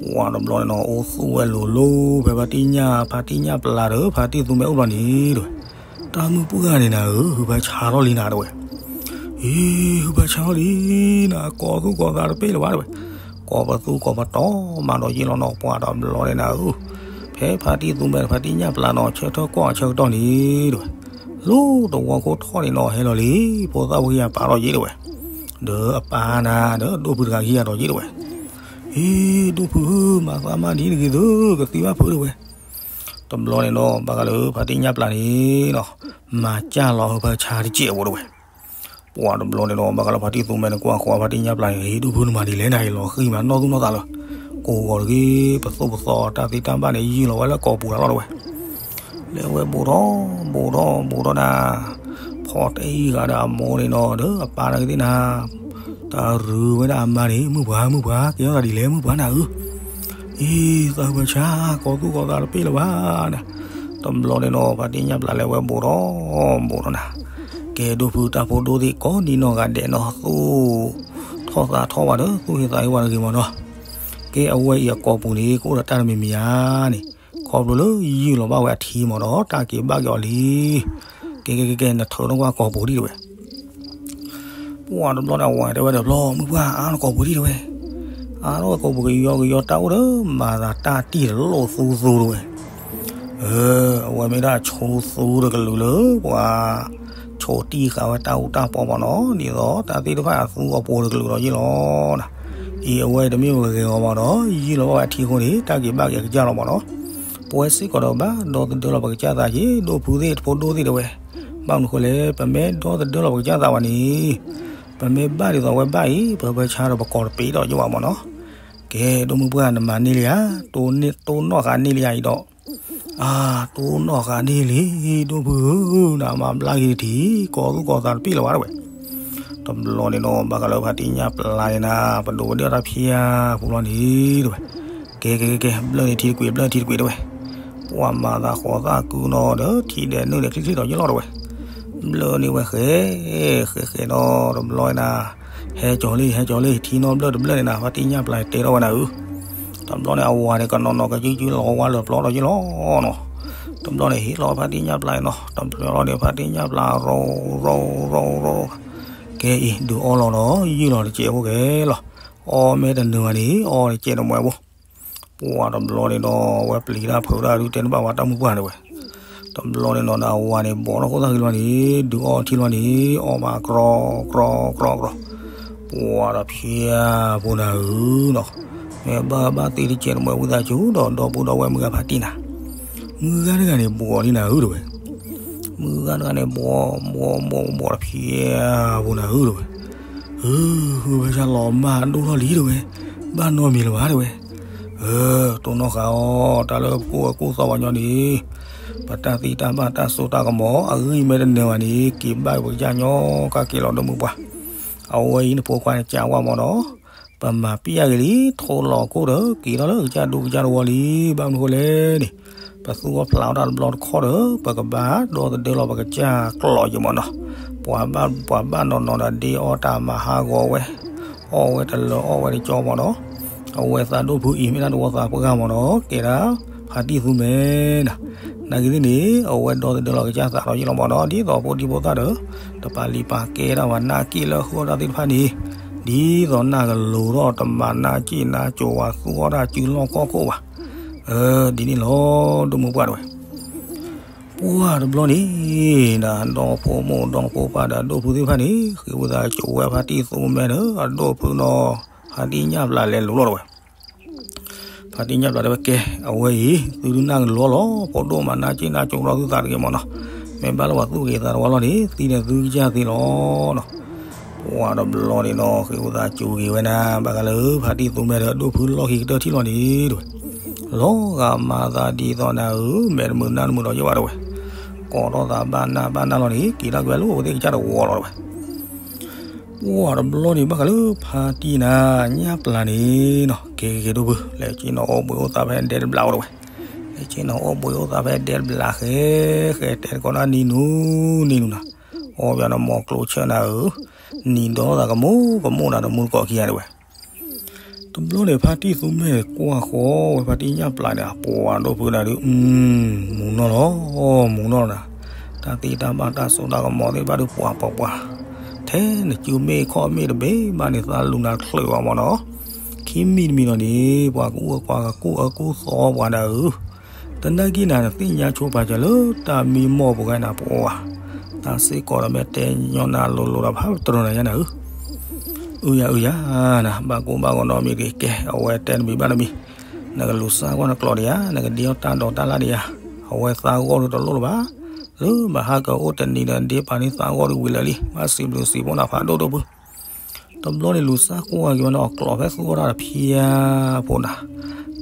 ပှၢ်တဘျီန့ၣ်နီၤ အိၣ်သူၣ်ဝဲလိၤလိၤ ဖဲဖါတံၢ်ညၣ် ဖါတံၢ်ညၣ်ပျၢ်ဒီး ဖါတံၢ်သူမဲအိၣ်ဘျီန့ၣ်တဝဲ. တၢ်မုၢ်ပှၢ်ဂၤန့ၣ်နၤဧၢ ဟုးဖးဆါထီၣ်လံနၤတဝဲ. အ့ ဟုးဖးဆါထီၣ်လံနၤ ကိးသူၣ်ကိးသးတပ့ၢ်လၢၤဘၣ်တဝဲ. ကိးပသူကိးပတီၢ်မးဒီးယ့ၢ်လီၤနီၤ ပှၢ်တဘျီန့ၣ်နၤဧၢ. ဖဲဖါတံၢ်သူမဲဒီး ဖါတံၢ်ညၣ်ပျၢ်နီၤ ဆၢထၢၣ်ကွၢ်အဆၢကတီၢ်န့ၣ်တဝဲ. လီၤတဝီခိၣ်ထီၣ်န့ၣ်နီၤ ဟဲလီၤလံ ဖိသၣ်ဖိခံဂၤပာ်ထီၣ်ယ့ၢ်တဝဲ. ဒီးအပၢ်နၤ ဒီးဒိၣ်ဖုတဂၤခံဂၤဒီးယ့ၢ်တဝဲ. အ့ ဒိၣ်ဖုဧၢ မၤသးမၤဒ်တဂ့ၤသု ကသံဘၣ်ဖုတဝဲ. တဘျီန့ၣ်ဒီး ဘၣ်ဃးလၢဖါတံၢ်ညၣ်ပျၢ်န့ၣ်နီၤ မၤစၢ်လီၤဟုးဖးဆါတစဲးဖိတဝဲ. ပှၢ်တဘျီန့ၣ်ဒီး ဘၣ်ဃးလၢဖါတံၢ်သူမဲန့ၣ် ကွၢ်ဃီဖါတံၢ်ညၣ်ပျၢ်န့ၣ် အ့ ဒိၣ်ဖုနမၤဒ်လဲၣ်နၤ ယလီၤဃံၤမးနီၢ်သူၣ်နီၢ်သးလၢ ကိးဂီၤတဂ့ၤ ပသိၣ်ပသီတၢ်သ့တၢ်ဘၣ်န့ၣ် ယုၢ်လီၤဝဲလၢကိာ်ပူၤတၢ်လီၢ်တဝဲ. လဲၤဝဲဘူးထီၣ် ဘူးထီၣ် ဘူးထီၣ်နၤ. ဖီတအံၤဂၤဒီးအမိၢ်န့ၣ်နီၤ ဒီးအပၢ်တဂၤသ့ၣ်နၤ တၢ်ရုံဝဲဒၣ်အမါန့ၣ် မုၢ်ပှၢ် မုၢ်ပှၢ် ကဲထီၣ်သးဒ်လဲၣ် မုၢ်ပှၢ်နၤဧၢ. အ့ သးဟုးဖးဆါ ကိးသူၣ်ကိးသးတပ့ၢ်လၢၤဘၣ်နၤ. တဘျီန့ၣ်နီၤ ဖါတံၢ်ညၣ်ပျၢ်လဲၤဝဲဘူးထီၣ် ဘူးထီၣ်နၤ. ကဲဒိၣ်ဖုတၢ်ဖိဒိၣ်သ့ၣ်ကိးဒံနီၢ်ဂၤဒဲးနီၤ သူၣ်ထီၣ်သးထီၣ်ဝဲဒီး သူၣ်ဟ့သးဟ့ဝဲတဂ့ၤမးနီၤ. ကဲအဝဲအံၤအကိာ်ပူၤန့ၣ် ကအိၣ်ဒီးတၢ်တမံၤမံၤဧါန့ၣ် ခီဖျိလၢယုၢ်လီၤဘၣ်ဝဲအထံမးဒီး တၢ်က့ၤဘၣ်က့ၤအီၤလံ. ကဲကဲကဲကဲ နထုးထီၣ်ကွၢ်ကိာ်ပူၤဒံးတဝဲ. ပှၢ်တဘျီန့ၣ် အဝၤတဲဝဲဒီး ဖျီ မုၢ်ပှၢ် အါထီၣ်ကိာ်ပူၤဒံးတဝဲ. အါထီၣ်ဝဲကိာ်ပူၤကယီကယီ တၢ်အိၣ်ဒီး မၤသးတၢ်တံၢ်တလိၣ်သူသူတဝဲ. အဝဲမ့ၢ်ဒၣ်ဆိသူတကလုာ်လၢ ပှၤဆိးတံၢ်ဃာ်ဝဲတၢ်အူတၢ်ပီမးနီၤ ဒ်သိးတၢ်သ့ၣ်တဖၣ်အသူအပိၤတကလုာ်ဒီးယ့ၢ်လီၤနၤ. အံၤအဝဲအံၤတမ့ၢ်ပဂဲၤဂီၤမးဒီး ယုၢ်လီၤဘၣ်ဝဲအထံအဃိန့ၣ် တၢ်က့ၤဘၣ်က့ၤအကစၢ်လီၤမးနီၤ. ပဝဲစ့ၢ်ကီးဒီးဘၣ်ဒီသဒၢလီၤပကစၢ်သးက့ၤ ဒိၣ်ဖုသ့ၣ်တဖိဒိၣ်သ့ၣ်တဝဲ. ဘၣ်မနုၤဃိလဲၣ် ပမ့ၢ်ဒီသဒၢလီၤပကစၢ်သးဘၣ်န့ၣ် ပမ့ၢ်ဘၣ်ဒ်သိးအဝဲဘၣ်အံၤ ပဟၢဖၢဆါဒီးပကိးတပ့ၤဒီးယ့ၢ်ဘၣ်မးနီၤ. ကဲ ဒိၣ်မုၢ်ပှၢ် နမၤန့ၢ်လံဧါ, တိၢ်နီၣ်ဃာ်န့ၢ်လံဧါအံၤဒီး, အါ, တိၢ်နီၣ်ဃာ်န့ၢ်လံ, ဒိၣ်ဖုဧၢ, နမၤဘျါက့ၤတထံၣ်, ကိးသူၣ်ကိးသးတပ့ၢ်လၢၤဘၣ်တဝဲ. တဘျီန့ၣ်ဒီး ဘၣ်ဃးလၢဖါတံၢ်ညၣ်ပျါန့ၣ်နၤ, ပဒိးဝဲဒၣ်တၢ်ဖၠါဖိလီၤန့ၣ်တဝဲ. ကဲ ကဲ ကဲ ကဲ ဘျၢၣ်န့ၣ်ထံတကွံာ် ဘျၢၣ်ထံတကွံာ်တဝဲ. ပှၤမၤသးဃီၤသၣ်ကုနီၤဒီး ထံဒဲးနုာ်ဒဲးချ့ချ့ဒီးယလီၤတဝဲ. ဘျၢၣ်န့ၣ်ဝဲဃဲ, ဃဲဃဲဒီး တဘျီနၤ, ဟဲကၠီၤလံ ဟဲကၠီၤလံ ထံနီၣ်ဘျၢၣ်တဘျၢၣ်န့ၣ်နၤ ဖါတံၢ်ညၣ်ပျါတဲထီၣ်ဝဲနၤဧၢ. တဘျီန့ၣ် အဝၤန့ၣ် ကနီၤနီၤကစုကစုလီၤဝါလၢပျီဒီးယလီၤနီၤ. တဘျီန့ၣ် ဟ့ၣ်လီၤဖါတံၢ်ညၣ်ပျါနီၤ, တဘျီန့ၣ် ဖါတံၢ်ညၣ်ပျါရိရိရိရိ. ကဲအံၤ ဒုးအီလီၤဒီး ယုၢ်လီၤတစဲးဖိကဲလီၤ. အီမ့ၢ်တနၢၤဘၣ်န့ၣ် အီတစဲးတမှဲးဖိ. ပှၤတဘျီန့ၣ်ဒီး ဝဲပျံၤတၢ်ဖုးတၢ်ဒုးတဲတဘၣ်ဝဲတၢ်မုၢ်ပှၢ်န့ၣ်ဝဲ. တဘျီန့ၣ်နီၤ ဒီးအဝၤန့ၣ် ဘီးထီၣ်ခိၣ်သၣ်ဃံလီၤန့ၣ် ဒုးအီထံလီၤန့ၣ် အီမးကြီကြီကြီ. ပှၤဒီးဖၠါဖိနၤဧၢနီၤ, မ့ၢ်ဘၣ်ဘၣ်သ့တစဲးတမှဲးဝံသးစူၤဒီး ဒီပုၢ်ဒီဝဲၢ်မုၢ်ဂၤဖါတံၢ်နၤ, မုၢ်ဂၤတဂၤန့ၣ် ဘီးလံနၤဧၢတဝဲ. မုၢ်ဂၤတဂၤန့ၣ် ဘီး ဘီး ဘီး ဘီးဒီးဖၠါဖိနၤဧၢတဝဲ. ဟုး ဟုး ဝဲဆၣ်လီၤမၢ်ဒိၣ်ထီၣ်လံတဝဲ, ဘၣ်နီတမံၤလၢၤဘၣ်တဝဲ. အၢ တိၢ်နီၣ်ဃာ်အီၤ တၢ်လၢပကိၢ်ဝဲကိၢ်သီပှၤညီန့ၣ်, ပတၢ်သံတၢ်ဘၣ်တၢ်စိတၢ်ကမီၤ အဂံၢ်မ့ၢ်တနၢၤဘၣ်န့ၣ် က့ၤဘၣ်ပကစၢ်ညီကၢ်က့ၤလီၤဒိၣ်မုၢ်ပှၢ်. အဝဲအံၤနဖိခွါန့ၣ် ကးဝဲမးဒီး ပမၤပျၢ်က့ၤလံ ထိၣ်လီၤကိၢ်ဒီး က့ၤထီၣ်လၢကစၢ်ဒူကစၢ်တဝီလံ. ဘၣ်မနုၤဃိလဲၣ်န့ၣ်, ပသူၣ်အီၣ်ဖျးအီၣ်တၢ်တဘျီတခီၣ်ဒီး ပကဘၣ်ဒီသဒၢလီၤပကစၢ်ကျိာ်ယမးနီၤ. ပှၤဘၣ်နီၢ်နီၢ်ဒီးဒ့အီၣ်တၢ်မၤဟးဂီၤဝဲ, အီၣ်ဝဲတလၢာ်အီၣ်ဝဲတကၠီမ့ၢ်နီၤ, အဝဲသးဒိၣ်ဖုအံၤမ့ၢ်ဒၣ်တဝီသးပှၢ်မ့ၢ်နီၤ, ကဲဒၣ် ဖါတံၢ်သူမဲနၤ, နာ်က့သ့ၣ်န့ၣ် အဝဲဒီသဒၢလီၤကစၢ်သးဒီးယ့ၣ်လီၤမ့ၢ်နီၤ, ဒ်သိးဖိဒံဖိသၣ်ဒီး တပာ်လံၤပာ်ကဲတၢ်ဘၣ် နာ်က့လၢအဃုအီၣ်တၢ်သ့ၣ်တဖၣ်န့ၣ်, ဒ်သိးနၢ်ကလိၤထီၣ်တမၤနၢ်စံၣ်နၢ်စိၤဝဲသူအီၣ်တၢ်စုလီၢ်ခီၣ်ခိၣ်ဘၣ်, ဒ်န့ၣ်လီၤ ဒိၣ်မုၢ်ပှၢ်တဝဲ ပှၢ်တဘျီန့ၣ် ဒီဖိမိၢ်ဒီဖိပၢ်ဒီးအဒိၣ်ဖုသ့ၣ်တဖၣ်န့ၣ် ဃ့ဝံသးစူၤဝဲဖါတံၢ်သူမဲဒီးအဒိၣ်ဖုနီၤ, ဖါတံၢ်ညၣ်ပျၢ်လဲၤလိၤလီၤတဝဲ, ဖါတံၢ်ညၣ်ပျၢ်တဲဝဲကဲ, အဝဲအံၤ သုဒုးနၢ်ကလိၤလီၤ, ဖိဒိၣ်မးနၢ်စံၣ်နၢ်စိၤဒီးသုသးတဂ့ၤမ့ၢ်နီၤ, မ့ၢ်ဘၣ်လၢပှၤသူၣ်က့ၤသးတဝီလီၤန့ၣ် သံဒီးသုကစၢ်သ့လီၤနီၤ, ပှၢ်တဘျီန့ၣ်ဒီး ဃ့ဝံသးစူၤက့ၤဝဲနၤ ဘၣ်ဃးလၢဖါတံၢ်သူမဲဒီးအဒိၣ်ဖုလီၢ်ခံကတၢၢ်ထံၣ်လီၤန့ၣ်တဝဲ လီၤဂာ်မၤသးဒ်သိးနၤဧၢ, မဲာ်တမုာ်နၢ်တမုာ်ဒီးယဲၢ်ဝဲတဝဲ, ကိးထီၣ်သးဘၣ်နၢ်ဘၣ်နၢ်လီၤန့ၣ် က့ၤထီၣ်က့ၤဝဲလၢအဝဲသ့ၣ်ကစၢ်တဝီလီၤတဝဲ, ပှၢ်တဘျီန့ၣ် ဘၣ်ဃးလၢဖါတံၢ်နၤညၣ်ပျၢ်န့ၣ်နီၤ, ကဲကဲဒိၣ်ဖု လဲၤဆ့ၣ်နီၤအိၣ်ဘှံးအိၣ်သါဖဲဒဲတဘျါဝဲတဝဲ, လဲၤဆ့ၣ်နီၤအိၣ်ဘှံးအိၣ်သါဖဲဒဲတဘျါဃဲ, ဃဲတဲတကိးနၤနံၤနူနံၤနူနၤ, အီၣ်ဘၣ်နမီၤကျိၤဆၢနၤဧၢ, နံၤဒီးသးကမိၣ်ကမိၣ်နၤတမူတကိးခံဂၤတဝဲ တဘျီန့ၣ် ဖါတံၢ်သူမဲကွၢ်ဃီဝဲဖါတံၢ်ညၣ်ပျၢ်န့ၣ် ပှၢ်ဒိၣ်ဖုနၤဒုး, မူနီၢ်လီၤ, မူနီၢ်လီၤနၤ, တၢ်သ့တၢ်ဘၣ်တၢ်စိတၢ်ကမီၤသ့ၣ်တဖၣ်ဒုးပှၢ်ပှၢ်ပှၢ်, ထဲနစုမ့ၢ်ခီၣ်မ့ၢ်တဘ့ၣ်ဘၣ်န့ၣ် သးလူၤနၤတချုးဘၣ်မ့ၢ်နီၤ, ခံမံၤတမံၤလီၤန့ၣ် ပှၤကအူအကွၢ်ကကူၣ်အကူၣ်သီပှၤနၤဧၢ တနာ်က့နၤ နသ့ၣ်ညါဆိပာ်စၢၤလၢတၢ်မံမီၢ်ပူၤဂၤနၤပှၤ, တၢ်စ့ၢ်ကီးဒီးမ့ၢ်တဲညီနၤလိၤလိၤဒီးဖးတရၢနၤယါနၤဧၢ, အုယၤအုယၤနၤ ဘၣ်ကိၢ်ဘၣ်ဂီၤနီတမံၤတဂ့ၤကဲ, အဝဲတဲတမံၤဘၣ်တမံၤ, နကလူၤစၢ်ကွၢ်နကျိးဒံးဧါ, နကဒ့အီၣ်တၢ်ဒိးတၢ်လၣ်ဒံးဧါ, အဝဲသးဂီၢ်ဒုးတလိၣ်လၢၤဘၣ်, လၢဘၣ်ဟးကအိၣ်တနံၤဒီးဒ့ပာ်န့ၢ်သးဂီၢ်ဒုးဝံၤလၢာ်လံ, ဘၣ်စံးဘျုးစံးဖှိၣ်နၤဖးဒိၣ်ဒိၣ်ဖု တဘျီန့ၣ်လူၤစၢ်ကွၢ်က့ၤဝဲနီၤ အကျိးဖဲသူၣ်ထီၣ်တၢ်တဖျါဖိနၤ,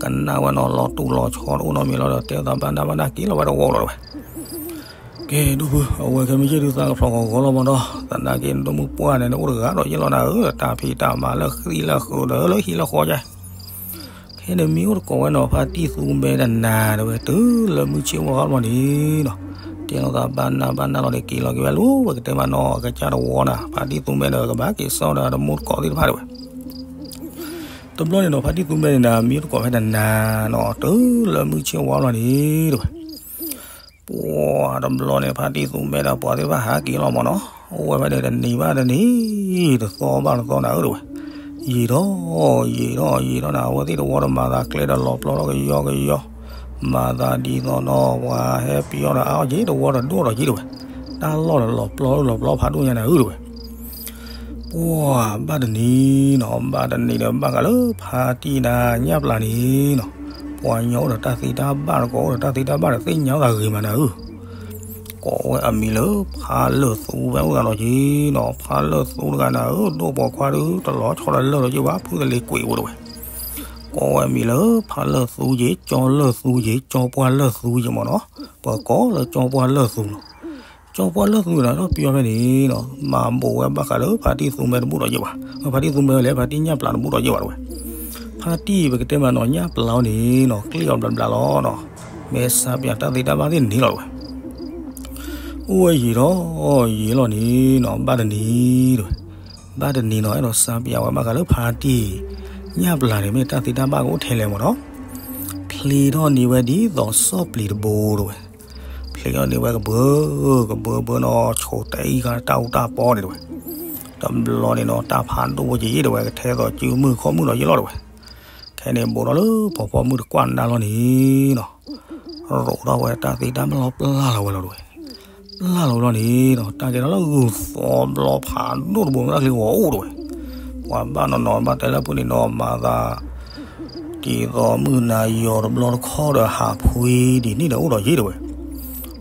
ကနၣ်ဝဲနီၤလီၤတူၢ်လီၤဆီတအိၣ်နီတမံၤလီၤဒီးတဲသးဘၣ်နၢ်ဘၣ်နၢ်က့ၤလီၤဝဲတဝီလီၤတဝဲ, ကဲဒိၣ်ဖု အဝဲခဲမုၢ်ဆ့ၣ်ဒုးသးကဖျိးဂီၤဂီၤလီၤမ့ၢ်နီၤ, သနာ်က့နဒိၣ်မုၢ်ပှၢ်န့ၣ် နအိၣ်တဂၤဒီးယ့ၣ်လီၤနၤဧၢ, တၢ်ဖံးတၢ်မၤလၢဃံလၢဃုာ်ဒီးလၢဟံၣ်လၢဃီယါ ခဲန့ၣ်မ့ၢ်အိၣ်တကိးဝဲနီၤ ဖါတံၢ်သူမဲတနၤတဝဲ တုၤလၢမုၢ်ဆ့ၣ်ဝါဘျီန့ၣ်နီၤ, တဲလိာ်သးဘၣ်နၢ်ဘၣ်နၢ်လီၤန့ၣ် က့ၤလီၤက့ၤဝဲလၢ ပကတဲမးနီၤ အကစၢ်တဝီနၤ ဖါတံၢ်သူမဲဒီးကဘၣ်က့ၤစိာ်ဒီးတမူတကိးသ့ၣ်တဖၣ်တဝဲ တဘျီန့ၣ်နီၤ ဖါတံၢ်သူမဲန့ၣ်နၤ မ့ၢ်အိၣ်တကိးဖဲတနၤနီၤ တုၤလၢမုၢ်ဆ့ၣ်ဝါဘျီန့ၣ်တဝဲ ပှၢ်တဘျီန့ၣ် ဖါတံၢ်သူမဲဒီးပှၤသ့ၣ်တဖၣ်ဟးက့ၤလီၤမ့ၢ်နီၤ, အိၣ်ဝဲဖဲန့ၣ်တနံၤဘၣ်တနံၤ, တသီဘၣ်တသီနၤဧၢတဝဲ, ယံာ်ထီၣ်, ယံာ်ထီၣ် ယံာ်ထီၣ်နၤ အဝဲသ့ၣ်တဝီဒီးမၤသးကျဲဒီးလီၤပျီထီၣ်ကယီကယီ, မၤသးဒ်သိးနီၤ ပှၤဟဲပယီၤဒီးအါအီၤက့ၤ တဝီဒီးဒိၣ်ထီၣ်က့ၤတဝဲ, တၢ်လီၢ်ဒီးလီၤပျီလီၤပျီဖးဒိၣ်ညါနၤဧၢတဝဲ ပှၢ်ဘၣ်တနံၤနီၤ ဘၣ်တနံၤဒီးဘၣ်ဃးလၢဖါတံၢ်နၤညၣ်ပျၢ်န့ၣ်နီၤ, ပှၤညီအိၣ်ဒီးတၢ်သ့တၢ်ဘၣ်တကိး အိၣ်ဒီးတၢ်သ့တၢ်ဘၣ်ဒီးသ့ၣ်ညါသးဂ့ၤမးနၤဧၢ, ကိးဝဲအမံၤလၢဖါလၢၢ်သူဝဲအိၣ်သးလီၤက့ၤနီၤ, ဖါလၢၢ်သူတဂၤနၤဧၢ, ဒိၣ်ပိာ်ခွါဒုး တလီၤဆီတလၢာ်လီၤက့ၤဘၣ် ဖုသလ့ၤကွံာ်ဝဲတဝဲ ကိးဝဲအမံၤလၢဖါလၢၢ်သူက့ၤ ကၠီလၢၢ်သူက့ၤ ကၠီပှၢ်လၢၢ်သူက့ၤမ့ၢ်နီၤ, ပှၤကိးလၢကၠီပှၢ်လၢၢ်သူလီၤ ကၠီပှၢ်လၢၢ်သူန့ၣ် ဒီးပယီၤဖဲန့ၣ်နီၤ မၤဘိးဝဲဘၣ်ဃးလၢဖါတံၢ်သူမဲတဘူၣ်ဒီးယဲၢ်ဘၣ်, ဖါတံၢ်သူမဲဝဲလဲၣ် ဖါတံၢ်ညၣ်ပျၢ်တဘူၣ်ဒီးယဲၢ်ဘၣ်တဝဲ, ဖါတံၢ်ပကတဲမးနီၤ ညၣ်ပျၢ်အီၤန့ၣ်နီၤ ကျ့ၣ်အီၤဘျးဘျးလီၤနီၤ, မ့ၢ်စါပၠးတၢ်သ့တၢ်ဘၣ်သ့ၣ်န့ၣ်လီၤတဝဲ, အိၣ်ဝဲယံာ်ထီၣ်ယံာ်လီၤန့ၣ်နီၤ ဘၣ်တနံၤတဝဲ, ဘၣ်တနံၤနီၤ အဲၣ်ဒိးစါပၠးဝဲဘၣ်ဃးလၢဖါတံၢ် ညၣ်ပျၢ်န့ၣ် မ့ၢ်တၢ်သ့တၢ်ဘၣ်ကအိၣ်ထဲလဲၣ်မ့ၢ်နီၤ, ဖျ့ထီၣ်န့ၢ်ဝဲဒ်သိးစီၣ်ပျံၤတဘိတဝဲ ဖျ့ထီၣ်န့ၢ်ဝဲကဘၢ ကဘၢဘၢနီၤ ဆိးတအံၣ်ဃာ်တၢ်အူတၢ်ပီန့ၣ်တဝဲ, တဘျီန့ၣ်နီၤ တၢ်ဖးဒိၣ်ဝဲက့ၤတဝဲ ကထဲသိးစုမုၢ်ခီၣ်မုၢ်ဒီးယဲၢ်လီၤတဝဲ, ခဲန့ၣ်ဘိးထီၣ်လၢဖီဖီမုၢ်တကွၢ်နၢ်လီၤန့ၣ်နီၤ, ရိးထီၣ်ဝဲတၢ်သ့တၢ်ဘၣ်လီၤပျၢ်လီၤဝဲလီၤတဝဲ ပျၢ်လီၤဝဲလီၤန့ၣ်နီၤ တၢ်ကဲထီၣ်လၢဂုၢ်သီဘျီဖးဒိၣ်တဘိ မ့ၢ်တၢ်ချံဂီၤအိၣ်တဝဲ, ပှၤဘၣ်နီၤနီၤဘၣ်တဲလၢဖုန့ၣ်နီၤ မၤသး ဒ်သိးမုၢ်နၤယီၤတဘျီတခီဒီးဟးဖှံဒ်န့ၣ်ဒီးအိၣ်ဒီးယဲၢ်တဝဲ,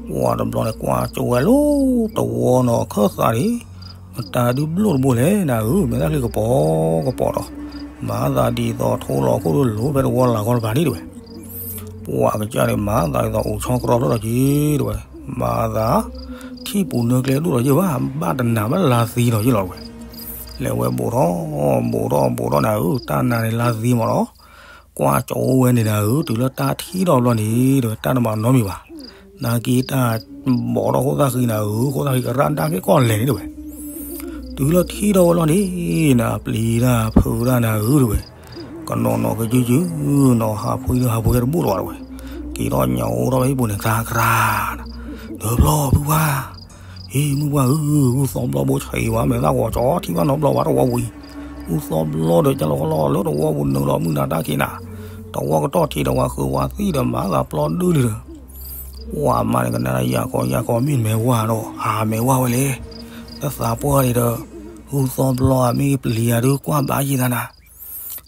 ပှၤတဘျီန့ၣ် ကွၢ်ကၠိဝဲလၢတဝီနီၤ ခၢၣ်သးန့ၣ် မတၤဒုးဘျိၣ်တဘိလဲၣ်နၤဧၢ မ့ၢ်တၢ်ချံကပီၤကပီၤဒီး မၤသးဒ်သိးထိလီၤခိၣ်ဒုးလိၤဖဲတဝီလၢ်ဂီၢ်တဖၣ်န့ၣ်တဝဲ ပှၤကစၢ်န့ၣ် မၤသးဒ်သိးအိၣ်ဆီကရီဖျၢၣ်ဒီးက့ၤတဝဲ, မၤသး ထံၣ်ပူၤနၢကျဲဒိၣ်ဒီးယဲၢ်ဘၣ် ဘၣ်တနၤဘၣ်လါသံဒီးယဲၢ်လီၤတဝဲ, လဲၤဝဲဘိးထီၣ် ဘိးထီၣ် ဘိးထီၣ်နၤဧၢ တၢ်နၤန့ၣ်လါသံမ့ၢ်နီၤ, ကွၢ်ကၠိဝဲန့ၣ်နၤဧၢ တုၤလၢတၢ်ထံၣ်ထီၣ်ဘျီန့ၣ် တဝဲတၢ်တမၤနီတမံၤဘၣ်, နၢ်က့ၤတၢ်ဘီၣ်ထီၣ်ဃိသၣ်ဃံနၤဧၢ, ဃိသၣ်ဃံကရၢ်ဒါက့ၤကီၢ်လဲၣ်န့ၣ်တဝဲ, တုၤလၢထံၣ်ဒီးဝဲလီၤန့ၣ် နၤပျံၤတၢ်ဖုးတၢ်နၤဧၢတဝဲ, ကနီၤနီၤကယုၢ်ယုၢ်, နီၤဟးဖှံဟးဖှံတဘူၣ်လီၤတဝဲ, က့ၤထီၣ်ညါအိၣ်ထီၣ်ဖဲဟံၣ်ပူၤန့ၣ် သါကရၢ်နၤ, ဒီးဖျီဖုပှၢ်, ဟံၣ်မုၢ်ပှၢ်ဧၢ, ဂုၢ်သီဘျီဘိဆံးဝဲ မဲာ်သၣ်ဂီၤကၠီထံဘၣ်နီတဘျီဝဲတဝီပူၤအံၤ, ဂုၢ်သီဘျီဒီးကလီကလီလၢတဝီပူၤနုာ်လီၤမုၢ်နၤတၢ်ခံးနၤ, တဝီကတီၢ်ထံးဒီးဝဲဃုဝဲသံၣ်ဒီးမၤသးပျီဒုလံဒီး ပှၤမါန့ၣ်ကနၣ်ယၤကီယၤကီမ့ၢ်မဲာ်ဝါဒီး ဟးမဲာ်ဝါဝဲလဲၣ်, တသးပှၢ်န့ၣ်ဒီး ဂုၢ်သီဘျီဧါမ့ၢ်ပျံၤဧါဒုးကွၢ်ဘၣ်ယံၤသးနၤ,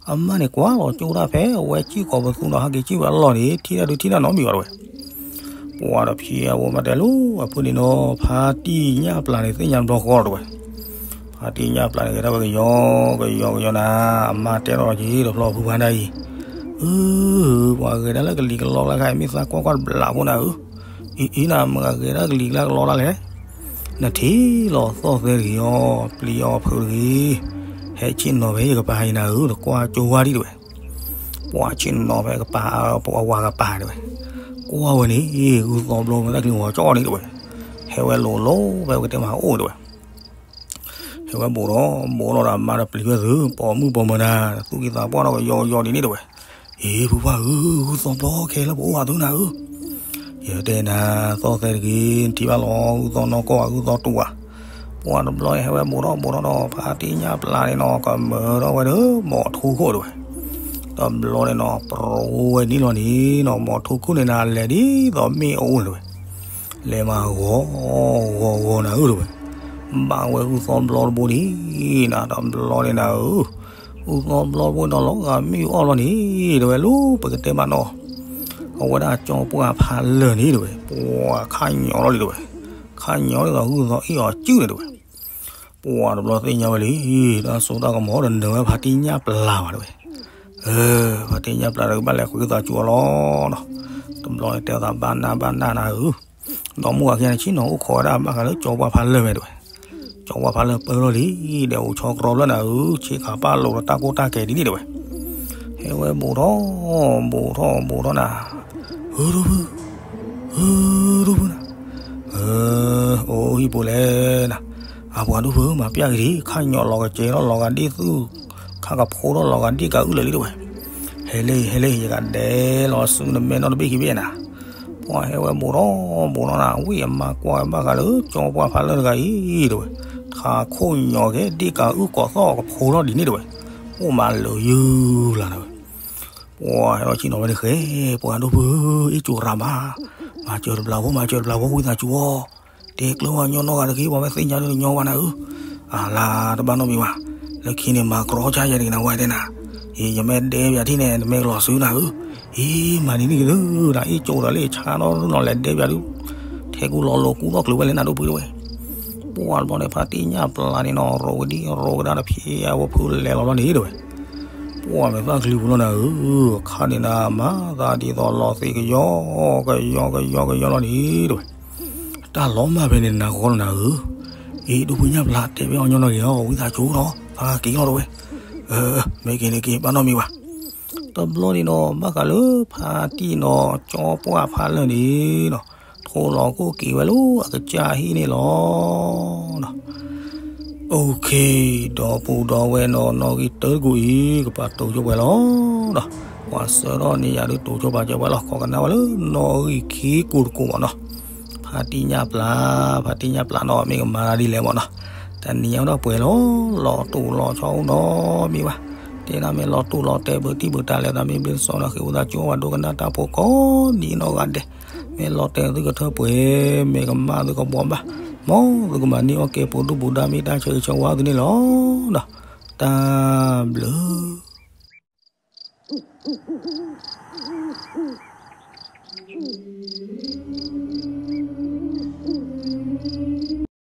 အမါန့ၣ်ကွၢ်လီၤကၠိတၢ်ဖဲအဝဲစံၣ်ကိာ်ပသူဒီးဟးက့ၤစံၣ်ဝဲအလီၢ်န့ၣ် ထံၣ်တၢ်ဒုးထံၣ်တၢ်နီတမံၤဘၣ်တဝဲ ပှၤဒီးဖံးအဝဲမၤတဲလိာ်အဖုန့ၣ်နီၤ, ဖါတံၢ်ညၣ်ပျၢ်န့ၣ် သ့ၣ်ညါဘျီဃီတဝဲ, ဖါတံၢ်ညၣ်ပျၢ်န့ၣ် ဂဲၤဒၣ်ဝဲကယီကယီကယီနၤ, အမါတဲထီၣ်က့ၤဒီးဖျီဖုဖါဒၣ်အံၤ, အၢ ပှၤဂဲၤဒၣ်လၢကလံၤကလီလၢခါအံၤ မ့ၢ်သးကွၢ်ကွၢ်တဘျးဖိနၤဧၢ, အံၤအံၤနၤ မ့ၢ်ဂဲၤဒၣ်ကလံၤကလီတၢ်လဲၣ်, နထံၣ်လီၤသီၣ်သဲတဂ့ၤအီၤ ပျံၤအီၤဖုးတဂ့ၤ, ဟဲဆ့ၣ်နီၤဖဲယကပၤအံၤနၤဧၢ, တကွၢ်ကၠိဝါဒံးတဝဲ ပှၤဆ့ၣ်နီၤဖဲကပၤ ပဝဲကပၤတဝဲ, ကွၢ်ဝဲန့ၣ် ဂုၢ်သီဘျီမဲာ်သၣ်ချံဂီၤကၠီန့ၣ်တဝဲ, ဟဲဝဲလိၤလိၤဖဲပကတဲမၤအိၣ်တဝဲ, ဟဲဝဲဘိးထီၣ်ဘိးထီၣ်ဒီးအမါဒီးပျံၤဝဲသု ပိာ်မုၣ်ပိာ်မၢၤနၤ သူၣ်ကံၢ်သးပှၢ်ထီၣ်ကယီကယီဒ်န့ၣ်တဝဲ, အ့ ဖုပှၢ်ဧၢ, ဂုၢ်သီဘျီခဲလၢာ်ပအိၣ်ဘၣ်သုနၤဧၢ, ယတဲနၤ သီၣ်သဲတဂ့ၤ နထံၣ်ဘၣ်လီၤ ဂုၢ်သီနီၢ်ကီၢ်ဧါ ဂုၢ်သီတူဧါ, ပှၤတဘျီဟဲဝဲဘိးထီၣ်ဘိးထီၣ်ဒီး ဖါတံၢ်ညၣ်ပျၢ်န့ၣ်နီၤ ကမၢထီၣ်ဝဲဒီး ဘီၣ်ထူခိၣ်တဝဲ, တဘျီန့ၣ်နီၤ ပရိဝဲန့ၣ်လီၤန့ၣ်နီၤ ဘီၣ်ထူခိၣ်န့ၣ်နၤ လဲၤဒ်သိးမ့ၣ်အူန့ၣ်တဝဲ, လဲၤမၤဂီၤဂီၤဂီၤနၤဧၢတဝဲ, ဘၣ်ဝဲဂုၢ်သီဘျီတဘိန့ၣ်နၤ တဘျီန့ၣ်နၤဧၢ, ဂုၢ်သီဘျီတဘိနီၤ လီၤဂာ်မ့ၣ်အူအီၣ်လီၤန့ၣ်တဝဲ လၢပကတဲဘၣ်နီၤ, အဝဲဒၣ်ကၠီပှၢ်ဖးလၢာ်န့ၣ်တဝဲ ပှၤခါညီလီၤလံတဝဲ, ခါညီဒ်သိးဂုၢ်သီအ့ၣ်အီၤစုန့ၣ်တဝဲ, ပှၤတဘျီသ့ၣ်ညါဝဲလံ, တၢ်စိတၢ်ကမီၤဒီးနၢၤဝဲဖါတံၢ်ညၣ်ပျၢ်ဘၣ်တဝဲ, အၢ ဖါတံၢ်ညၣ်ပျၢ်ဒီးကဘၣ်လဲၤဃုသးစူၤအီၤလီၤနီၤ, တဘျီန့ၣ်တဲသးဘၣ်နၢ်ဘၣ်နၢ်နၤဧၢ, ဒီးမုၢ်ဂၤခံဂၤန့ၣ် ဆ့ၣ်နီၤအိၣ်ခိးဝဲဒၣ်ဘၣ်ဃးလၢကၠီပှၢ်ဖးလၢာ်မဲာ်တဝဲ, ကၠီပှၢ်ဖးလၢာ်ပၢလီၤလံ, ဒီးအိၣ်ဆီကြီလၢနၤဧၢ, ဆ့ကၤပၢ်လိာ်ဒီးတၢ်ကိၢ်တၢ်ကဲၤဒ်န့ၣ်တဝဲ, ဟဲဝဲဘိးထီၣ်ဘိးထီၣ်ဘိးထီၣ်နၤ, ဧၢ ဒိၣ်ဖု ဧၢ ဒိၣ်ဖုနၤ, အိၣ်ဟံၣ်ပူၤလဲၣ်နၤ, အပှၤဒိၣ်ဖုမၤပျၢ်က့ၤဒံး ခါညီလီၤကစဲးထီၣ်လီၤဂာ်ဒ့ၣ်သု, ခါကဖိထီၣ်လီၤဂာ်ဒ့ၣ်ကၤအုၣ်လၢာ်လံတဝဲ, ဟဲလၢဟဲလၢ ယကဒဲးလီၤဆူနမဲာ်နီၣ်တဘ့ၣ်ခံဘ့ၣ်နၤ, ပှၤဟဲဝဲဘိးထီၣ်ဘိးထီၣ်နၤ ဝံၣ်အမါကွၢ်ဝဲဘၣ်ဃးလၢကၠီပှၢ်ဖးလၢာ်တဂၤအံၤတဝဲ, ထးခိၣ်ညီကဲဒ့ၣ်ကၤအုၣ်ကိးသီၣ်ကဖိထီၣ်ဒ်န့ၣ်တဝဲ, အိၣ်မးလၢာ်ယုၢ်လၢ်နၤဝဲ ပှၤဟဲလီၤဆ့ၣ်နီၤဝဲန့ၣ်ဃဲ, ပှၤဒိၣ်ဖုဧၢ အ့ၣ်ကၠိရၤမး, မၤစၢၤတဘျီဖိ မၤစၢၤတဘျီဖိ ဝံသးစူၤအီၤ, တဲကျၢၤဝဲညီနီၢ်ဂၤတဂ့ၤ ပှၤမ့ၢ်သ့ၣ်ညါဒုးညီဘၣ်နၤဧၢ, အလါတဘၣ်နီတမံၤဘၣ်, လၢခံန့ၣ်မၤကြီကါယဲတဂ့ၤနၤဝဲတဲနၤ, အံၤ ယမ့ၢ်ဒဲပၠးထံၣ်န့ၣ် နမ့ၢ်ကလီၤစုနၤဧၢ, အံၤ မၤဒ်န့ၣ်က့ၤသုနၤ အ့ၣ်ကၠိဒီးလၢဆါနီၢ်နီၢ်လဲၤဒဲပၠးဒုး, ထဲကူလီၤလိၤကူထီၣ်ကျုးဝဲလဲၣ်နၤဒိၣ်ဖုတဝဲ ပှၤတဘျီန့ၣ် ဖါတံၢ်ညၣ်ပျၢ်န့ၣ်နီၤ ရိးဝဲဒ်ရိးဝဲဒၣ်တဖံးအဝဲဖုလဲၤလီၤလီၤန့ၣ်တဝဲ, ပှၤမဲာ်သၣ်ကလုၢ်ပူၤလီၤနၤဧၢ, ခါန့ၣ်နၤ မၤသးဒ်သိးလီၤသ့ၣ်ကယီ ကယီ ကယီ ကယီလီၤန့ၣ်တဝဲ, တၢ်လီၤမၢ်ဖဲန့ၣ်နၤဃီလီၤနၤဧၢ, အ့ၣ် ဒိၣ်ဖုညၣ်ပျၢ်တဲဖဲအီၤညီနီၢ်ဂ့ၤအီၤ ဝံသးစူၤဒီး ဖးက့ၤလီၤတဝဲ, မ့ၢ်က့ၤန့ၣ်က့ၤ ဘၣ်နီတမံၤဘၣ် တဘျီန့ၣ်နီၤ ဘၣ်ဃးလၢဖါတံၢ်နီၤ ကၠီပှၢ်ဖးလၢာ်န့ၣ်နီၤ ထိၣ်လီၤခိၣ်က့ၤဝဲလၢအကစၢ်ဟံၣ်န့ၣ်လီၤ. အိၣ်ခ့ ဒီပုၢ်ဒီဝဲၢ်နီၤ နီၣ်ဂံၢ်တၢတကူာ်အံၤ ကပာ်တိၤဆိပှဲၤလီၤဒီး ပှၤဆှၢထီၣ်န့ၢ်ယၤဒုးတိၤဆိပာ်စၢၤပှဲၤလီၤ. ခိးကနၣ်ဝဲလၢနီၣ်ဂံၢ်ခံကူာ်တကူာ်မးနီၤ ဖါတံၢ်ညၣ်ပျၢ် ဖါတံၢ်ညၣ်ပျၢ်နီၤ မ့ၢ်ကမၤတၢ်ဒ်လဲၣ်မးနီၤ တနံၤညါဝဲဒီးပှဲၤလီၤ လီၤတိၢ်လီၤဆီအိၣ်နီတမံၤဘၣ်. တဲဒၣ်မ့ၢ်လီၤတိၢ်လီၤတဲာ်ပၢတံၢ်ပၢတၢ်လဲၣ် တၢ်မ့ၢ်ဘျ့စီဒီးဃ့ဝံသးစူၤဘၣ်ဒိကနၣ်တၢ်ဖိကိးနံၤနီၢ်ဂၤဒဲး မ့ၢ်လီၤတဲာ်သုကထၢပှဲၤ မ့ၢ်ကမၣ်သုကဘှီဘၣ် မ်သုကမၤန့ၢ်အီၣ်ကဲပှၤဒိၣ်ပှၤဒါမ့ၢ်တၢ်ဆၢဂ့ၤဆၢဝါသုန့ၣ်လီၤ. တၢ်ဘျုး